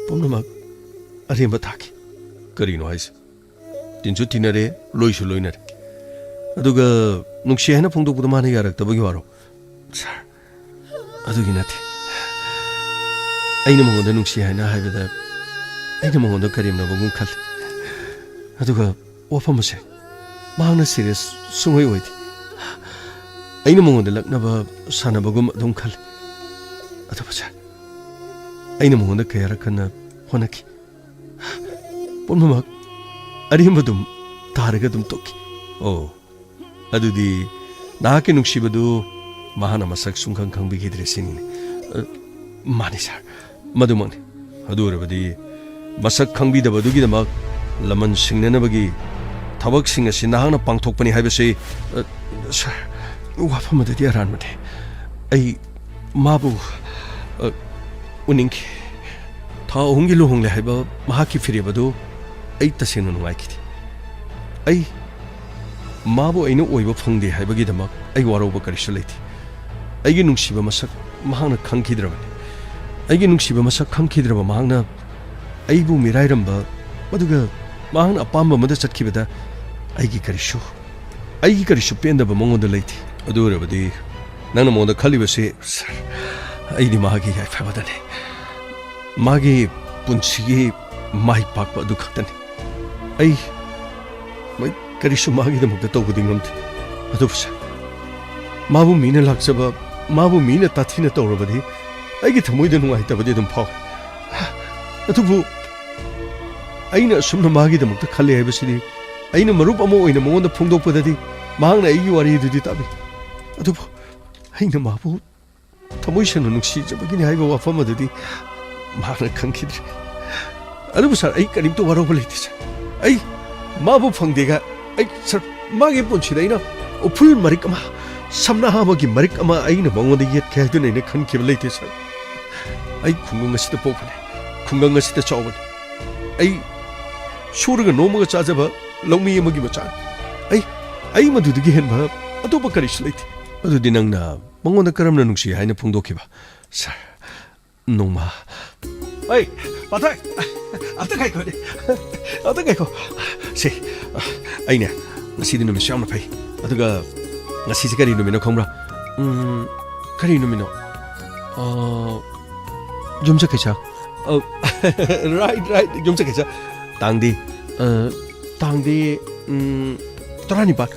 ꯄꯨꯝꯅꯃꯛ ꯑꯔꯦꯝꯕ ꯇꯥꯈꯤ꯫ ꯀꯔꯤꯅꯣ ꯍꯥꯏꯁꯦ? ꯇꯤꯟꯁꯨ ꯇꯤꯟꯅꯔꯦ, ꯂꯣꯏꯁꯨ ꯂꯣꯏꯅꯔꯦ꯫ ꯑꯗꯨꯒ ꯅꯨꯡꯁꯤ ꯍꯥꯏꯅ ꯐꯣꯡꯗꯣꯛꯄꯗꯣ ꯃꯥꯅ ꯌꯥꯔꯛꯇꯕꯒꯤ ꯋꯥꯔꯣ? ꯁꯥꯔ, ꯑꯗꯨꯒꯤ ꯅꯠꯇꯦ꯫ ꯑꯩꯅ ꯃꯉꯣꯟꯗ ꯅꯨꯡꯁꯤ ꯍꯥꯏꯅ ꯍꯥꯏꯕꯗ ꯑꯩꯅ ꯃꯉꯣꯟꯗ ꯀꯔꯦꯝꯅꯕꯒꯨꯝ ꯈꯜꯂꯤ꯫ ꯑꯗꯨꯒ ꯋꯥꯐꯝ ꯑꯁꯦ ꯃꯍꯥꯛꯅ serious ꯁꯨꯡꯑꯣꯏ ꯑꯣꯏꯗꯦ꯫ ꯑꯩꯅ ꯃꯉꯣꯟꯗ ꯂꯛꯅꯕ ꯁꯥꯟꯅꯕꯒꯨꯝ ꯑꯗꯨꯝ ꯈꯜꯂꯤ꯫ ꯑꯗꯨꯕꯨ ꯁꯥꯔ, ꯑꯩꯅ ꯃꯉꯣꯟꯗ ꯀꯌꯥꯔꯛ ꯍꯟꯅ ꯍꯣꯠꯅꯈꯤ꯫ ꯄꯨꯝꯅꯃꯛ ꯑꯔꯦꯝꯕꯗꯨꯝ ꯇꯥꯔꯒ ꯑꯗꯨꯝ ꯇꯣꯛꯈꯤ꯫ ꯑꯣ, ꯑꯗꯨꯗꯤ ꯅꯍꯥꯛꯀꯤ ꯅꯨꯡꯁꯤꯕꯗꯨ ꯃꯍꯥꯛꯅ ꯃꯁꯛ ꯁꯨꯡꯈꯪ ꯈꯪꯕꯤꯈꯤꯗ꯭ꯔꯦ ꯁꯤꯅꯤꯅꯦ꯫ ꯑ, ꯃꯥꯅꯤ ꯁꯥꯔ, ꯃꯗꯨꯃꯛꯅꯤ꯫ ꯑꯗꯨ ꯑꯣꯏꯔꯕꯗꯤ ꯃꯁꯛ ꯈꯪꯕꯤꯗꯕꯗꯨꯒꯤꯗꯃꯛ ꯂꯃꯟ ꯁꯤꯡꯅꯅꯕꯒꯤ ꯊꯕꯛꯁꯤꯡ ꯑꯁꯤ ꯅꯍꯥꯛꯅ ꯄꯥꯡꯊꯣꯛꯄꯅꯤ ꯍꯥꯏꯕꯁꯤ, ꯑ, ꯁꯥꯔ, ꯋꯥꯐꯝ ꯑꯗꯨꯗꯤ ꯑꯔꯥꯟꯕꯅꯤ꯫ ꯑꯩ ꯃꯥꯕꯨ, ꯑ, ꯎꯅꯤꯡꯈꯤ꯫ ꯊꯥ ꯑꯍꯨꯝꯒꯤ ꯂꯨꯍꯣꯡꯂꯦ ꯍꯥꯏꯕ ꯃꯍꯥꯛꯀꯤ ꯐꯤꯔꯦꯞ ꯑꯗꯨ ꯑꯩ ꯇꯁꯦꯡꯅ ꯅꯨꯡꯉꯥꯏꯈꯤꯗꯦ꯫ ꯑꯩ ꯃꯥꯕꯨ ꯑꯩꯅ ꯑꯣꯏꯕ ꯐꯪꯗꯦ ꯍꯥꯏꯕꯒꯤꯗꯃꯛ ꯑꯩ ꯋꯥꯔꯧꯕ ꯀꯔꯤꯁꯨ ꯂꯩꯇꯦ꯫ ꯑꯩꯒꯤ ꯅꯨꯡꯁꯤꯕ ꯃꯁꯛ ꯃꯍꯥꯛꯅ ꯈꯪꯈꯤꯗ꯭ꯔꯕꯅꯤ꯫ ꯑꯩꯒꯤ ꯅꯨꯡꯁꯤꯕ ꯃꯁꯛ ꯈꯪꯈꯤꯗ꯭ꯔꯕ ꯃꯍꯥꯛꯅ ꯑꯩꯕꯨ ꯃꯤꯔꯥꯏꯔꯝꯕ, ꯑꯗꯨꯒ ꯃꯍꯥꯛꯅ ꯑꯄꯥꯝꯕ ꯑꯃꯗ ꯆꯠꯈꯤꯕꯗ ꯑꯩꯒꯤ ꯀꯔꯤꯁꯨ, ꯑꯩꯒꯤ ꯀꯔꯤꯁꯨ ꯄꯦꯟꯗꯕ ꯃꯉꯣꯟꯗ ꯂꯩꯇꯦ꯫ ꯑꯗꯨ ꯑꯣꯏꯔꯕꯗꯤ ꯅꯪꯅ ꯃꯉꯣꯟꯗ ꯈꯜꯂꯤꯕꯁꯤ, ꯁꯥꯔ, ꯑꯩꯗꯤ ꯃꯥꯒꯤ ꯌꯥꯏꯐꯕꯗꯅꯤ, ꯃꯥꯒꯤ ꯄꯨꯟꯁꯤꯒꯤ ꯃꯥꯏ ꯄꯥꯛꯄ ꯑꯗꯨ ꯈꯛꯇꯅꯤ꯫ ꯑꯩ, ꯑꯩ ꯀꯔꯤꯁꯨ ꯃꯥꯒꯤꯗꯃꯛꯇ ꯇꯧꯕꯗꯤ ꯉꯝꯗꯦ꯫ ꯑꯗꯨꯕꯨ ꯁꯥꯔ, ꯃꯥꯕꯨ ꯃꯤꯅ ꯂꯥꯛꯆꯕ, ꯃꯥꯕꯨ ꯃꯤꯅ ꯇꯥꯊꯤꯅ ꯇꯧꯔꯕꯗꯤ ꯑꯩꯒꯤ ꯊꯃꯣꯏꯗ ꯅꯨꯡꯉꯥꯏꯇꯕꯗꯤ ꯑꯗꯨꯝ ꯐꯥꯎꯏ꯫ ꯑꯗꯨꯕꯨ ꯑꯩꯅ ꯑꯁꯨꯝꯅ ꯃꯥꯒꯤꯗꯃꯛꯇ ꯈꯜꯂꯤ ꯍꯥꯏꯕꯁꯤꯗꯤ ꯑꯩꯅ ꯃꯔꯨꯞ ꯑꯃ ꯑꯣꯏꯅ ꯃꯉꯣꯟꯗ ꯐꯣꯡꯗꯣꯛꯄꯗꯗꯤ ꯃꯍꯥꯛꯅ ꯑꯩꯒꯤ ꯋꯥꯔꯤꯗꯨꯗꯤ ꯇꯥꯕꯤ꯫ ꯑꯗꯨꯕꯨ ꯑꯩꯅ ꯃꯥꯕꯨ ꯊꯃꯣꯏ ꯁꯦꯡꯅ ꯅꯨꯡꯁꯤꯖꯕꯒꯤꯅꯤ ꯍꯥꯏꯕ ꯋꯥꯐꯝ ꯑꯗꯨꯗꯤ ꯃꯍꯥꯛꯅ ꯈꯪꯈꯤꯗ꯭ꯔꯦ꯫ ꯑꯗꯨꯕꯨ ꯁꯥꯔ, ꯑꯩ ꯀꯔꯤꯝꯇ ꯋꯥꯔꯧꯕ ꯂꯩꯇꯦ ꯁꯥꯔ꯫ ꯑꯩ ꯃꯥꯕꯨ ꯐꯪꯗꯦꯒ, ꯑꯩ ꯁꯥꯔ, ꯃꯥꯒꯤ ꯄꯨꯟꯁꯤꯗ ꯑꯩꯅ ꯎꯐꯨꯜ ꯃꯔꯤꯛ ꯑꯃ, ꯁꯝꯅꯍꯥ ꯑꯃꯒꯤ ꯃꯔꯤꯛ ꯑꯃ ꯑꯩꯅ ꯃꯉꯣꯟꯗ ꯌꯦꯠꯀꯦ ꯍꯥꯏꯗꯨꯅ ꯑꯩꯅ ꯈꯟꯈꯤꯕ ꯂꯩꯇꯦ ꯁꯥꯔ꯫ ꯑꯩ ꯈꯨꯡꯒꯪ ꯑꯁꯤꯗ ꯄꯣꯛꯄꯅꯦ, ꯈꯨꯡꯒꯪ ꯑꯁꯤꯗ ꯆꯥꯎꯕꯅꯦ꯫ ꯑꯩ ꯁꯨꯔꯒ ꯅꯣꯝꯃꯒ ꯆꯥꯖꯕ ꯂꯧꯃꯤ ꯑꯃꯒꯤ ꯃꯆꯥꯅꯤ꯫ ꯑꯩ, ꯑꯩ ꯃꯗꯨꯗꯒꯤ ꯍꯦꯟꯕ ꯑꯇꯣꯞꯄ ꯀꯔꯤꯁꯨ ꯂꯩꯇꯦ꯫ ꯑꯗꯨꯗꯤ ꯅꯪꯅ ꯃꯉꯣꯟꯗ ꯀꯔꯝꯅ ꯅꯨꯡꯁꯤ ꯍꯥꯏꯅ ꯐꯣꯡꯗꯣꯛꯈꯤꯕ? ꯁꯥꯔ, ꯅꯣꯡꯃ꯫ ꯑꯩ, ꯄꯥꯊꯣꯏ! ꯑꯝꯇ ꯉꯥꯏꯈꯣꯅꯦ꯫ ꯑꯝꯇ ꯉꯥꯏꯈꯣ꯫ ꯁꯦ, ꯑꯩꯅꯦ, ꯉꯁꯤꯗꯤ ꯅꯨꯃꯤꯠꯁꯨ ꯌꯥꯝꯅ ꯐꯩ꯫ ꯑꯗꯨꯒ ꯉꯁꯤꯁꯦ ꯀꯔꯤ ꯅꯨꯃꯤꯠꯅꯣ ꯈꯪꯕ꯭ꯔꯥ? ꯎꯝ, ꯀꯔꯤ ꯅꯨꯃꯤꯠꯅꯣ? ꯑ, ꯌꯨꯝꯁꯀꯩꯁ꯫ ꯑ, right, right, ꯌꯨꯝꯁꯀꯩꯁ꯫ ꯇꯥꯡꯗꯤ, ꯑ, ꯇꯥꯡꯗꯤ, ꯎꯝ, ꯇꯔꯥꯅꯤꯄꯥꯟ꯫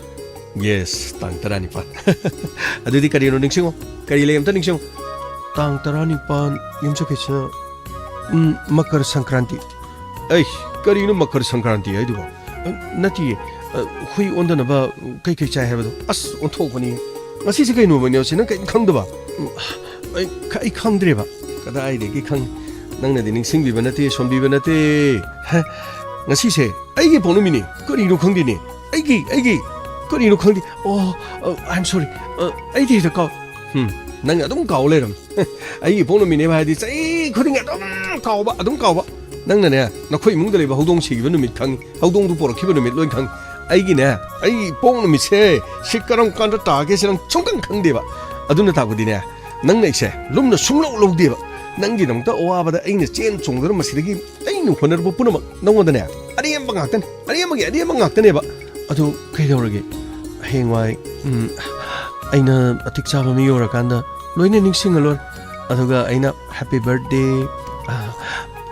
Yes, ꯇꯥꯡ ꯇꯔꯥꯅꯤꯄꯥꯟ꯫ ꯑꯗꯨꯗꯤ ꯀꯔꯤꯅꯣ ꯅꯤꯡꯁꯤꯡꯉꯣ? ꯀꯔꯤ ꯂꯩ ꯑꯝꯇ ꯅꯤꯡꯁꯤꯡꯉꯣ? ꯇꯥꯡ ꯇꯔꯥꯅꯤꯄꯥꯟ, ꯌꯨꯝꯁꯀꯩꯁ, ꯎꯝ, ꯃꯀꯔ ꯁꯪꯀ꯭ꯔꯥꯟꯇꯤ꯫ ꯑꯩ, ꯀꯔꯤꯅꯣ ꯃꯀꯔ ꯁꯪꯀ꯭ꯔꯥꯟꯇꯤ ꯍꯥꯏꯗꯨꯕꯣ? ꯑ, ꯅꯠꯇꯤꯌꯦ꯫ ꯑ, ꯍꯨꯏ ꯑꯣꯟꯗꯅꯕ ꯀꯩꯀꯩ ꯆꯥꯏ ꯍꯥꯏꯕꯗꯣ? ꯑꯁ, ꯑꯣꯟꯊꯣꯛꯄꯅꯤ꯫ ꯉꯁꯤꯁꯦ ꯀꯩ ꯅꯨꯃꯤꯠꯅꯣ? ꯁꯤ ꯅꯪ ꯀꯔꯤꯝ ꯈꯪꯗꯕ? ꯎꯝ, ꯑꯩ ꯈ-, ꯑꯩ ꯈꯪꯗ꯭ꯔꯦꯕ꯫ ꯀꯗꯥꯏꯗꯒꯤ ꯈꯪ-, ꯅꯪꯅꯗꯤ ꯅꯤꯡꯁꯤꯡꯕꯤꯕ ꯅꯠꯇꯦ, ꯁꯣꯟꯕꯤꯕ ꯅꯠꯇꯦ꯫ ꯍ, ꯉꯁꯤꯁꯦ ꯑꯩꯒꯤ ꯄꯣꯛꯅꯨꯃꯤꯠꯅꯤ꯫ ꯀꯔꯤꯅꯣ ꯈꯪꯗꯦꯅꯦ꯫ ꯑꯩꯒꯤ, ꯑꯩꯒꯤ, ꯀꯔꯤꯅꯣ ꯈꯪꯗꯦ꯫ ꯑꯣ, ꯑ, I am sorry꯫ ꯑ, ꯑꯩꯗꯤ ꯍꯦꯛꯇ ꯀꯥꯎ-, ꯍꯝ, ꯅꯪ ꯑꯗꯨꯝ ꯀꯥꯎ ꯂꯩꯔꯝꯃꯤ꯫ ꯑꯩꯒꯤ ꯄꯣꯛꯅꯨꯃꯤꯠꯅꯦꯕ ꯍꯥꯏꯗꯤ ꯆꯍꯤ ꯈꯨꯗꯤꯡꯒꯤ ꯑꯗꯨꯝ ꯀꯥꯎꯕ, ꯑꯗꯨꯝ ꯀꯥꯎꯕ꯫ ꯅꯪꯅꯅꯦ, ꯅꯈꯣꯏ ꯏꯃꯨꯡꯗ ꯂꯩꯕ ꯍꯧꯗꯣꯡ ꯁꯤꯈꯤꯕ ꯅꯨꯃꯤꯠ ꯈꯪꯉꯤ, ꯍꯧꯗꯣꯡꯗꯨ ꯄꯣꯔꯛꯈꯤꯕ ꯅꯨꯃꯤꯠ ꯂꯣꯏ ꯈꯪꯉꯤ꯫ ꯑꯩꯒꯤꯅꯦ, ꯑꯩꯒꯤ ꯏꯄꯣꯛ ꯅꯨꯃꯤꯠꯁꯦ ꯁꯤ ꯀꯔꯝ ꯀꯥꯟꯗ ꯇꯥꯒꯦꯁꯦ ꯅꯪ ꯁꯨꯡꯈꯪ ꯈꯪꯗꯦꯕ꯫ ꯑꯗꯨꯅ ꯇꯥꯛꯄꯗꯤꯅꯦ, ꯅꯪꯅ ꯑꯩꯁꯦ ꯂꯨꯝꯅ ꯁꯨꯡꯂꯧ ꯂꯧꯗꯦꯕ꯫ ꯅꯪꯒꯤꯗꯃꯛꯇ ꯑꯋꯥꯕꯗ ꯑꯩꯅ ꯆꯦꯟ ꯆꯣꯡꯗꯨꯅ ꯃꯁꯤꯗꯒꯤ ꯑꯩꯅ ꯍꯣꯠꯅꯔꯨꯕ ꯄꯨꯝꯅꯃꯛ ꯅꯪꯉꯣꯟꯗꯅꯦ, ꯑꯔꯦꯝꯕ ꯉꯥꯛꯇꯅꯤ, ꯑꯔꯦꯝꯕꯒꯤ ꯑꯔꯦꯝꯕ ꯉꯥꯛꯇꯅꯦꯕ꯫ ꯑꯗꯨ ꯀꯩꯗꯧꯔꯒꯦ? ꯍꯌꯦꯡꯋꯥꯏ, ꯎꯝ, ꯑꯩꯅ ꯃꯇꯤꯛ ꯆꯥꯕ ꯃꯤ ꯑꯣꯏꯔꯀꯥꯟꯗ ꯂꯣꯏꯅ ꯅꯤꯡꯁꯤꯡꯉ ꯂꯣꯏꯔꯦ꯫ ꯑꯗꯨꯒ ꯑꯩꯅ "Happy birthday", ꯑ,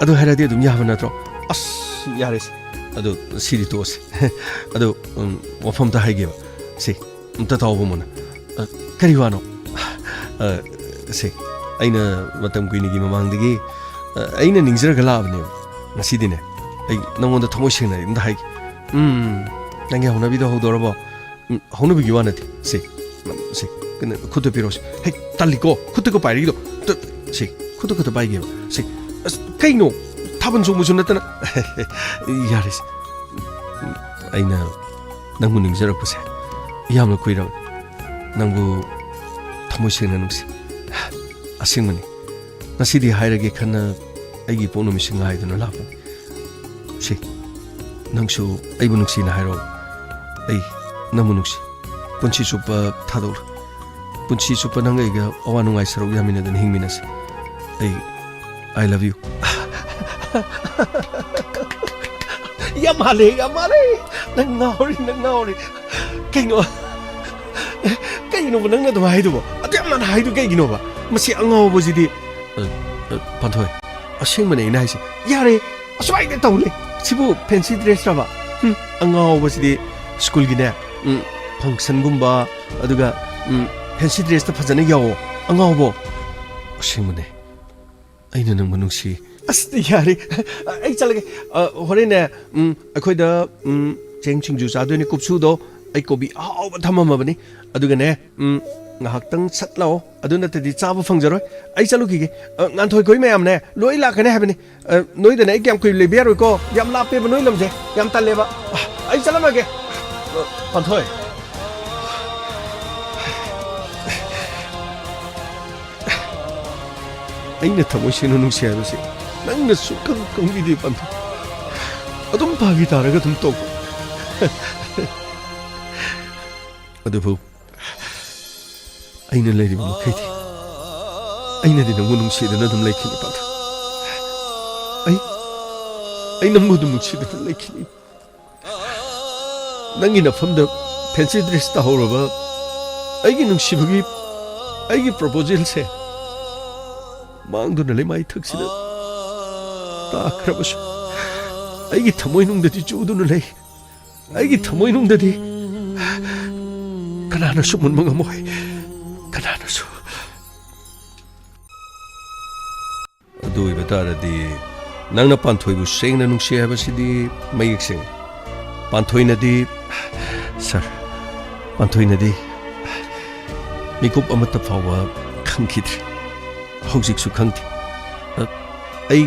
ꯑꯗꯨ ꯍꯥꯏꯔꯗꯤ ꯑꯗꯨꯝ ꯌꯥꯕ ꯅꯠꯇ꯭ꯔꯣ? ꯑꯁ, ꯌꯥꯔꯦꯁꯦ꯫ ꯑꯗꯨ ꯁꯤꯗꯤ ꯇꯣꯛꯑꯁꯦ꯫ ꯑꯗꯨ, ꯎꯝ, ꯋꯥꯐꯝ ꯑꯝꯇ ꯍꯥꯏꯒꯦꯕ꯫ ꯁꯤ, ꯑꯝꯇ ꯇꯥꯎꯕ ꯃꯨꯟꯅ꯫ ꯑ, ꯀꯔꯤ ꯋꯥꯅꯣ? ꯑ, ꯁꯦ, ꯑꯩꯅ ꯃꯇꯝ ꯀꯨꯏꯅꯒꯤ ꯃꯃꯥꯡꯗꯒꯤ, ꯑ, ꯑꯩꯅ ꯅꯤꯡꯖꯔꯒ ꯂꯥꯛꯑꯕꯅꯦꯕ꯫ ꯉꯁꯤꯗꯤꯅꯦ, ꯑꯩ ꯅꯪꯉꯣꯟꯗ ꯊꯃꯣꯏ ꯁꯦꯡꯅ ꯑꯝꯇ ꯍꯥꯏꯒꯦ꯫ ꯎꯝ, ꯅꯪꯒꯤ ꯍꯧꯅꯕꯤꯗꯣ ꯍꯧꯗꯣꯔꯕꯣ? ꯎꯝ, ꯍꯧꯅꯕꯤꯒꯤ ꯋꯥ ꯅꯠꯇꯦ꯫ ꯁꯦ, ꯁꯦ, ꯀꯩꯅꯣ, ꯈꯨꯠꯇ ꯄꯤꯔꯛꯑꯣꯁꯦ꯫ ꯍꯦ, ꯇꯜꯂꯤꯀꯣ, ꯈꯨꯠꯇꯒ ꯄꯥꯏꯔꯛꯏꯗꯣ꯫ ꯇ-, ꯁꯦ, ꯈꯨꯠꯇ ꯈꯛꯇ ꯄꯥꯏꯒꯦꯕ꯫ ꯁꯦ, ꯑꯁ, ꯀꯩꯅꯣ? ꯊꯥꯕꯜ ꯆꯣꯡꯕꯁꯨ ꯅꯠꯇꯅ꯫ ꯌꯥꯔꯦꯁꯦ꯫ ꯎꯝ, ꯑꯩꯅ ꯅꯪꯕꯨ ꯅꯤꯡꯖꯔꯛꯄꯁꯦ ꯌꯥꯝꯅ ꯀꯨꯏꯔꯕꯅꯤ꯫ ꯅꯪꯕꯨ ꯊꯃꯣꯏ ꯁꯦꯡꯅ ꯅꯨꯡꯁꯤ꯫ ꯑꯁꯦꯡꯕꯅꯤ꯫ ꯉꯁꯤꯗꯤ ꯍꯥꯏꯔꯒꯦ ꯈꯟꯅ ꯑꯩꯒꯤ ꯄꯣꯛ ꯅꯨꯃꯤꯠꯁꯤ ꯉꯥꯏꯗꯨꯅ ꯂꯥꯛꯄꯅꯤ꯫ ꯁꯤ, ꯅꯪꯁꯨ ꯑꯩꯕꯨ ꯅꯨꯡꯁꯤꯅ ꯍꯥꯏꯔꯣ꯫ ꯑꯩ ꯅꯪꯕꯨ ꯅꯨꯡꯁꯤ꯫ ꯄꯨꯟꯁꯤ ꯆꯨꯞꯄ ꯊꯥꯗꯣꯛꯂꯣ꯫ ꯄꯨꯟꯁꯤ ꯆꯨꯞꯄ ꯅꯪ ꯑꯩꯒ ꯑꯋꯥ ꯅꯨꯡꯉꯥꯏ ꯁꯔꯨꯛ ꯌꯥꯃꯤꯟꯅꯗꯨꯅ ꯍꯤꯡꯃꯤꯟꯅꯁꯤ꯫ ꯑꯩ, I love you꯫ ꯌꯥꯝ ꯃꯥꯜꯂꯦ, ꯌꯥꯝ ꯃꯥꯜꯂꯦ꯫ ꯅꯪ ꯉꯥꯎꯔꯦ, ꯅꯪ ꯉꯥꯎꯔꯦ꯫ ꯀꯩꯅꯣ? ꯀꯩꯅꯣꯕ ꯅꯪꯅ ꯑꯗꯨꯃꯥꯏ ꯍꯥꯏꯗꯨꯕꯣ? ꯑꯗꯨ ꯌꯥꯝ ꯃꯥꯟꯅ ꯍꯥꯏꯗꯨ ꯀꯩꯒꯤꯅꯣꯕ? ꯃꯁꯤ ꯑꯉꯥꯎꯕꯁꯤꯗꯤ꯫ ꯑ, ꯑ, ꯄꯥꯟꯊꯣꯏ, ꯑꯁꯦꯡꯕꯅꯦ ꯑꯩꯅ ꯍꯥꯏꯁꯦ꯫ ꯌꯥꯔꯦ, ꯑꯁ꯭ꯋꯥꯏꯗ ꯇꯧ ꯂꯩ꯫ ꯁꯤꯕꯨ fancy dressꯔꯕ? ꯍꯨꯝ, ꯑꯉꯥꯎꯕꯁꯤꯗꯤ꯫ ꯁ꯭ꯀꯨꯜꯒꯤꯅꯦ, ꯎꯝ, functionꯒꯨꯝꯕ, ꯑꯗꯨꯒ, ꯎꯝ, fancy dressꯇ ꯐꯖꯅ ꯌꯥꯎꯋꯣ, ꯑꯉꯥꯎꯕꯣ꯫ ꯑꯁꯦꯡꯕꯅꯦ, ꯑꯩꯅ ꯅꯪꯕꯨ ꯅꯨꯡꯁꯤ꯫ ꯑꯁ, ꯌꯥꯔꯦ, ꯑꯩ ꯆꯠꯂꯒꯦ꯫ ꯑ, ꯍꯣꯔꯦꯟꯅꯦ, ꯎꯝ, ꯑꯩꯈꯣꯏꯗ, ꯎꯝ, ꯆꯦꯡ ꯁꯤꯡꯖꯨ ꯆꯥꯗꯣꯏꯅꯦ, ꯀꯨꯞꯁꯨꯗꯣ꯫ ꯑꯩ ꯀꯣꯕꯤ ꯑꯍꯥꯎꯕ ꯊꯝꯃꯝꯃꯕꯅꯤ꯫ ꯑꯗꯨꯒꯅꯦ, ꯎꯝ, ꯉꯥꯏꯍꯥꯛꯇꯪ ꯁꯠ ꯂꯥꯛꯑꯣ, ꯑꯗꯨ ꯅꯠꯇ꯭ꯔꯗꯤ ꯆꯥꯕ ꯐꯪꯖꯔꯣꯏ꯫ ꯑꯩ ꯆꯠꯂꯨꯈꯤꯒꯦ꯫ ꯑ, ꯉꯥꯟꯊꯣꯏ ꯈꯣꯏ ꯃꯌꯥꯝꯅꯦ, ꯂꯣꯏ ꯂꯥꯛꯀꯅꯤ ꯍꯥꯏꯕꯅꯤ꯫ ꯑ, ꯅꯣꯏꯗꯅꯦ ꯑꯩ ꯀꯌꯥꯝ ꯀꯨꯏ ꯂꯩꯕ ꯌꯥꯔꯣꯏꯀꯣ꯫ ꯌꯥꯝ ꯂꯥꯞꯄꯦꯕ ꯅꯣꯏ ꯂꯝꯁꯦ꯫ ꯌꯥꯝ ꯇꯜꯂꯦꯕ꯫ ꯑ, ꯑꯩ ꯆꯠꯂꯝꯃꯒꯦ꯫ ꯑ, ꯄꯥꯟꯊꯣꯏ꯫ ꯑꯩꯅ ꯊꯃꯣꯏ ꯁꯦꯡꯅ ꯅꯨꯡꯁꯤ ꯍꯥꯏꯕꯁꯤ ꯅꯪꯅ ꯁꯨꯛꯈꯪ ꯈꯪꯕꯤꯗꯦ, ꯄꯥꯟꯊꯣꯏ꯫ ꯑꯗꯨꯝ ꯐꯥꯒꯤ ꯇꯥꯔꯒ ꯑꯗꯨꯝ ꯇꯣꯛꯄ꯫ ꯑꯗꯨꯕꯨ ꯑꯩꯅ ꯂꯩꯔꯤꯕ ꯃꯈꯩꯗꯤ ꯑꯩꯅꯗꯤ ꯅꯪꯕꯨ ꯅꯨꯡꯁꯤꯗꯨꯅ ꯑꯗꯨꯝ ꯂꯩꯈꯤꯅꯤ, ꯄꯥꯟꯊꯣꯏ꯫ ꯑꯩ, ꯑꯩ ꯅꯪꯕꯨ ꯑꯗꯨꯝ ꯅꯨꯡꯁꯤꯗꯨꯅ ꯂꯩꯈꯤꯅꯤ꯫ ꯅꯪꯒꯤ ꯅꯐꯝꯗ fancy dress ꯇꯥꯍꯧꯔꯕ ꯑꯩꯒꯤ ꯅꯨꯡꯁꯤꯕꯒꯤ, ꯑꯩꯒꯤ proposalꯁꯦ ꯃꯥꯡꯗꯨꯅ ꯂꯩꯃꯥꯏ ꯊꯛꯁꯤꯗ ꯇꯥꯈ꯭ꯔꯕꯁꯨ, ꯑꯩꯒꯤ ꯊꯃꯣꯏꯅꯨꯡꯗꯗꯤ ꯆꯨꯗꯨꯅ ꯂꯩ꯫ ꯑꯩꯒꯤ ꯊꯃꯣꯏꯅꯨꯡꯗꯗꯤ ꯀꯅꯥꯅꯁꯨ ꯃꯨꯟꯕ ꯉꯝꯃꯣꯏ, ꯀꯅꯥꯅꯁꯨ꯫ ꯑꯗꯨ ꯑꯣꯏꯕ ꯇꯥꯔꯗꯤ, ꯅꯪꯅ ꯄꯥꯟꯊꯣꯏꯕꯨ ꯁꯦꯡꯅ ꯅꯨꯡꯁꯤ ꯍꯥꯏꯕꯁꯤꯗꯤ ꯃꯌꯦꯛ ꯁꯦꯡꯉꯤ꯫ ꯄꯥꯟꯊꯣꯏꯅꯗꯤ, ꯁꯥꯔ, ꯄꯥꯟꯊꯣꯏꯅꯗꯤ ꯃꯤꯀꯨꯞ ꯑꯃꯠꯇ ꯐꯥꯎꯕ ꯈꯪꯈꯤꯗ꯭ꯔꯦ꯫ ꯍꯧꯖꯤꯛꯁꯨ ꯈꯪꯗꯦ꯫ ꯑ, ꯑꯩ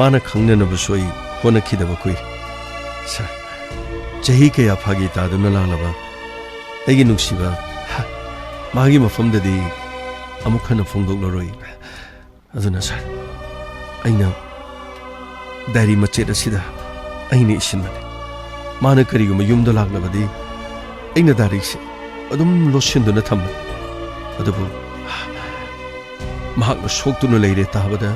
ꯃꯥꯅ ꯈꯪꯅꯅꯕꯁꯨ ꯑꯩ ꯍꯣꯠꯅꯈꯤꯗꯕ ꯀꯨꯏꯔꯦ꯫ ꯁꯥꯔ, ꯆꯍꯤ ꯀꯌꯥ ꯐꯥꯒꯤ ꯇꯥꯗꯨꯅ ꯂꯥꯛꯂꯕ ꯑꯩꯒꯤ ꯅꯨꯡꯁꯤꯕ, ꯍ, ꯃꯥꯒꯤ ꯃꯐꯝꯗꯗꯤ ꯑꯃꯨꯛ ꯍꯟꯅ ꯐꯣꯡꯗꯣꯛꯂꯔꯣꯏ꯫ ꯑꯗꯨꯅ ꯁꯥꯔ, ꯑꯩꯅ diary ꯃꯆꯦꯠ ꯑꯁꯤꯗ ꯑꯩꯅ ꯏꯁꯤꯟꯕꯅꯤ꯫ ꯃꯥꯅ ꯀꯔꯤꯒꯨꯝꯕ ꯌꯨꯝꯗ ꯂꯥꯛꯂꯕꯗꯤ ꯑꯩꯅ diaryꯁꯦ ꯑꯗꯨꯝ ꯂꯣꯠꯁꯤꯟꯗꯨꯅ ꯊꯝꯕꯅꯤ꯫ ꯑꯗꯨꯕꯨ ꯃꯍꯥꯛꯅ ꯁꯣꯛꯇꯨꯅ ꯂꯩꯔꯦ ꯇꯥꯕꯗ,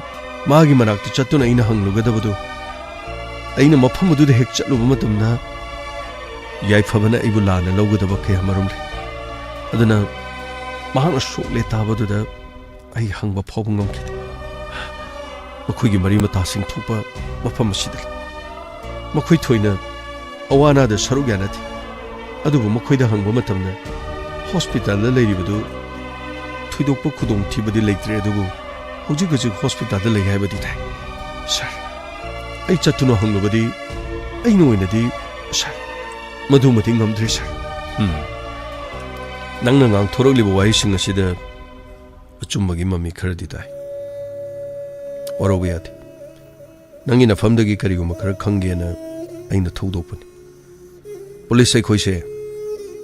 ꯃꯥꯒꯤ ꯃꯅꯥꯛꯇ ꯆꯠꯇꯨꯅ ꯑꯩꯅ ꯍꯪꯂꯨꯒꯗꯕꯗꯨ, ꯑꯩꯅ ꯃꯐꯝ ꯑꯗꯨꯗ ꯍꯦꯛ ꯆꯠꯂꯨꯕ ꯃꯇꯝꯗ, ꯌꯥꯏꯐꯕꯅ ꯑꯩꯕꯨ ꯂꯥꯟꯅ ꯂꯧꯒꯗꯕ ꯀꯌꯥ ꯃꯔꯨꯝ ꯂꯩ꯫ ꯑꯗꯨꯅ ꯃꯍꯥꯛꯅ ꯁꯣꯛꯂꯦ ꯇꯥꯕꯗꯨꯗ ꯑꯩ ꯍꯪꯕ ꯐꯥꯎꯕ ꯉꯝꯈꯤꯗꯦ꯫ ꯃꯈꯣꯏꯒꯤ ꯃꯔꯤ ꯃꯇꯥꯁꯤꯡ ꯊꯣꯛꯄ ꯃꯐꯝ ꯑꯁꯤꯗ ꯂꯩ꯫ ꯃꯈꯣꯏ ꯊꯣꯏꯅ ꯑꯋꯥ ꯑꯅꯥꯗ ꯁꯔꯨꯛ ꯌꯥꯅꯗꯦ꯫ ꯑꯗꯨꯕꯨ ꯃꯈꯣꯏꯗ ꯍꯪꯕ ꯃꯇꯝꯗ ꯍꯣꯁꯄꯤꯇꯥꯜꯗ ꯂꯩꯔꯤꯕꯗꯨ ꯊꯣꯏꯗꯣꯛꯄ ꯈꯨꯗꯣꯡꯊꯤꯕꯗꯤ ꯂꯩꯇ꯭ꯔꯦ, ꯑꯗꯨꯕꯨ ꯍꯧꯖꯤꯛ ꯍꯧꯖꯤꯛ ꯍꯣꯁꯄꯤꯇꯥꯜꯗ ꯂꯩ ꯍꯥꯏꯕꯗꯤ ꯇꯥꯏ꯫ ꯁꯥꯔ, ꯑꯩ ꯆꯠꯇꯨꯅ ꯍꯪꯂꯨꯕꯗꯤ ꯑꯩꯅ ꯑꯣꯏꯅꯗꯤ, ꯁꯥꯔ, ꯃꯗꯨꯃꯗꯤ ꯉꯝꯗ꯭ꯔꯦ, ꯁꯥꯔ꯫ ꯎꯝ꯫ ꯅꯪꯅ ꯉꯥꯡꯊꯣꯔꯛꯂꯤꯕ ꯋꯥꯍꯩꯁꯤꯡ ꯑꯁꯤꯗ ꯑꯆꯨꯝꯕꯒꯤ ꯃꯃꯤ ꯈꯔꯗꯤ ꯇꯥꯏ꯫ ꯋꯥꯔꯧꯕ ꯌꯥꯗꯦ꯫ ꯅꯪꯒꯤ ꯅꯐꯝꯗꯒꯤ ꯀꯔꯤꯒꯨꯝꯕ ꯈꯔ ꯈꯪꯒꯦꯅ ꯑꯩꯅ ꯊꯧꯗꯣꯛꯄꯅꯤ꯫ ꯄꯨꯂꯤꯁ ꯑꯩꯈꯣꯏꯁꯦ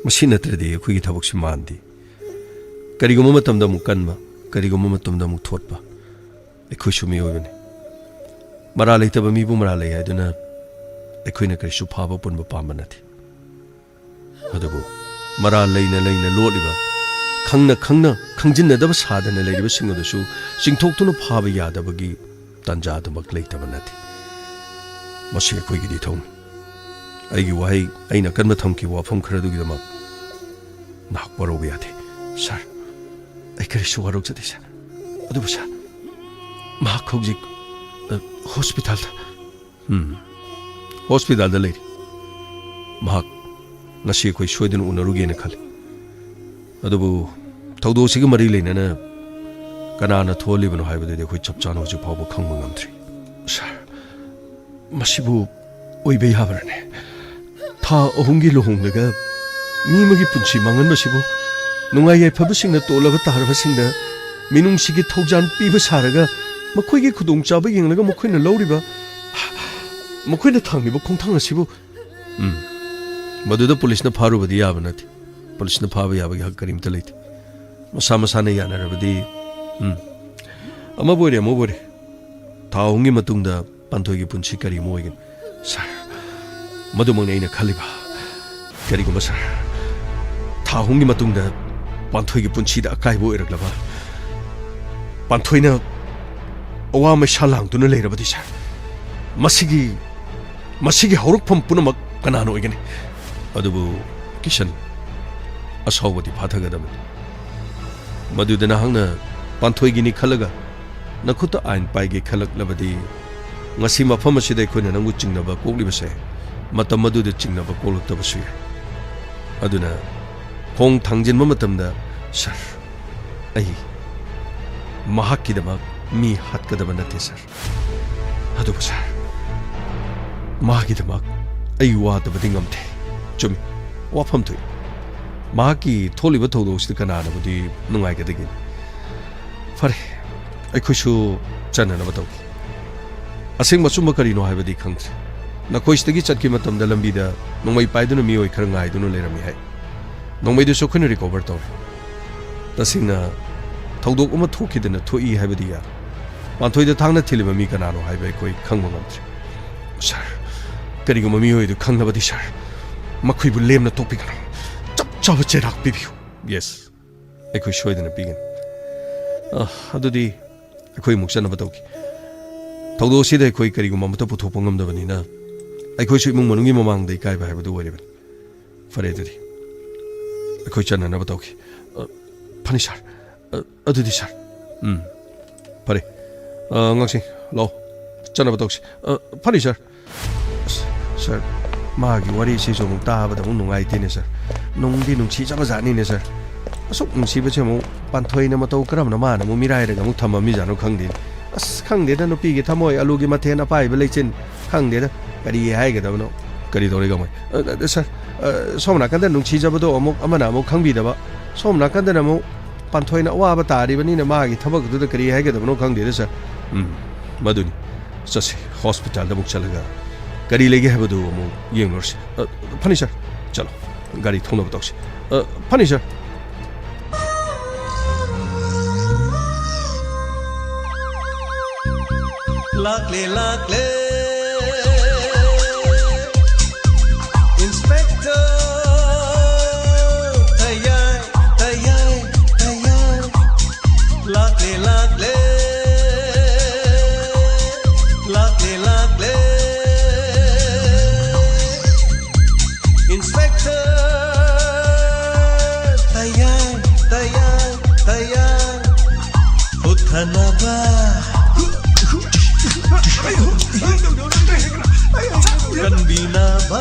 ꯃꯁꯤ ꯅꯠꯇ꯭ꯔꯗꯤ ꯑꯩꯈꯣꯏꯒꯤ ꯊꯕꯛꯁꯤ ꯃꯥꯟꯗꯦ꯫ ꯀꯔꯤꯒꯨꯝꯕ ꯃꯇꯝꯗ ꯑꯃꯨꯛ ꯀꯟꯕ, ꯀꯔꯤꯒꯨꯝꯕ ꯃꯇꯝꯗ ꯑꯃꯨꯛ ꯊꯣꯠꯄ꯫ ꯑꯩꯈꯣꯏꯁꯨ ꯃꯤꯑꯣꯏꯕꯅꯤ꯫ ꯃꯔꯥꯜ ꯂꯩꯇꯕ ꯃꯤꯕꯨ ꯃꯔꯥꯜ ꯂꯩ ꯍꯥꯏꯗꯨꯅ ꯑꯩꯈꯣꯏꯅ ꯀꯔꯤꯁꯨ ꯐꯥꯕ ꯄꯨꯟꯕ ꯄꯥꯝꯕ ꯅꯠꯇꯦ꯫ ꯑꯗꯨꯕꯨ ꯃꯔꯥꯜ ꯂꯩꯅ ꯂꯩꯅ ꯂꯣꯠꯂꯤꯕ, ꯈꯪꯅ ꯈꯪꯅ ꯈꯪꯖꯤꯟꯅꯗꯕ ꯁꯥꯗꯅ ꯂꯩꯔꯤꯕꯁꯤꯡ ꯑꯗꯨꯁꯨ ꯆꯤꯡꯊꯣꯛꯇꯨꯅ ꯐꯥꯕ ꯌꯥꯗꯕꯒꯤ ꯇꯥꯟꯖꯥ ꯑꯗꯨꯃꯛ ꯂꯩꯇꯕ ꯅꯠꯇꯦ꯫ ꯃꯁꯤ ꯑꯩꯈꯣꯏꯒꯤꯗꯤ ꯊꯧꯅꯤ꯫ ꯑꯩꯒꯤ ꯋꯥꯍꯩ, ꯑꯩꯅ ꯑꯀꯟꯕ ꯊꯝꯈꯤꯕ ꯋꯥꯐꯝ ꯈꯔꯗꯨꯒꯤꯗꯃꯛ ꯅꯍꯥꯛ ꯋꯥꯔꯧꯕ ꯌꯥꯗꯦ꯫ ꯁꯥꯔ, ꯑꯩ ꯀꯔꯤꯁꯨ ꯋꯥꯔꯧꯖꯗꯦ, ꯁꯥꯔ꯫ ꯑꯗꯨꯕꯨ, ꯁꯥꯔ, ꯃꯍꯥꯛ ꯍꯧꯖꯤꯛ, ꯑ, ꯍꯣꯁꯄꯤꯇꯥꯜꯗ꯫ ꯎꯝ, ꯍꯣꯁꯄꯤꯇꯥꯜꯗ ꯂꯩꯔꯤ꯫ ꯃꯍꯥꯛ ꯉꯁꯤ ꯑꯩꯈꯣꯏ ꯁꯣꯏꯗꯅ ꯎꯅꯔꯨꯒꯦꯅ ꯈꯜꯂꯤ꯫ ꯑꯗꯨꯕꯨ ꯊꯧꯗꯣꯛ ꯑꯁꯤꯒ ꯃꯔꯤ ꯂꯩꯅꯅ ꯀꯅꯥꯅ ꯊꯣꯛꯍꯜꯂꯤꯕꯅꯣ ꯍꯥꯏꯕꯗꯨꯗꯤ ꯑꯩꯈꯣꯏ ꯆꯞ ꯆꯥꯅ ꯍꯧꯖꯤꯛ ꯐꯥꯎꯕ ꯈꯪꯕ ꯉꯝꯗ꯭ꯔꯤ꯫ ꯁꯥꯔ, ꯃꯁꯤꯕꯨ ꯑꯣꯏꯕ ꯌꯥꯕ꯭ꯔꯅꯦ? ꯊꯥ ꯑꯍꯨꯝꯒꯤ ꯂꯨꯍꯣꯡꯂꯒ ꯃꯤ ꯑꯃꯒꯤ ꯄꯨꯟꯁꯤ ꯃꯥꯡꯍꯟꯕꯁꯤꯕꯨ ꯅꯨꯡꯉꯥꯏ ꯌꯥꯏꯐꯕꯁꯤꯡꯅ ꯇꯣꯜꯂꯕ ꯇꯥꯔꯕꯁꯤꯡꯗ ꯃꯤꯅꯨꯡꯁꯤꯒꯤ ꯊꯧꯖꯥꯜ ꯄꯤꯕ ꯁꯥꯔꯒ ꯃꯈꯣꯏꯒꯤ ꯈꯨꯗꯣꯡꯆꯥꯕ ꯌꯦꯡꯂꯒ ꯃꯈꯣꯏꯅ ꯂꯧꯔꯤꯕ, ꯃꯈꯣꯏꯅ ꯊꯥꯡꯂꯤꯕ ꯈꯣꯡꯊꯥꯡ ꯑꯁꯤꯕꯨ, ꯎꯝ, ꯃꯗꯨꯗ ꯄꯨꯂꯤꯁꯅ ꯐꯥꯔꯨꯕꯗꯤ ꯌꯥꯕ ꯅꯠꯇꯦ꯫ ꯄꯨꯂꯤꯁꯅ ꯐꯥꯕ ꯌꯥꯕꯒꯤ ꯍꯛ ꯀꯔꯤꯝꯇ ꯂꯩꯇꯦ꯫ ꯃꯁꯥ ꯃꯁꯥꯅ ꯌꯥꯅꯔꯕꯗꯤ, ꯎꯝ, ꯑꯃꯕꯨ ꯑꯣꯏꯔꯦ, ꯑꯃꯕꯨ ꯑꯣꯏꯔꯦ, ꯊꯥ ꯑꯍꯨꯝꯒꯤ ꯃꯇꯨꯡꯗ ꯄꯥꯟꯊꯣꯏꯒꯤ ꯄꯨꯟꯁꯤ ꯀꯔꯤ ꯑꯃ ꯑꯣꯏꯒꯅꯤ? ꯁꯥꯔ, ꯃꯗꯨꯃꯛꯅꯤ ꯑꯩꯅ ꯈꯜꯂꯤꯕ꯫ ꯀꯔꯤꯒꯨꯝꯕ, ꯁꯥꯔ, ꯊꯥ ꯑꯍꯨꯝꯒꯤ ꯃꯇꯨꯡꯗ ꯄꯥꯟꯊꯣꯏꯒꯤ ꯄꯨꯟꯁꯤꯗ ꯑꯀꯥꯏꯕ ꯑꯣꯏꯔꯛꯂꯕ, ꯄꯥꯟꯊꯣꯏꯅ ꯑꯋꯥ ꯃꯩꯁꯥ ꯂꯥꯡꯗꯨꯅ ꯂꯩꯔꯕꯗꯤ, ꯁꯥꯔ, ꯃꯁꯤꯒꯤ, ꯃꯁꯤꯒꯤ ꯍꯧꯔꯛꯐꯝ ꯄꯨꯝꯅꯃꯛ ꯀꯅꯥꯅ ꯑꯣꯏꯒꯅꯤ? ꯑꯗꯨꯕꯨ ꯀꯤꯁꯟ, ꯑꯁꯥꯎꯕꯗꯤ ꯐꯥꯊꯒꯗꯕꯅꯤ꯫ ꯃꯗꯨꯗ ꯅꯍꯥꯛꯅ ꯄꯥꯟꯊꯣꯏꯒꯤꯅꯤ ꯈꯜꯂꯒ ꯅꯈꯨꯠꯇ ꯑꯥꯏꯟ ꯄꯥꯏꯒꯦ ꯈꯜꯂꯛꯂꯕꯗꯤ, ꯉꯁꯤ ꯃꯐꯝ ꯑꯁꯤꯗ ꯑꯩꯈꯣꯏꯅ ꯅꯪꯕꯨ ꯆꯤꯡꯅꯕ ꯀꯣꯛꯂꯤꯕꯁꯦ ꯃꯇꯝ ꯑꯗꯨꯗ ꯆꯤꯡꯅꯕ ꯀꯣꯛꯂꯛꯇꯕꯁꯨ ꯌꯥꯏ꯫ ꯑꯗꯨꯅ ꯈꯣꯡ ꯊꯥꯡꯖꯤꯟꯕ ꯃꯇꯝꯗ, "ꯁꯥꯔ, ꯑꯩ ꯃꯍꯥꯛꯀꯤꯗꯃꯛ ꯃꯤ ꯍꯥꯠꯀꯗꯕ ꯅꯠꯇꯦ, ꯁꯥꯔ꯫ ꯑꯗꯨꯕꯨ, ꯁꯥꯔ, ꯃꯍꯥꯛꯀꯤꯗꯃꯛ ꯑꯩ ꯋꯥꯗꯕꯗꯤ ꯉꯝꯗꯦ꯫" ꯆꯨꯝꯃꯤ, ꯋꯥꯐꯝ ꯊꯣꯛꯏ꯫ ꯃꯍꯥꯛꯀꯤ ꯊꯣꯛꯂꯤꯕ ꯊꯧꯗꯣꯛꯁꯤꯗ ꯀꯅꯥꯅꯕꯨꯗꯤ ꯅꯨꯡꯉꯥꯏꯒꯗꯒꯦ? ꯐꯔꯦ, ꯑꯩꯈꯣꯏꯁꯨ ꯆꯠꯅꯅꯕ ꯇꯧꯒꯦ꯫ ꯑꯁꯦꯡꯕ ꯑꯆꯨꯝꯕ ꯀꯔꯤꯅꯣ ꯍꯥꯏꯕꯗꯤ ꯈꯪꯗ꯭ꯔꯦ꯫ ꯅꯈꯣꯏ ꯁꯤꯗꯒꯤ ꯆꯠꯈꯤꯕ ꯃꯇꯝꯗ ꯂꯝꯕꯤꯗ ꯅꯣꯡꯃꯩ ꯄꯥꯏꯗꯨꯅ ꯃꯤꯑꯣꯏ ꯈꯔ ꯉꯥꯏꯗꯨꯅ ꯂꯩꯔꯝꯃꯤ ꯍꯥꯏ꯫ ꯅꯣꯡꯃꯩꯗꯨꯁꯨ ꯑꯩꯈꯣꯏꯅ ꯔꯤꯀꯣꯚꯔ ꯇꯧꯔꯦ꯫ ꯇꯁꯦꯡꯅ ꯊꯧꯗꯣꯛ ꯑꯃ ꯊꯣꯛꯈꯤꯗꯅ ꯊꯣꯛꯏ ꯍꯥꯏꯕꯗꯤ ꯌꯥꯔꯣꯏ꯫ ꯄꯥꯟꯊꯣꯏꯗ ꯊꯥꯡꯅ ꯊꯤꯜꯂꯤꯕ ꯃꯤ ꯀꯅꯥꯅꯣ ꯍꯥꯏꯕ ꯑꯩꯈꯣꯏ ꯈꯪꯕ ꯉꯝꯗ꯭ꯔꯦ꯫ ꯁꯥꯔ, ꯀꯔꯤꯒꯨꯝꯕ ꯃꯤꯑꯣꯏ ꯑꯗꯨ ꯈꯪꯂꯕꯗꯤ, ꯁꯥꯔ, ꯃꯈꯣꯏꯕꯨ ꯂꯦꯝꯅ ꯇꯣꯛꯄꯤꯒꯅꯨ꯫ ꯆꯞ ꯆꯥꯕ ꯆꯩꯔꯥꯛ ꯄꯤꯕꯤꯌꯨ꯫ ꯌꯦꯁ, ꯑꯩꯈꯣꯏ ꯁꯣꯏꯗꯅ ꯄꯤꯒꯅꯤ꯫ ꯑ, ꯑꯗꯨꯗꯤ ꯑꯩꯈꯣꯏ ꯑꯃꯨꯛ ꯆꯠꯅꯕ ꯇꯧꯈꯤ꯫ ꯊꯧꯗꯣꯛ ꯑꯁꯤꯗ ꯑꯩꯈꯣꯏ ꯀꯔꯤꯒꯨꯝꯕ ꯑꯃꯠꯇ ꯄꯨꯊꯣꯛꯄ ꯉꯝꯗꯕꯅꯤꯅ, ꯑꯩꯈꯣꯏꯁꯨ ꯏꯃꯨꯡ ꯃꯅꯨꯡꯒꯤ ꯃꯃꯥꯡꯗ ꯏꯀꯥꯏꯕ ꯍꯥꯏꯕꯗꯨ ꯑꯣꯏꯔꯤꯕꯅꯤ꯫ ꯐꯔꯦ, ꯑꯗꯨꯗꯤ ꯑꯩꯈꯣꯏ ꯆꯠꯅꯅꯕ ꯇꯧꯈꯤ꯫ ꯑ, ꯐꯅꯤ, ꯁꯥꯔ꯫ ꯑ, ꯑꯗꯨꯗꯤ, ꯁꯥꯔ꯫ ꯎꯝ, ꯐꯔꯦ꯫ ꯑ, ꯉꯥꯛꯁꯤꯡ, ꯂꯥꯛꯑꯣ, ꯆꯠꯅꯕ ꯇꯧꯁꯤ꯫ ꯑ, ꯐꯅꯤ, ꯁꯥꯔ꯫ ꯑꯁ, ꯁꯥꯔ, ꯃꯥꯒꯤ ꯋꯥꯔꯤꯁꯤꯁꯨ ꯑꯃꯨꯛ ꯇꯥꯕꯗ ꯑꯃꯨꯛ ꯅꯨꯡꯉꯥꯏꯇꯦꯅꯦ, ꯁꯥꯔ꯫ ꯅꯨꯡꯗꯤ ꯅꯨꯡꯁꯤꯖꯕ ꯖꯥꯠꯅꯤꯅꯦ, ꯁꯥꯔ꯫ ꯑꯁꯨꯛ ꯅꯨꯡꯁꯤꯕꯁꯦ ꯑꯃꯨꯛ ꯄꯥꯟꯊꯣꯏꯅ ꯃꯇꯧ ꯀꯔꯝꯅ ꯃꯥꯅ ꯑꯃꯨꯛ ꯃꯤꯔꯥꯏꯔꯒ ꯑꯃꯨꯛ ꯊꯝꯃꯝꯃꯤꯖꯥꯠꯅꯣ ꯈꯪꯗꯦꯅꯦ꯫ ꯑꯁ, ꯈꯪꯗꯦꯗ, ꯅꯨꯄꯤꯒꯤ ꯊꯃꯣꯏ ꯑꯂꯨꯒꯤ ꯃꯊꯦꯟ ꯑꯄꯥꯏꯕ ꯂꯩꯆꯤꯟ꯫ ꯈꯪꯗꯦꯗ, ꯀꯔꯤ ꯍꯥꯏꯒꯗꯕꯅꯣ? ꯀꯔꯤ ꯇꯧꯔꯦ, ꯀꯃꯥꯏ? ꯑ, ꯑ, ꯁꯥꯔ, ꯑ, ꯁꯣꯝ ꯅꯥꯀꯟꯗ ꯅꯨꯡꯁꯤꯖꯕꯗꯣ ꯑꯃꯨꯛ ꯑꯃꯅ ꯑꯃꯨꯛ ꯈꯪꯕꯤꯗꯕ, ꯁꯣꯝ ꯅꯥꯀꯟꯗꯅ ꯑꯃꯨꯛ ꯄꯥꯟꯊꯣꯏꯅ ꯑꯋꯥꯕ ꯇꯥꯔꯤꯕꯅꯤꯅ ꯃꯥꯒꯤ ꯊꯕꯛꯇꯨꯗ ꯀꯔꯤ ꯍꯥꯏꯒꯗꯕꯅꯣ ꯈꯪꯗꯦꯗ, ꯁꯥꯔ꯫ ꯎꯝ, ꯃꯗꯨꯅꯤ꯫ ꯆꯠꯁꯤ, ꯍꯣꯁꯄꯤꯇꯥꯜꯗ ꯑꯃꯨꯛ ꯆꯠꯂꯒ ꯀꯔꯤ ꯂꯩꯒꯦ ꯍꯥꯏꯕꯗꯨ ꯑꯃꯨꯛ ꯌꯦꯡꯂꯨꯔꯁꯤ꯫ ꯑ, ꯐꯅꯤ, ꯁꯥꯔ, ꯆꯠꯂꯣ꯫ ꯒꯥꯔꯤ ꯊꯧꯅꯕ ꯇꯧꯁꯤ꯫ ꯑ, ꯐꯅꯤ, ꯁꯥꯔ꯫ ꯂꯥꯛꯂꯦ, ꯂꯥꯛꯂꯦ, ꯏꯟꯁꯄꯦꯛꯇꯔ ꯇꯌꯥꯏ, ꯇꯌꯥꯏ, ꯇꯌꯥꯏ꯫ ꯂꯥꯛꯂꯦ, ꯂꯥꯛꯂꯦ, ꯂꯥꯛꯂꯦ, ꯂꯥꯛꯂꯦ, ꯏꯟꯁꯄꯦꯛꯇꯔ ꯇꯌꯥꯏ, ꯇꯌꯥꯏ, ꯇꯌꯥꯏ꯫ ꯍꯨꯠꯊꯅꯕ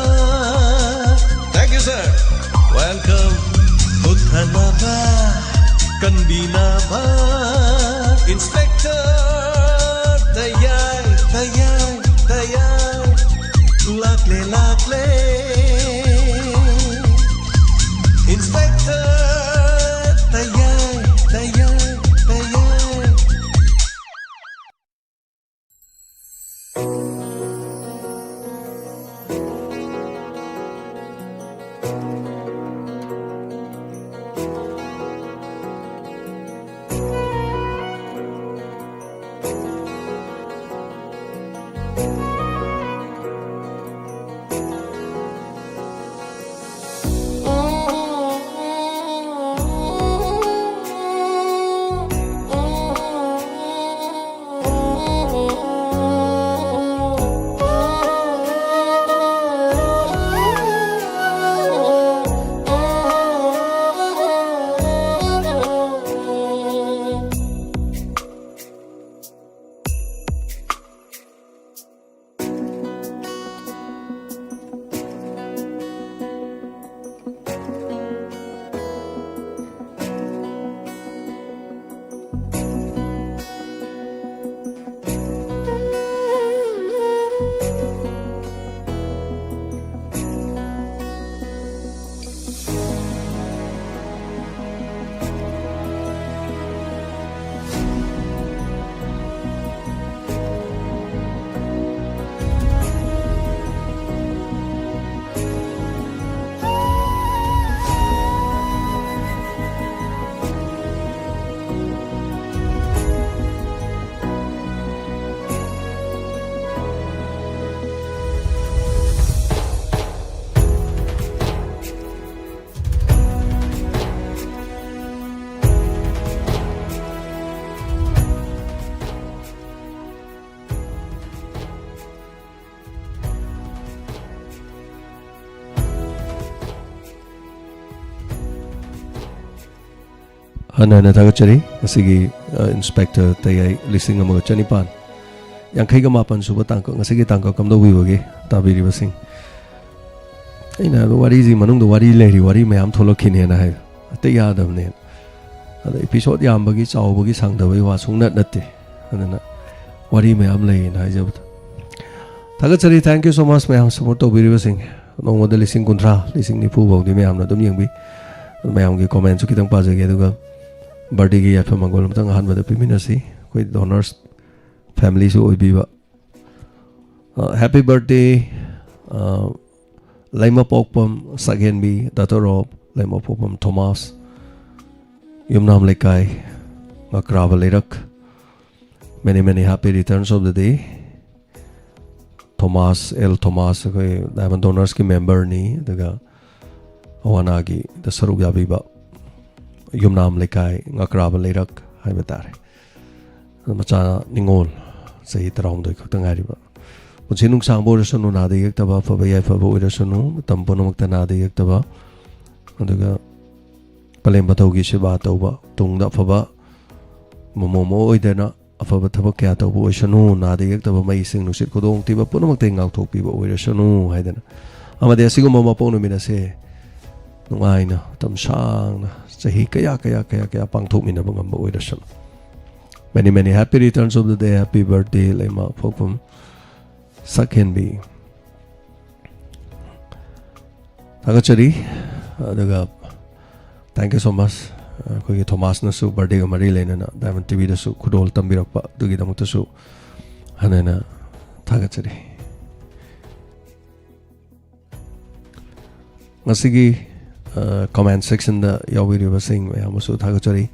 ꯀꯟꯕꯤꯅꯕ Inspector ꯇꯌꯥꯏ, ꯇꯌꯥꯏ, ꯇꯌꯥꯏ꯫ ꯂꯥꯛꯂꯦ, ꯂꯥꯛꯂꯦ꯫ Inspector ꯇꯌꯥꯏ, ꯇꯌꯥꯏ, ꯇꯌꯥꯏ꯫ ꯍꯟꯅ ꯍꯟꯅ ꯊꯥꯒꯠꯆꯔꯤ꯫ ꯉꯁꯤꯒꯤ, ꯑ, Inspector ꯇꯌꯥꯏ ꯂꯤꯁꯤꯡ ꯑꯃꯒ ꯆꯅꯤꯄꯥꯟ ꯌꯥꯡꯈꯩꯒ ꯃꯥꯄꯟ ꯁꯨꯕ ꯇꯥꯡꯀꯛ, ꯉꯁꯤꯒꯤ ꯇꯥꯡꯀꯛ ꯀꯝꯗꯧꯕꯤꯕꯒꯦ, ꯇꯥꯕꯤꯔꯤꯕꯁꯤꯡ? ꯑꯩꯅ ꯍꯥꯏꯕ ꯋꯥꯔꯤꯁꯤ ꯃꯅꯨꯡꯗ ꯋꯥꯔꯤ ꯂꯩꯔꯤ, ꯋꯥꯔꯤ ꯃꯌꯥꯝ ꯊꯣꯛꯂꯛꯈꯤꯅꯦꯅ ꯍꯥꯏꯕ꯫ ꯍꯦꯛꯇ ꯌꯥꯗꯕꯅꯦ꯫ ꯑꯗ ꯏꯄꯤꯁꯣꯠ ꯌꯥꯝꯕꯒꯤ, ꯆꯥꯎꯕꯒꯤ, ꯁꯥꯡꯗꯕꯒꯤ ꯋꯥ ꯁꯨꯡꯅꯠ ꯅꯠꯇꯦ꯫ ꯑꯗꯨꯅ ꯋꯥꯔꯤ ꯃꯌꯥꯝ ꯂꯩꯌꯦꯅ ꯍꯥꯏꯖꯕꯗꯣ꯫ ꯊꯥꯒꯠꯆꯔꯤ, thank you so much, ꯃꯌꯥꯝ ꯁꯄꯣꯔꯠ ꯇꯧꯕꯤꯔꯤꯕꯁꯤꯡ꯫ ꯅꯣꯡꯃꯗ ꯂꯤꯁꯤꯡ ꯀꯨꯟꯊ꯭ꯔꯥ, ꯂꯤꯁꯤꯡ ꯅꯤꯐꯨ ꯐꯥꯎꯗꯤ ꯃꯌꯥꯝꯅ ꯑꯗꯨꯝ ꯌꯦꯡꯕꯤ꯫ ꯃꯌꯥꯝꯒꯤ ꯀꯣꯃꯦꯟꯁꯨ ꯈꯤꯇꯪ ꯄꯥꯖꯒꯦ, ꯑꯗꯨꯒ ꯕꯥꯔꯗꯦꯒꯤ ꯌꯥꯏꯐ ꯃꯪꯒꯣꯜ ꯑꯝꯇꯪ ꯑꯍꯥꯟꯕꯗ ꯄꯤꯃꯤꯟꯅꯁꯤ꯫ ꯑꯩꯈꯣꯏ ꯗꯣꯅꯔꯁ ꯐꯦꯃꯤꯂꯤꯁꯨ ꯑꯣꯏꯕꯤꯕ꯫ Happy birthday, Leimapokpam Sakhenbi, daughter of Leimapokpam Thomas, ꯌꯨꯝꯅꯥꯝ ꯂꯩꯀꯥꯏ, ꯉꯀ꯭ꯔꯥꯕ ꯂꯩꯔꯛ꯫ Many many happy returns of the day꯫ Thomas L Thomas ꯑꯩꯈꯣꯏ ꯗꯥꯏꯃꯟ ꯗꯣꯅꯔꯁꯀꯤ ꯃꯦꯝꯕꯔꯅꯤ, ꯑꯗꯨꯒ ꯑꯋꯥꯅꯥꯒꯤꯗ ꯁꯔꯨꯛ ꯌꯥꯕꯤꯕ ꯌꯨꯝꯅꯥꯝ ꯂꯩꯀꯥꯏ ꯉꯀ꯭ꯔꯥꯕ ꯂꯩꯔꯛ ꯍꯥꯏꯕ ꯇꯥꯔꯦ꯫ ꯑꯗꯣ ꯃꯆꯥ ꯅꯤꯉꯣꯜ ꯆꯍꯤ ꯇꯔꯥꯍꯨꯝꯗꯣꯏ ꯈꯛꯇ ꯉꯥꯏꯔꯤꯕ꯫ ꯄꯨꯟꯁꯤ ꯅꯨꯡꯁꯥꯡꯕ ꯑꯣꯏꯔꯁꯅꯨ, ꯅꯥꯗ ꯌꯦꯛꯇꯕ, ꯑꯐꯕ ꯌꯥꯏꯐꯕ ꯑꯣꯏꯔꯁꯅꯨ, ꯃꯇꯝ ꯄꯨꯝꯅꯃꯛꯇ ꯅꯥꯗ ꯌꯦꯛꯇꯕ, ꯑꯗꯨꯒ ꯄꯂꯦꯝ ꯄꯊꯧꯒꯤ ꯁꯦꯕꯥ ꯇꯧꯕ, ꯇꯨꯡꯗ ꯑꯐꯕ ꯃꯃꯣꯝ ꯑꯃ ꯑꯣꯏꯗꯅ ꯑꯐꯕ ꯊꯕꯛ ꯀꯌꯥ ꯇꯧꯕ ꯑꯣꯏꯁꯅꯨ, ꯅꯥꯗ ꯌꯦꯛꯇꯕ, ꯃꯩꯁꯤꯡ ꯅꯨꯡꯁꯤꯠ ꯈꯨꯗꯣꯡꯊꯤꯕ ꯄꯨꯝꯅꯃꯛꯇꯒꯤ ꯉꯥꯛꯊꯣꯛꯄꯤꯕ ꯑꯣꯏꯔꯁꯅꯨ ꯍꯥꯏꯗꯅ, ꯑꯃꯗꯤ ꯑꯁꯤꯒꯨꯝꯕ ꯃꯄꯣꯛ ꯅꯨꯃꯤꯠ ꯑꯁꯦ ꯅꯨꯡꯉꯥꯏꯅ, ꯃꯇꯝ ꯁꯥꯡꯅ, ꯆꯍꯤ ꯀꯌꯥ ꯀꯌꯥ ꯀꯌꯥ ꯀꯌꯥ ꯄꯥꯡꯊꯣꯛꯃꯤꯟꯅꯕ ꯉꯝꯕ ꯑꯣꯏꯔꯁꯅꯨ꯫ Many many happy returns of the day, happy birthday ꯂꯩꯃ ꯐꯣꯛꯐꯝ ꯁꯛꯍꯦꯟꯕꯤ꯫ ꯊꯥꯒꯠꯆꯔꯤ꯫ ꯑꯗꯨꯒ thank you so much, ꯑꯩꯈꯣꯏꯒꯤ ꯊꯣꯃꯥꯁꯅꯁꯨ ꯕꯥꯔꯗꯦꯒ ꯃꯔꯤ ꯂꯩꯅꯅ ꯗꯥꯏꯃꯟ ꯇꯤꯚꯤꯗꯁꯨ ꯈꯨꯗꯣꯜ ꯇꯝꯕꯤꯔꯛꯄ, ꯑꯗꯨꯒꯤꯗꯃꯛꯇꯁꯨ ꯍꯟꯅ ꯍꯟꯅ ꯊꯥꯒꯠꯆꯔꯤ꯫ ꯉꯁꯤꯒꯤ ꯀꯣꯃꯦꯟ ꯁꯦꯛꯁꯟꯗ ꯌꯥꯎꯕꯤꯔꯤꯕꯁꯤꯡ ꯃꯌꯥꯝ ꯑꯃꯁꯨ ꯊꯥꯒꯠꯆꯔꯤ꯫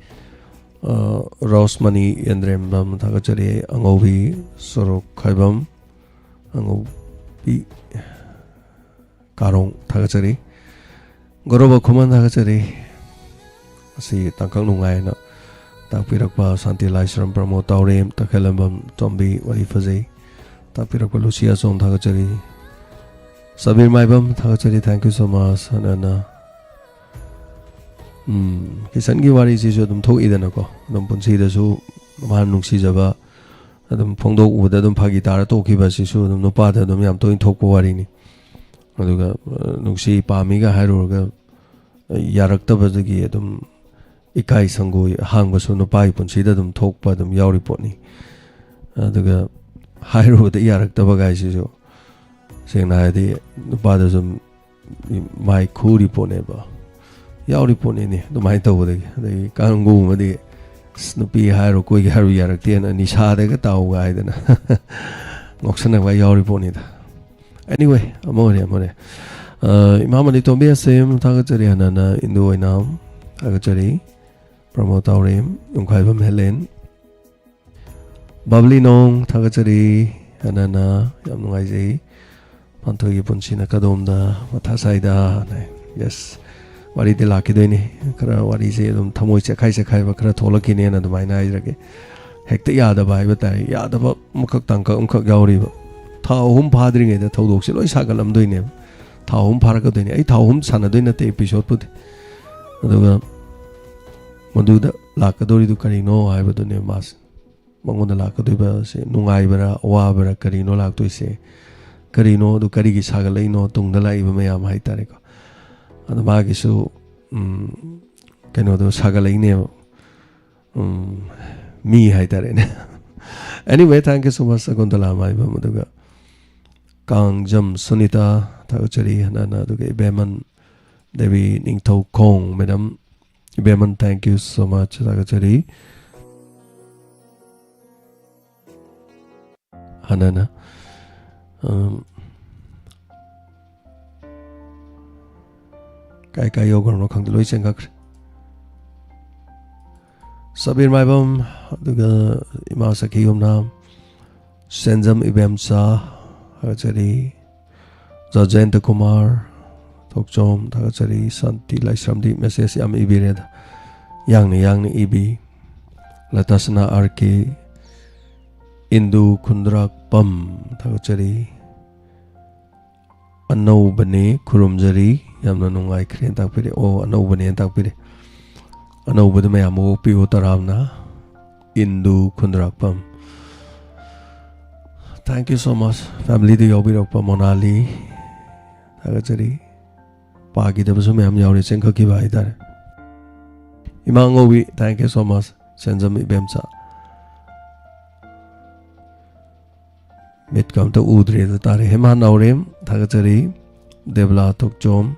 ꯔꯣꯁꯃꯅꯤ ꯌꯦꯟꯗ꯭ꯔꯦꯝꯕꯝ ꯊꯥꯒꯠꯆꯔꯤ, ꯑꯉꯧꯕꯤ ꯁꯣꯔꯣꯛꯈꯥꯏꯕꯝ, ꯑꯉꯧꯕꯤ ꯀꯥꯔꯣꯡ ꯊꯥꯒꯠꯆꯔꯤ, ꯒꯧꯔꯕ ꯈꯨꯃꯟ ꯊꯥꯒꯠꯆꯔꯤ꯫ ꯑꯁꯤ ꯇꯥꯡꯀꯛ ꯅꯨꯡꯉꯥꯏꯅ ꯇꯥꯛꯄꯤꯔꯛꯄ ꯁꯥꯟꯇꯤ ꯂꯥꯏꯁ꯭ꯔꯝ, ꯄ꯭ꯔꯃꯣꯗ ꯇꯥꯎꯔꯦꯝ, ꯇꯈꯦꯜꯂꯝꯕꯝ ꯇꯣꯝꯕꯤ, ꯋꯥꯔꯤ ꯐꯖꯩ ꯇꯥꯛꯄꯤꯔꯛꯄ ꯂꯨꯁꯤꯌꯥ ꯆꯣꯝ ꯊꯥꯒꯠꯆꯔꯤ꯫ ꯁꯕꯤꯔ ꯃꯥꯏꯕꯝ ꯊꯥꯒꯠꯆꯔꯤ, thank you so much꯫ ꯑꯅ ꯎꯝ, ꯀꯤꯁꯟꯒꯤ ꯋꯥꯔꯤꯁꯤꯁꯨ ꯑꯗꯨꯝ ꯊꯣꯛꯏꯗꯅꯀꯣ, ꯑꯗꯨꯝ ꯄꯨꯟꯁꯤꯗꯁꯨ ꯃꯥꯅ ꯅꯨꯡꯁꯤꯖꯕ ꯑꯗꯨꯝ ꯐꯣꯡꯗꯣꯛꯎꯕꯗ ꯑꯗꯨꯝ ꯐꯥꯒꯤ ꯇꯥꯔ ꯇꯣꯛꯈꯤꯕ ꯑꯁꯤꯁꯨ ꯑꯗꯨꯝ ꯅꯨꯄꯥꯗ ꯑꯗꯨꯝ ꯌꯥꯝ ꯇꯣꯏꯅ ꯊꯣꯛꯄ ꯋꯥꯔꯤꯅꯤ꯫ ꯑꯗꯨꯒ ꯅꯨꯡꯁꯤ ꯄꯥꯝꯃꯤꯒ ꯍꯥꯏꯔꯨꯔꯒ ꯌꯥꯔꯛꯇꯕꯗꯒꯤ ꯑꯗꯨꯝ ꯏꯀꯥꯏ ꯁꯪꯒꯣꯏ ꯑꯍꯥꯡꯕꯁꯨ ꯅꯨꯄꯥꯒꯤ ꯄꯨꯟꯁꯤꯗ ꯑꯗꯨꯝ ꯊꯣꯛꯄ ꯑꯗꯨꯝ ꯌꯥꯎꯔꯤ ꯄꯣꯠꯅꯤ꯫ ꯑꯗꯨꯒ ꯍꯥꯏꯔꯨꯕꯗ ꯌꯥꯔꯛꯇꯕ ꯀꯥꯏꯁꯤꯁꯨ ꯁꯦꯡꯅ ꯍꯥꯏꯔꯗꯤ ꯅꯨꯄꯥꯗ ꯁꯨꯝ ꯃꯥꯏ ꯈꯨꯔꯤ ꯄꯣꯠꯅꯦꯕ, ꯌꯥꯎꯔꯤ ꯄꯣꯠꯅꯤꯅꯦ꯫ ꯑꯗꯨꯃꯥꯏꯅ ꯇꯧꯕꯗꯒꯤ, ꯑꯗꯒꯤ ꯀꯥꯡꯕꯨ ꯑꯃꯗꯤ "ꯑꯁ, ꯅꯨꯄꯤ ꯍꯥꯏꯔꯣ, ꯀꯣꯏꯒꯦ ꯍꯥꯏꯔꯣ ꯌꯥꯔꯛꯇꯦꯅ ꯅꯤꯁꯥꯗꯒ ꯇꯥꯎꯒ" ꯍꯥꯏꯗꯅ ꯉꯥꯎꯁꯟꯅꯕ ꯌꯥꯎꯔꯤ ꯄꯣꯠꯅꯤꯗ꯫ Anyway, ꯑꯃ ꯑꯣꯏꯔꯦ, ꯑꯃ ꯑꯣꯏꯔꯦ꯫ ꯑ, ꯏꯃꯥ ꯃꯅꯤ ꯇꯣꯝꯕꯤ ꯑꯁꯦꯝ, ꯊꯥꯒꯠꯆꯔꯤ꯫ ꯍꯟꯅ ꯍꯟꯅ ꯏꯟꯗꯨ ꯑꯣꯏꯅꯥꯝ, ꯊꯥꯒꯠꯆꯔꯤ꯫ ꯄ꯭ꯔꯃꯣꯗ ꯇꯥꯎꯔꯦꯝ, ꯌꯨꯝꯈꯥꯏꯕꯝ ꯍꯦꯂꯦꯟ, ꯕꯕ꯭ꯂꯤ ꯅꯣꯡ, ꯊꯥꯒꯠꯆꯔꯤ꯫ ꯍꯟꯅ ꯍꯟꯅ ꯌꯥꯝ ꯅꯨꯡꯉꯥꯏꯖꯩ꯫ ꯄꯥꯟꯊꯣꯏꯒꯤ ꯄꯨꯟꯁꯤꯅ ꯀꯗꯣꯝꯗ ꯃꯊꯥ ꯁꯥꯏꯗ ꯍꯥꯏꯅ꯫ Yes, ꯋꯥꯔꯤꯗꯤ ꯂꯥꯛꯈꯤꯗꯣꯏꯅꯤ꯫ ꯈꯔ ꯋꯥꯔꯤꯁꯦ ꯑꯗꯨꯝ ꯊꯃꯣꯏ ꯆꯦꯈꯥꯏ ꯆꯦꯈꯥꯏꯕ ꯈꯔ ꯊꯣꯛꯂꯛꯈꯤꯅꯦꯅ ꯑꯗꯨꯃꯥꯏꯅ ꯍꯥꯏꯖꯔꯒꯦ꯫ ꯍꯦꯛꯇ ꯌꯥꯗꯕ ꯍꯥꯏꯕ ꯇꯥꯔꯦ꯫ ꯌꯥꯗꯕ ꯑꯃꯈꯛ ꯇꯥꯡꯀꯛ ꯑꯃꯈꯛ ꯌꯥꯎꯔꯤꯕ꯫ ꯊꯥ ꯑꯍꯨꯝ ꯐꯥꯗ꯭ꯔꯤꯉꯩꯗ ꯊꯧꯗꯣꯛꯁꯦ ꯂꯣꯏ ꯁꯥꯒꯠꯂꯝꯗꯣꯏꯅꯦꯕ꯫ ꯊꯥ ꯑꯍꯨꯝ ꯐꯥꯔꯛꯀꯗꯣꯏꯅꯦ꯫ ꯑꯩ ꯊꯥ ꯑꯍꯨꯝ ꯁꯥꯟꯅꯗꯣꯏ ꯅꯠꯇꯦ ꯑꯦꯄꯤꯁꯣꯗꯄꯨꯗꯤ꯫ ꯑꯗꯨꯒ ꯃꯗꯨꯗ ꯂꯥꯛꯀꯗꯧꯔꯤꯗꯨ ꯀꯔꯤꯅꯣ ꯍꯥꯏꯕꯗꯨꯅꯦ ꯃꯥꯁꯦ꯫ ꯃꯉꯣꯟꯗ ꯂꯥꯛꯀꯗꯣꯏꯕꯁꯦ ꯅꯨꯡꯉꯥꯏꯕꯔꯥ, ꯑꯋꯥꯕꯔꯥ, ꯀꯔꯤꯅꯣ ꯂꯥꯛꯇꯣꯏꯁꯦ? ꯀꯔꯤꯅꯣ ꯑꯗꯨ, ꯀꯔꯤꯒꯤ ꯁꯥꯒꯠꯂꯛꯏꯅꯣ? ꯇꯨꯡꯗ ꯂꯥꯛꯏꯕ ꯃꯌꯥꯝ ꯍꯥꯏꯇꯥꯔꯦꯀꯣ꯫ ꯑꯗꯣ ꯃꯥꯒꯤꯁꯨ, ꯎꯝ, ꯀꯩꯅꯣꯗꯣ ꯁꯥꯒꯠꯂꯛꯏꯅꯦꯕ꯫ ꯎꯝ, ꯃꯤ ꯍꯥꯏꯇꯥꯔꯦꯅꯦ꯫ Anyway, thank you so much, ꯁꯒꯨꯟꯇꯂꯥ ꯃꯥꯏꯕꯝ, ꯑꯗꯨꯒ ꯀꯥꯡꯖꯝ ꯁꯨꯅꯤꯇꯥ, ꯊꯥꯒꯠꯆꯔꯤ ꯍꯟꯅ ꯍꯟꯅ, ꯑꯗꯨꯒ Ibemman Devi Ningthoukhong, madam Ibemman, thank you so much, ꯊꯥꯒꯠꯆꯔꯤ꯫ ꯍꯟꯅ ꯍꯟꯅ, ꯎꯝ, ꯀꯥꯏ ꯀꯥꯏ ꯌꯧꯈ꯭ꯔꯕꯅꯣ ꯈꯪꯗꯦ, ꯂꯣꯏ ꯆꯦꯟꯈꯛꯈ꯭ꯔꯦ꯫ ꯁꯕꯤꯔ ꯃꯥꯏꯕꯝ, ꯑꯗꯨꯒ ꯏꯃꯥ ꯁꯈꯤ ꯌꯨꯝꯅꯥꯝ, ꯁꯦꯟꯖꯝ ꯏꯕꯦꯝꯆꯥ, ꯊꯥꯒꯠꯆꯔꯤ꯫ ꯖꯖꯦꯟꯗ꯭ꯔ ꯀꯨꯃꯥꯔ ꯊꯣꯛꯆꯣꯝ, ꯊꯥꯒꯠꯆꯔꯤ꯫ ꯁꯥꯟꯇꯤ ꯂꯥꯏꯁ꯭ꯔꯝꯗꯤ ꯃꯦꯁꯦꯖ ꯌꯥꯝ ꯏꯕꯤꯔꯦꯗ, ꯌꯥꯡꯅ ꯌꯥꯡꯅ ꯏꯕꯤ꯫ ꯂꯇꯥꯁꯅꯥ ꯑꯥꯔ ꯀꯦ, ꯏꯟꯗꯨ ꯈꯨꯟꯗ꯭ꯔꯥꯛꯄꯝ, ꯊꯥꯒꯠꯆꯔꯤ꯫ ꯑꯅꯧꯕꯅꯦ, ꯈꯨꯔꯨꯝꯖꯔꯤ, ꯌꯥꯝꯅ ꯅꯨꯡꯉꯥꯏꯈ꯭ꯔꯦꯅ ꯇꯥꯛꯄꯤꯔꯦ꯫ ꯑꯣ, ꯑꯅꯧꯕꯅꯦꯅ ꯇꯥꯛꯄꯤꯔꯦ꯫ ꯑꯅꯧꯕꯗ ꯃꯌꯥꯝ ꯑꯃ ꯑꯣꯛꯄꯤꯌꯨ, ꯇꯔꯥꯝꯅ꯫ ꯏꯟꯗꯨ ꯈꯨꯟꯗ꯭ꯔꯥꯛꯄꯝ, thank you so much꯫ ꯐꯦꯃꯤꯂꯤꯗ ꯌꯥꯎꯕꯤꯔꯛꯄ ꯃꯣꯅꯥꯂꯤ, ꯊꯥꯒꯠꯆꯔꯤ꯫ ꯄꯥꯈꯤꯗꯕꯁꯨ ꯃꯌꯥꯝ ꯌꯥꯎꯔꯤ, ꯆꯦꯟꯈꯠꯈꯤꯕ ꯍꯥꯏꯇꯥꯔꯦ꯫ ꯏꯃꯥ ꯉꯧꯕꯤ, thank you so much꯫ ꯁꯦꯟꯖꯝ ꯏꯕꯦꯝꯆꯥ, ꯃꯤꯠꯀ ꯑꯝꯇ ꯎꯗ꯭ꯔꯦ ꯑꯗꯨ ꯇꯥꯔꯦ꯫ ꯍꯦꯃꯥ ꯅꯥꯎꯔꯦꯝ, ꯊꯥꯒꯠꯆꯔꯤ꯫ ꯗꯦꯕꯂꯥ ꯊꯣꯛꯆꯣꯝ,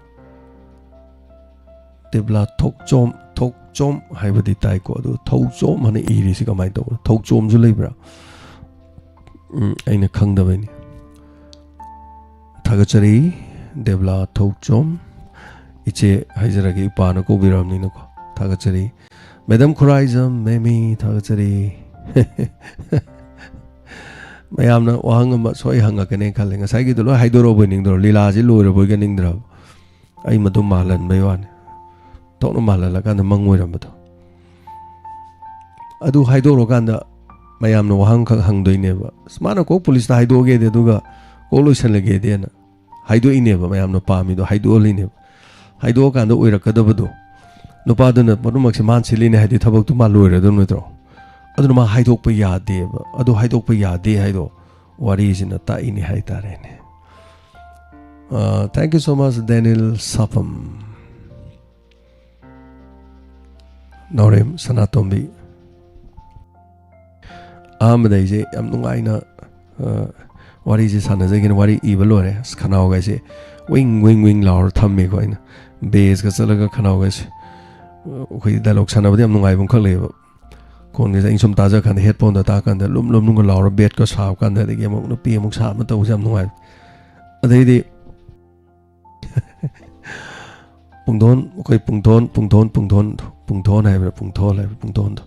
ꯗꯦꯕꯂꯥ ꯊꯣꯛꯆꯣꯝ, ꯊꯣꯛꯆꯣꯝ ꯍꯥꯏꯕꯗꯤ ꯇꯥꯏꯀꯣ, ꯑꯗꯨ ꯊꯧꯆꯣꯝ ꯍꯥꯏꯅ ꯏꯔꯤꯁꯤ ꯀꯃꯥꯏꯅ ꯇꯧꯕꯅꯣ? ꯊꯧꯆꯣꯝꯁꯨ ꯂꯩꯕ꯭ꯔꯥ? ꯎꯝ, ꯑꯩꯅ ꯈꯪꯗꯕꯩꯅꯤ꯫ ꯊꯥꯒꯠꯆꯔꯤ ꯗꯦꯕꯂꯥ ꯊꯧꯆꯣꯝ꯫ ꯏꯆꯦ ꯍꯥꯏꯖꯔꯒꯦ, ꯏꯄꯥꯅ ꯀꯧꯕꯤꯔꯕꯅꯤꯅꯀꯣ꯫ ꯊꯥꯒꯠꯆꯔꯤ꯫ ꯃꯦꯗꯥꯝ ꯈꯨꯔꯥꯏꯖꯝ ꯃꯦꯃꯤ, ꯊꯥꯒꯠꯆꯔꯤ꯫ ꯃꯌꯥꯝꯅ ꯋꯥꯍꯪ ꯑꯃ ꯁꯣꯏ ꯍꯪꯉꯛꯀꯅꯤ ꯈꯜꯂꯦ꯫ ꯉꯁꯥꯏꯒꯤꯗꯣ ꯂꯣꯏ ꯍꯥꯏꯗꯣꯔꯛꯑꯕꯣꯏ ꯅꯤꯡꯗ꯭ꯔꯣ? ꯂꯤꯂꯥꯁꯤ ꯂꯣꯏꯔꯕꯣꯏꯒ ꯅꯤꯡꯗ꯭ꯔꯕ? ꯑꯩ ꯃꯗꯨ ꯃꯥꯜꯍꯟꯕꯩ ꯋꯥꯅꯤ꯫ ꯊꯣꯛꯅ ꯃꯥꯜꯍꯜꯂꯀꯥꯟꯗ ꯃꯪ ꯑꯣꯏꯔꯝꯕꯗꯣ꯫ ꯑꯗꯨ ꯍꯥꯏꯗꯣꯔꯀꯥꯟꯗ ꯃꯌꯥꯝꯅ ꯋꯥꯍꯪꯈꯛ ꯍꯪꯗꯣꯏꯅꯦꯕ, "ꯑꯁ, ꯃꯥꯅ ꯀꯣꯛ ꯄꯨꯂꯤꯁꯇ ꯍꯥꯏꯗꯣꯛꯑꯒꯦꯗꯤ, ꯑꯗꯨꯒ ꯀꯣꯛ ꯂꯣꯏꯁꯜꯂꯒꯦꯗꯤꯅ" ꯍꯥꯏꯗꯣꯛꯏꯅꯦꯕ꯫ ꯃꯌꯥꯝꯅ ꯄꯥꯝꯃꯤꯗꯣ ꯍꯥꯏꯗꯣꯛꯍꯜꯂꯤꯅꯦꯕ꯫ ꯍꯥꯏꯗꯣꯛꯑꯀꯥꯟꯗ ꯑꯣꯏꯔꯛꯀꯗꯕꯗꯣ, ꯅꯨꯄꯥꯗꯨꯅ ꯄꯨꯝꯅꯃꯛꯁꯦ ꯃꯥꯅ ꯁꯤꯜꯂꯤꯅꯦ ꯍꯥꯏꯗꯤ ꯊꯕꯛꯇꯨ ꯃꯥ ꯂꯣꯏꯔꯗꯧ ꯅꯠꯇ꯭ꯔꯣ? ꯑꯗꯨꯅ ꯃꯥ ꯍꯥꯏꯗꯣꯛꯄ ꯌꯥꯗꯦꯕ꯫ ꯑꯗꯨ ꯍꯥꯏꯗꯣꯛꯄ ꯌꯥꯗꯦ ꯍꯥꯏꯗꯣ ꯋꯥꯔꯤꯁꯤꯅ ꯇꯥꯛꯏꯅꯦ ꯍꯥꯏꯇꯥꯔꯦꯅꯦ꯫ ꯑ, thank you so much, Daniel ꯁꯥꯐꯝ꯫ ꯅꯥꯎꯔꯦꯝ ꯁꯅꯥꯇꯣꯝꯕꯤ꯫ ꯑꯍꯥꯟꯕꯗ ꯑꯩꯁꯦ ꯌꯥꯝ ꯅꯨꯡꯉꯥꯏꯅ, ꯑ, ꯋꯥꯔꯤꯁꯦ ꯁꯥꯟꯅꯖꯒꯦꯅ ꯋꯥꯔꯤ ꯏꯕ ꯂꯣꯏꯔꯦ꯫ ꯑꯁ, ꯈꯅꯥꯎꯒꯁꯦ ꯋꯤꯡ ꯋꯤꯡ ꯋꯤꯡ ꯂꯥꯎꯔ ꯊꯝꯃꯦꯀꯣ꯫ ꯑꯩꯅ ꯕꯦꯁꯀ ꯆꯠꯂꯒ ꯈꯅꯥꯎꯒꯁꯦ, ꯑ, ꯑꯩꯈꯣꯏ ꯗꯥꯏꯂꯣꯛ ꯁꯥꯟꯅꯕꯗ ꯌꯥꯝ ꯅꯨꯡꯉꯥꯏꯕ ꯑꯃꯈꯛ ꯂꯩꯌꯦꯕ꯫ ꯈꯣꯟꯒꯁꯦ ꯑꯩꯅ ꯁꯨꯝ ꯇꯥꯖ ꯀꯥꯟꯗ, ꯍꯦꯠꯐꯣꯟꯗ ꯇꯥ ꯀꯥꯟꯗ ꯂꯨꯝ ꯂꯨꯝ ꯂꯨꯝꯒ ꯂꯥꯎꯔ ꯕꯦꯠꯀ ꯁꯥꯕ ꯀꯥꯟꯗ, ꯑꯗꯒꯤ ꯑꯃꯨꯛ ꯅꯨꯄꯤ ꯑꯃꯨꯛ ꯁꯥ ꯑꯃ ꯇꯧꯕꯁꯦ ꯌꯥꯝ ꯅꯨꯡꯉꯥꯏ꯫ ꯑꯗꯩꯗꯤ ꯄꯨꯡꯊꯣꯟ, ꯑꯩꯈꯣꯏ ꯄꯨꯡꯊꯣꯟ, ꯄꯨꯡꯊꯣꯟ, ꯄꯨꯡꯊꯣꯟ, ꯄꯨꯡꯊꯣꯟ ꯍꯥꯏꯕ꯭ꯔꯥ, ꯄꯨꯡꯊꯣꯜ ꯍꯥꯏꯕ꯭ꯔꯥ, ꯄꯨꯡꯊꯣꯟꯗꯣ꯫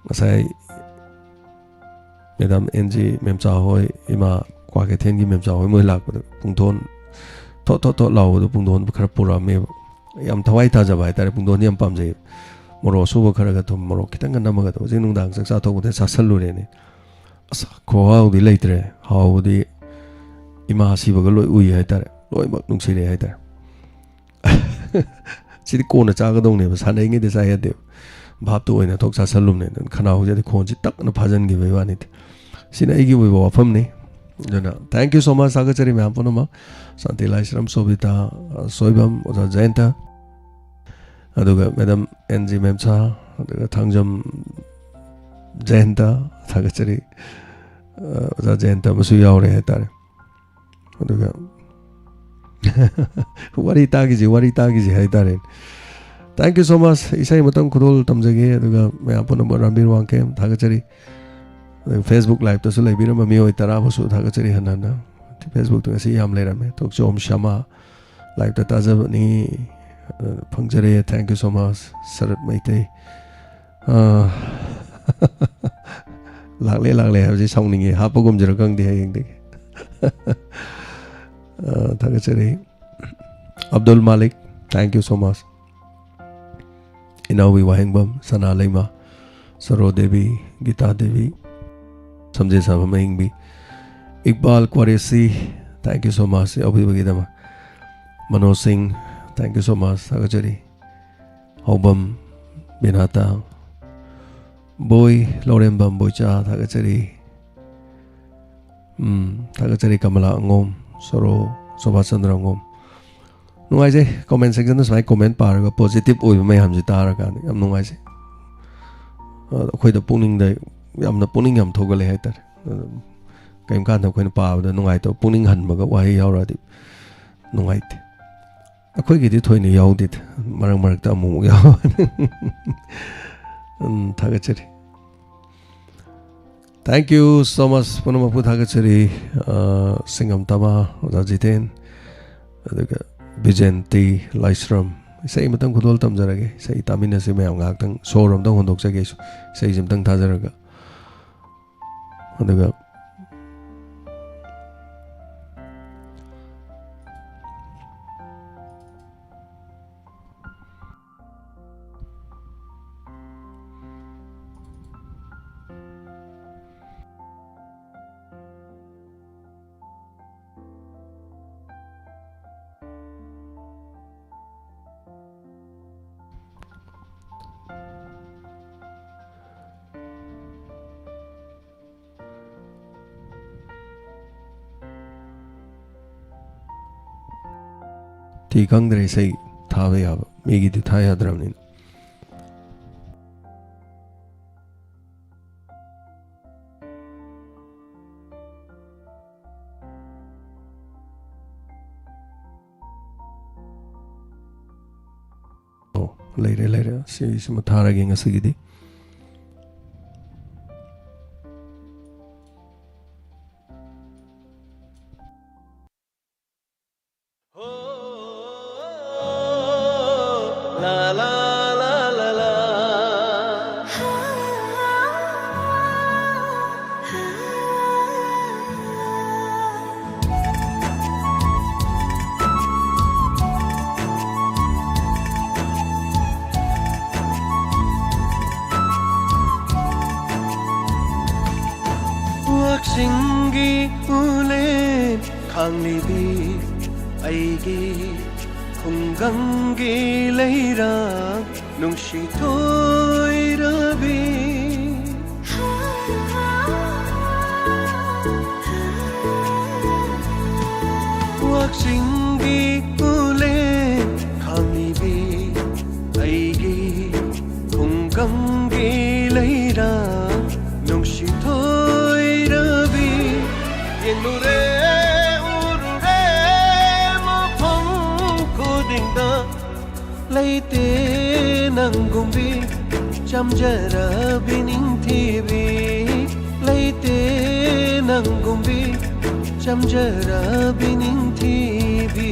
ꯉꯁꯥꯏ ꯃꯦꯗꯥꯝ ꯑꯦꯟ ꯖꯤ ꯃꯦꯝꯆꯥ ꯍꯣꯏ, ꯏꯃꯥ ꯀ꯭ꯋꯥꯀꯩꯊꯦꯜꯒꯤ ꯃꯦꯝꯆꯥ ꯍꯣꯏ ꯃꯣꯏ ꯂꯥꯛꯄꯗ ꯄꯨꯡꯊꯣꯟ ꯊꯣꯠ ꯊꯣꯠ ꯊꯣꯠ ꯂꯥꯎꯕꯗꯣ, ꯄꯨꯡꯊꯣꯟ ꯈꯔ ꯄꯨꯔꯛꯑꯝꯃꯦꯕ꯫ ꯌꯥꯝ ꯊꯋꯥꯏ ꯇꯥꯖꯕ ꯍꯥꯏꯇꯥꯔꯦ, ꯄꯨꯡꯊꯣꯟꯗꯤ ꯌꯥꯝ ꯄꯥꯝꯖꯩ꯫ ꯃꯣꯔꯣꯛ ꯑꯁꯨꯕ ꯈꯔꯒ ꯊꯨꯝ ꯃꯣꯔꯣꯛ ꯈꯤꯇꯪꯒ ꯅꯝꯃꯒ ꯍꯧꯖꯤꯛ ꯅꯨꯡꯗꯥꯡ ꯆꯥꯛ ꯆꯥ ꯇꯣꯛꯄꯗ ꯆꯥꯁꯜꯂꯨꯔꯦꯅꯦ꯫ ꯑꯁ, ꯈꯨꯍꯥꯎꯗꯤ ꯂꯩꯇ꯭ꯔꯦ꯫ ꯍꯥꯎꯕꯗꯤ ꯏꯃꯥ ꯁꯤꯕꯒ ꯂꯣꯏ ꯎꯏ ꯍꯥꯏꯇꯥꯔꯦ, ꯂꯣꯏꯅꯃꯛ ꯅꯨꯡꯁꯤꯔꯛꯑꯦ ꯍꯥꯏꯇꯥꯔꯦ꯫ ꯁꯤꯗꯤ ꯀꯣꯟꯅ ꯆꯥꯒꯗꯧꯅꯦꯕ, ꯁꯥꯟꯅꯔꯤꯉꯩꯗ ꯆꯥ ꯌꯥꯗꯦꯕ꯫ ꯚꯥꯞꯇ ꯑꯣꯏꯅ ꯊꯣꯛ ꯆꯥꯁꯜꯂꯨꯕꯅꯦ, ꯈꯅꯥꯎꯁꯤꯗꯤ ꯈꯣꯟꯁꯤ ꯇꯛꯅ ꯐꯥꯖꯤꯟꯈꯤꯕꯒꯤ ꯋꯥꯅꯤꯗꯤ꯫ ꯁꯤꯅ ꯑꯩꯒꯤ ꯑꯣꯏꯕ ꯋꯥꯐꯝꯅꯤ꯫ ꯑꯗꯨꯅ thank you so much, ꯊꯥꯒꯠꯆꯔꯤ ꯃꯌꯥꯝ ꯄꯨꯝꯅꯃꯛ. ꯁꯥꯟꯇꯤ ꯂꯥꯏꯁ꯭ꯔꯝ, ꯁꯣꯕꯤꯇꯥ, ꯑ, ꯁꯣꯏꯕꯝ, ꯑꯣꯖꯥ ꯖꯌꯟꯇ, ꯑꯗꯨꯒ ꯃꯦꯗꯥꯝ ꯑꯦꯟ ꯖꯤ ꯃꯦꯝꯁꯥ, ꯑꯗꯨꯒ ꯊꯥꯡꯖꯝ ꯖꯌꯟꯇ, ꯊꯥꯒꯠꯆꯔꯤ. ꯑ, ꯑꯣꯖꯥ ꯖꯌꯟꯇ ꯑꯃꯁꯨ ꯌꯥꯎꯔꯦ ꯍꯥꯏꯇꯥꯔꯦ. ꯑꯗꯨꯒ ꯋꯥꯔꯤ ꯇꯥꯈꯤꯁꯤ, ꯋꯥꯔꯤ ꯇꯥꯈꯤꯁꯤ ꯍꯥꯏꯇꯥꯔꯦ. Thank you so much. ꯏꯁꯩ ꯑꯃꯇꯪ ꯈꯨꯗꯣꯜ ꯇꯝꯖꯒꯦ, ꯑꯗꯨꯒ ꯃꯌꯥꯝ ꯄꯨꯝꯅꯃꯛ ꯔꯥꯝꯕꯤꯔ ꯋꯥꯡꯈꯦꯝ ꯊꯥꯒꯠꯆꯔꯤ. ꯑꯗꯨꯒ Facebook live-ꯇꯁꯨ ꯂꯩꯕꯤꯔꯝꯕ ꯃꯤꯑꯣꯏ ꯇꯔꯥ ꯐꯥꯎꯁꯨ ꯊꯥꯒꯠꯆꯔꯤ ꯍꯟꯅ ꯍꯟꯅ꯫ Facebook-ꯇ ꯉꯁꯤ ꯌꯥꯝ ꯂꯩꯔꯝꯃꯦ꯫ ꯇꯣꯛꯆꯣꯝ ꯁꯃꯥ live-ꯇ ꯇꯥꯖꯕꯅꯤ꯫ ꯑ, ꯐꯪꯖꯔꯦ꯫ Thank you so much, ꯁꯔꯠ ꯃꯩꯇꯩ꯫ ꯑ, ꯂꯥꯛꯂꯦ, ꯂꯥꯛꯂꯦ ꯍꯥꯏꯕꯁꯤ ꯁꯥꯎꯅꯤꯡꯉꯤ꯫ ꯍꯥꯞꯄꯒꯨꯝꯁꯤꯔ ꯈꯪꯗꯦ ꯍꯌꯦꯡꯗꯒꯤ꯫ ꯑ, ꯊꯥꯒꯠꯆꯔꯤ꯫ ꯑꯕꯗꯨꯜ ꯃꯥꯂꯤꯛ, thank you so much. ꯏꯅꯥꯎꯕꯤ ꯋꯥꯍꯦꯡꯕꯝ, ꯁꯅꯥ ꯂꯩꯃ, ꯁꯔꯣ ꯗꯦꯕꯤ, ꯒꯤꯇꯥ ꯗꯦꯕꯤ, ꯁꯝꯖꯦ ꯁꯥꯕ ꯃꯍꯤꯡꯕꯤ, Iqbal ꯀ꯭ꯋꯥꯔꯦꯁꯤ, thank you so much ꯌꯥꯎꯕꯤꯕꯒꯤꯗꯃꯛ꯫ Manoj ꯁꯤꯡ, thank you so much, ꯊꯥꯒꯠꯆꯔꯤ꯫ ꯍꯧꯕꯝ, ꯕꯤꯅꯥꯇꯥ, ꯕꯣꯏ, ꯂꯧꯔꯦꯝꯕꯝ ꯕꯣꯏꯆꯥ, ꯊꯥꯒꯠꯆꯔꯤ꯫ ꯎꯝ, ꯊꯥꯒꯠꯆꯔꯤ ꯀꯃꯂꯥ ꯑꯉꯣꯝ, ꯁꯣꯔꯣ, ꯁꯣꯚꯥꯆꯟꯗ꯭ꯔ ꯑꯉꯣꯝ꯫ ꯅꯨꯡꯉꯥꯏꯖꯩ, comment section-ꯗ ꯁꯨꯃꯥꯏꯅ comment ꯄꯥꯔꯒ positive ꯑꯣꯏꯕ ꯃꯌꯥꯝꯁꯦ ꯇꯥꯔꯀꯥꯟꯗ ꯌꯥꯝ ꯅꯨꯡꯉꯥꯏꯖꯩ꯫ ꯑ, ꯑꯩꯈꯣꯏꯗ ꯄꯨꯛꯅꯤꯡꯗ ꯌꯥꯝꯅ ꯄꯨꯛꯅꯤꯡ ꯌꯥꯝ ꯊꯧꯒꯠꯂꯦ ꯍꯥꯏꯇꯥꯔꯦ꯫ ꯑꯗꯨꯝ ꯀꯔꯤꯒꯨꯝ ꯀꯥꯟꯗ ꯑꯩꯈꯣꯏꯅ ꯄꯥꯕꯗ ꯅꯨꯡꯉꯥꯏꯇꯕ, ꯄꯨꯛꯅꯤꯡ ꯍꯟꯕꯒ ꯋꯥꯍꯩ ꯌꯥꯎꯔꯛꯑꯗꯤ ꯅꯨꯡꯉꯥꯏꯇꯦ꯫ ꯑꯩꯈꯣꯏꯒꯤꯗꯤ ꯊꯣꯏꯅ ꯌꯥꯎꯗꯦꯗ, ꯃꯔꯛ ꯃꯔꯛꯇ ꯑꯃꯨꯛ ꯑꯃꯨꯛ ꯌꯥꯎꯕꯅꯤ꯫ ꯎꯝ, ꯊꯥꯒꯠꯆꯔꯤ꯫ Thank you so much, ꯄꯨꯝꯅꯃꯛꯄꯨ ꯊꯥꯒꯠꯆꯔꯤ꯫ ꯑ, ꯁꯤꯡꯉꯝ ꯇꯃꯥ, ꯑꯣꯖꯥ ꯖꯤꯇꯦꯟ, ꯑꯗꯨꯒ ꯕꯤꯖꯦꯟꯇꯤ ꯂꯥꯏꯁ꯭ꯔꯝ꯫ ꯏꯁꯩ ꯑꯃꯇꯪ ꯈꯨꯗꯣꯜ ꯇꯝꯖꯔꯒꯦ꯫ ꯏꯁꯩ ꯇꯥꯃꯤꯟꯅꯁꯤ ꯃꯌꯥꯝ ꯉꯥꯏꯍꯥꯛꯇꯪ꯫ ꯁꯣꯔ ꯑꯃꯇꯪ ꯍꯣꯟꯗꯣꯛꯆꯒꯦ ꯑꯩꯁꯨ, ꯏꯁꯩꯁꯤ ꯑꯃꯇꯪ ꯊꯥꯖꯔꯒ꯫ ꯑꯗꯨꯒ ꯊꯤ ꯈꯪꯗ꯭ꯔꯦ ꯏꯁꯩ ꯊꯥꯕ ꯌꯥꯕ, ꯃꯤꯒꯤꯗꯤ ꯊꯥ ꯌꯥꯗ꯭ꯔꯕꯅꯤꯅ꯫ ꯑꯣ, ꯂꯩꯔꯦ, ꯂꯩꯔꯦ꯫ ꯁꯤꯁꯤꯃ ꯊꯥꯔꯒꯦ ꯉꯁꯤꯒꯤꯗꯤ꯫ ꯋꯥꯛꯆꯤꯡꯒꯤ ꯎꯂꯦꯟ ꯈꯥꯡꯂꯤꯕꯤ ꯑꯩꯒꯤ ꯈꯨꯡꯒꯪꯒꯤ ꯂꯩꯔꯥꯡ ꯅꯨꯡꯁꯤ ꯊꯣꯏꯔꯕꯤ꯫ ꯋꯥꯛꯆꯤꯡꯒꯤ ꯎꯂꯦꯟ ꯈꯥꯡꯂꯤꯕꯤ ꯑꯩꯒꯤ ꯈꯨꯡꯒꯪꯒꯤ ꯂꯩꯔꯥꯡ ꯅꯨꯡꯁꯤ ꯊꯣꯏꯔꯕꯤ꯫ ꯌꯦꯡꯂꯨꯔꯦ, ꯎꯔꯨꯔꯦ ꯃꯐꯝ ꯈꯨꯗꯤꯡꯗ, ꯂꯩꯇꯦ ꯅꯪꯒꯨꯝꯕꯤ ꯆꯝꯖꯔꯕꯤ ꯅꯤꯡꯊꯤꯕꯤ, ꯂꯩꯇꯦ ꯅꯪꯒꯨꯝꯕꯤ ꯆꯝꯖꯔꯕꯤ ꯅꯤꯡꯊꯤꯕꯤ꯫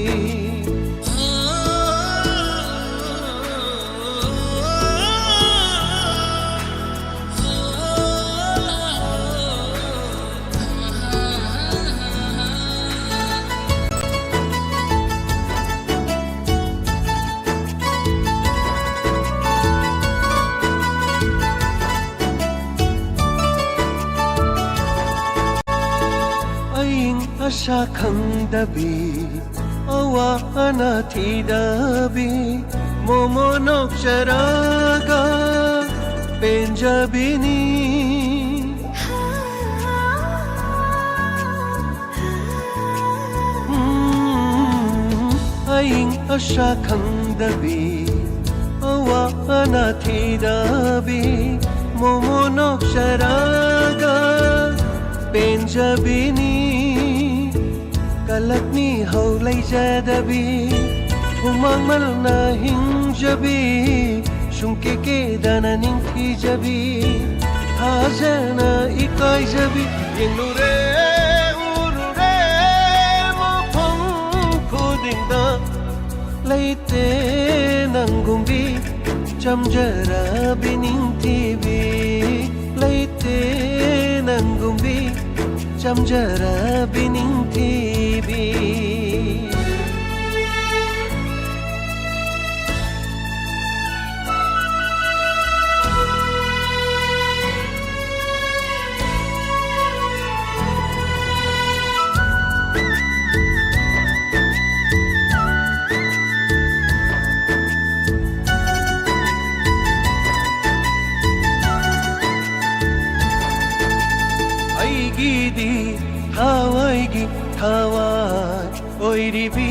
ꯑꯏꯪ ꯑꯁꯥ ꯈꯪꯗꯕꯤ, ꯑꯋꯥ ꯑꯅꯥ ꯊꯤꯗꯕꯤ, ꯃꯣꯃꯣ ꯅꯣꯛꯆꯔꯒ ꯄꯦꯟꯖꯕꯤꯅꯤ꯫ ꯎꯝ, ꯑꯏꯪ ꯑꯁꯥ ꯈꯪꯗꯕꯤ, ꯑꯋꯥ ꯑꯅꯥ ꯊꯤꯗꯕꯤ, ꯃꯣꯃꯣ ꯅꯣꯛꯆꯔꯒ ꯄꯦꯟꯖꯕꯤꯅꯤ꯫ ꯀꯂꯛ ꯃꯤꯍꯧ ꯂꯩꯖꯗꯕꯤ, ꯍꯨꯃꯥꯡ ꯃꯜꯅ ꯍꯤꯡꯖꯕꯤ, ꯁꯨꯡꯀꯦ ꯀꯦꯗꯅ ꯅꯤꯡꯊꯤꯖꯕꯤ, ꯊꯥꯖꯅ ꯏꯀꯥꯏꯖꯕꯤ, ꯌꯦꯡꯂꯨꯔꯦ ꯎꯔꯨꯔꯦ ꯃꯐꯝ ꯈꯨꯗꯤꯡꯗ ꯂꯩꯇꯦ ꯅꯪꯒꯨꯝꯕꯤ ꯆꯝꯖꯔꯕꯤ ꯅꯤꯡꯊꯤꯕꯤ, ꯂꯩꯇꯦ ꯅꯪꯒꯨꯝꯕꯤ ꯆꯝꯖꯔꯕꯤ ꯅꯤꯡꯊꯤꯕꯤ꯫ ꯑꯩꯒꯤꯗꯤ ꯊꯋꯥꯏꯒꯤ ꯊꯋꯥꯏ ꯑꯣꯏꯔꯤꯕꯤ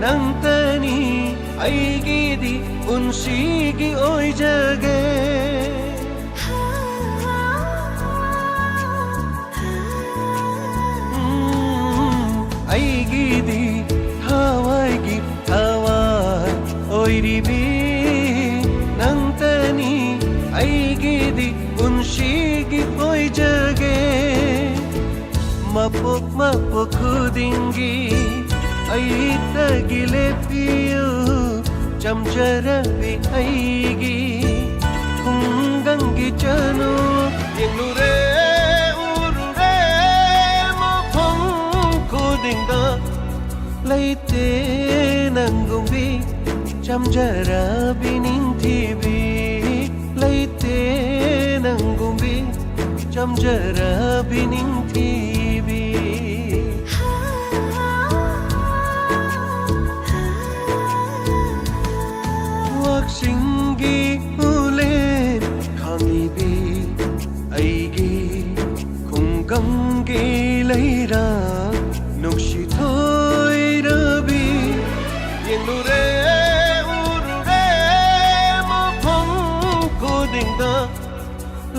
ꯅꯪꯇꯅꯤ, ꯑꯩꯒꯤꯗꯤ ꯄꯨꯟꯁꯤꯒꯤ ꯑꯣꯏꯖꯒꯦ꯫ ꯎꯝ, ꯑꯩꯒꯤꯗꯤ ꯊꯋꯥꯏꯒꯤ ꯊꯋꯥꯏ ꯑꯣꯏꯔꯤꯕꯤ ꯅꯪꯇꯅꯤ, ꯑꯩꯒꯤꯗꯤ ꯄꯨꯟꯁꯤꯒꯤ ꯑꯣꯏꯖꯒꯦ꯫ ꯃꯄꯣꯛ ꯃꯄꯣꯛ ꯈꯨꯗꯤꯡꯒꯤ ꯑꯩꯇꯒꯤ ꯂꯦꯞꯄꯤꯌꯨ, ꯆꯝꯖꯔꯕꯤ ꯑꯩꯒꯤ ꯈꯨꯡꯒꯪꯒꯤ ꯆꯅꯨ꯫ ꯌꯦꯡꯂꯨꯔꯦ ꯎꯔꯨꯔꯦ ꯃꯐꯝ ꯈꯨꯗꯤꯡꯗ ꯂꯩꯇꯦ ꯅꯪꯒꯨꯝꯕꯤ ꯆꯝꯖꯔꯕꯤ ꯅꯤꯡꯊꯤꯕꯤ, ꯂꯩꯇꯦ ꯅꯪꯒꯨꯝꯕꯤ ꯆꯝꯖꯔꯕꯤ ꯅꯤꯡꯊꯤꯕꯤ꯫ ꯋꯥꯛꯆꯤꯡꯒꯤ ꯎꯂꯦꯟ ꯈꯥꯡꯂꯤꯕꯤ ꯑꯩꯒꯤ ꯈꯨꯡꯒꯪꯒꯤ ꯂꯩꯔꯥ ꯅꯨꯡꯁꯤ ꯊꯣꯏꯔꯕꯤ꯫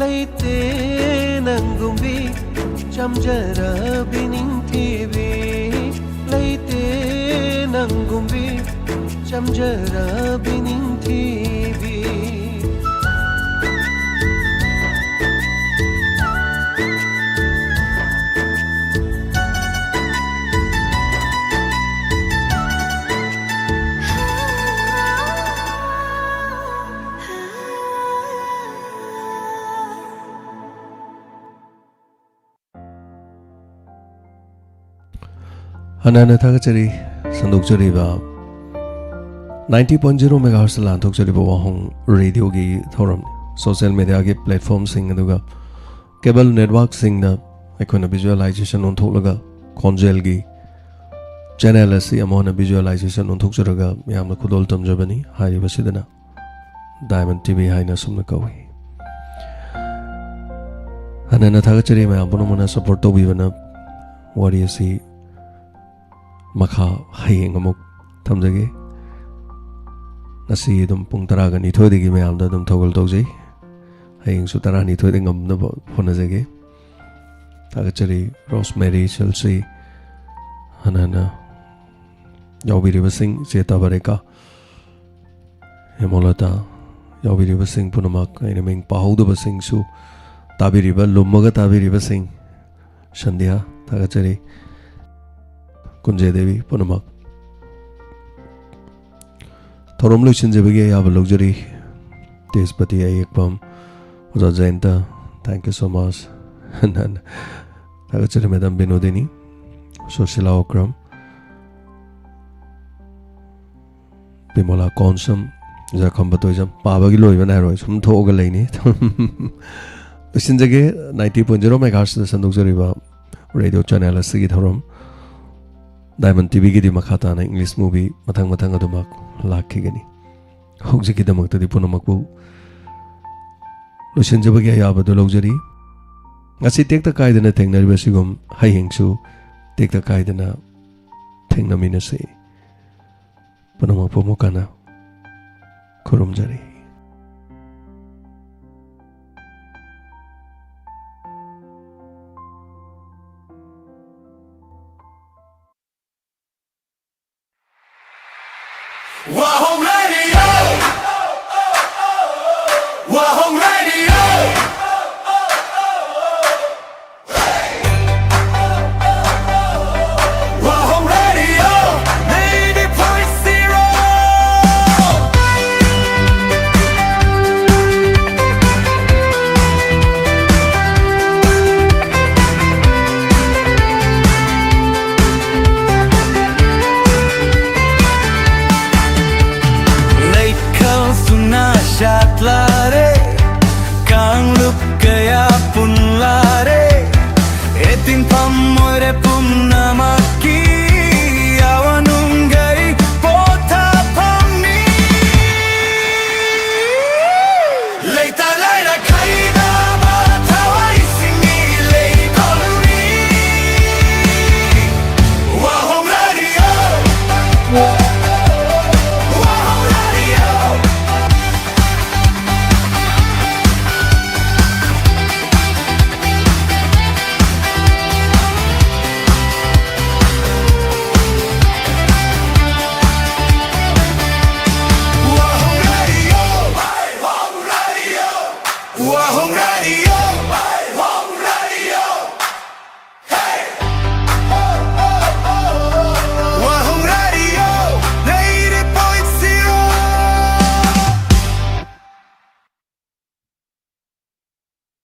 ꯂꯩꯇꯦ ꯅꯪꯒꯨꯝꯕꯤ ꯆꯝꯖꯔꯕꯤ ꯅꯤꯡꯊꯤꯕꯤ, ꯂꯩꯇꯦ ꯅꯪꯒꯨꯝꯕꯤ ꯆꯝꯖꯔꯕꯤ ꯅꯤꯡꯊꯤꯕꯤ꯫ ꯍꯟꯅ ꯍꯟꯅ ꯊꯥꯒꯠꯆꯔꯤ꯫ ꯁꯟꯗꯣꯛꯆꯔꯤꯕ ninety point zero megahertz ꯂꯥꯟꯊꯣꯛꯆꯔꯤꯕ ꯋꯥꯍꯣꯡ ꯔꯦꯗꯤꯑꯣꯒꯤ ꯊꯧꯔꯝꯅꯤ꯫ ꯁꯣꯁꯤꯌꯦꯜ ꯃꯦꯗꯤꯌꯥꯒꯤ ꯄ꯭ꯂꯦꯠꯐꯣꯝꯁꯤꯡ, ꯑꯗꯨꯒ ꯀꯦꯕꯜ ꯅꯦꯠꯋꯥꯔꯛꯁꯤꯡꯗ ꯑꯩꯈꯣꯏꯅ ꯚꯤꯖꯨꯑꯦꯂꯥꯏꯖꯦꯁꯟ ꯑꯣꯟꯊꯣꯛꯂꯒ, ꯈꯣꯟꯖꯦꯜꯒꯤ ꯆꯦꯅꯦꯜ ꯑꯁꯤ ꯑꯃꯨꯛ ꯍꯟꯅ ꯚꯤꯖꯨꯑꯦꯂꯥꯏꯖꯦꯁꯟ ꯑꯣꯟꯊꯣꯛꯆꯔꯒ ꯃꯌꯥꯝꯅ ꯈꯨꯗꯣꯜ ꯇꯝꯖꯕꯅꯤ꯫ ꯍꯥꯏꯔꯤꯕꯁꯤꯗꯅ ꯗꯥꯏꯃꯟ ꯇꯤꯚꯤ ꯍꯥꯏꯅ ꯑꯁꯨꯝꯅ ꯀꯧꯏ꯫ ꯍꯟꯅ ꯍꯟꯅ ꯊꯥꯒꯠꯆꯔꯤ ꯃꯌꯥꯝ ꯄꯨꯝꯅꯃꯛꯅ ꯁꯞꯄꯣꯔꯠ ꯇꯧꯕꯤꯕꯅ꯫ ꯋꯥꯔꯤ ꯑꯁꯤ ꯃꯈꯥ ꯍꯌꯦꯡ ꯑꯃꯨꯛ ꯊꯝꯖꯒꯦ꯫ ꯉꯁꯤ ꯑꯗꯨꯝ ꯄꯨꯡ ꯇꯔꯥꯒ ꯅꯤꯊꯣꯏꯗꯒꯤ ꯃꯌꯥꯝꯗ ꯑꯗꯨꯝ ꯊꯧꯒꯜ ꯇꯧꯖꯩ꯫ ꯍꯌꯦꯡꯁꯨ ꯇꯔꯥꯅꯤꯊꯣꯏꯗ ꯉꯝꯅꯕ ꯍꯣꯠꯅꯖꯒꯦ꯫ ꯊꯥꯒꯠꯆꯔꯤ ꯔꯣꯁꯃꯦꯔꯤ ꯁꯤꯜꯁꯤ, ꯍꯟꯅ ꯍꯟꯅ ꯌꯥꯎꯕꯤꯔꯤꯕꯁꯤꯡ, ꯏꯆꯦ ꯇꯥꯕꯔꯦꯀꯥ, ꯍꯦꯃꯣꯂꯇꯥ, ꯌꯥꯎꯕꯤꯔꯤꯕꯁꯤꯡ ꯄꯨꯝꯅꯃꯛ, ꯑꯩꯅ ꯃꯤꯡ ꯄꯥꯍꯧꯗꯕꯁꯤꯡꯁꯨ, ꯇꯥꯕꯤꯔꯤꯕ, ꯂꯨꯝꯃꯒ ꯇꯥꯕꯤꯔꯤꯕꯁꯤꯡ, ꯁꯟꯙ꯭ꯌꯥ, ꯊꯥꯒꯠꯆꯔꯤ, ꯀꯨꯟꯖꯦ ꯗꯦꯕꯤ ꯄꯨꯝꯅꯃꯛ꯫ ꯊꯧꯔꯝ ꯂꯣꯏꯁꯤꯟꯖꯕꯒꯤ ꯑꯌꯥꯕ ꯂꯧꯖꯔꯤ꯫ ꯇꯦꯖꯄꯇꯤ ꯑꯌꯦꯛꯄꯝ, ꯑꯣꯖꯥ ꯖꯌꯟꯇ, thank you so much꯫ ꯊꯥꯒꯠꯆꯔꯤ ꯃꯦꯗꯥꯝ ꯕꯤꯅꯣꯗꯤꯅꯤ, ꯁꯨꯁꯤꯂꯥ ꯑꯣꯀ꯭ꯔꯝ, ꯕꯤꯃꯣꯂꯥ ꯀꯣꯟꯁꯝ, ꯖꯈꯝꯕ ꯇꯣꯏꯖꯝ꯫ ꯄꯥꯕꯒꯤ ꯂꯣꯏꯕ ꯅꯥꯏꯔꯣꯏ, ꯁꯨꯝ ꯊꯣꯛꯑꯒ ꯂꯩꯅꯤ꯫ ꯂꯣꯏꯁꯤꯟꯖꯒꯦ꯫ Ninety point zero megahertzꯇ ꯁꯟꯗꯣꯛꯆꯔꯤꯕ ꯔꯦꯗꯤꯑꯣ ꯆꯦꯅꯦꯜ ꯑꯁꯤꯒꯤ ꯊꯧꯔꯝ ꯗꯥꯏꯃꯟ ꯇꯤꯚꯤꯒꯤꯗꯤ ꯃꯈꯥ ꯇꯥꯅ ꯏꯪꯂꯤꯁ ꯃꯨꯚꯤ ꯃꯊꯪ ꯃꯊꯪ ꯑꯗꯨꯃꯛ ꯂꯥꯛꯈꯤꯒꯅꯤ꯫ ꯍꯧꯖꯤꯛꯀꯤꯗꯃꯛꯇꯗꯤ ꯄꯨꯝꯅꯃꯛꯄꯨ ꯂꯣꯏꯁꯤꯟꯖꯕꯒꯤ ꯑꯌꯥꯕꯗꯨ ꯂꯧꯖꯔꯤ꯫ ꯉꯁꯤ ꯇꯦꯛꯇ ꯀꯥꯏꯗꯅ ꯊꯦꯡꯅꯔꯤꯕꯁꯤꯒꯨꯝ ꯍꯌꯦꯡꯁꯨ ꯇꯦꯛꯇ ꯀꯥꯏꯗꯅ ꯊꯦꯡꯅꯃꯤꯟꯅꯁꯤ꯫ ꯄꯨꯝꯅꯃꯛꯄꯨ ꯑꯃꯨꯛ ꯍꯟꯅ ꯈꯨꯔꯨꯝꯖꯔꯤ꯫ Wahong Radio. Wahong Radio. Wahong Radio. Ninety point zero. Leikhalsuna shatlare, kanglup kaya punlare, etin pammoire pumnamakki.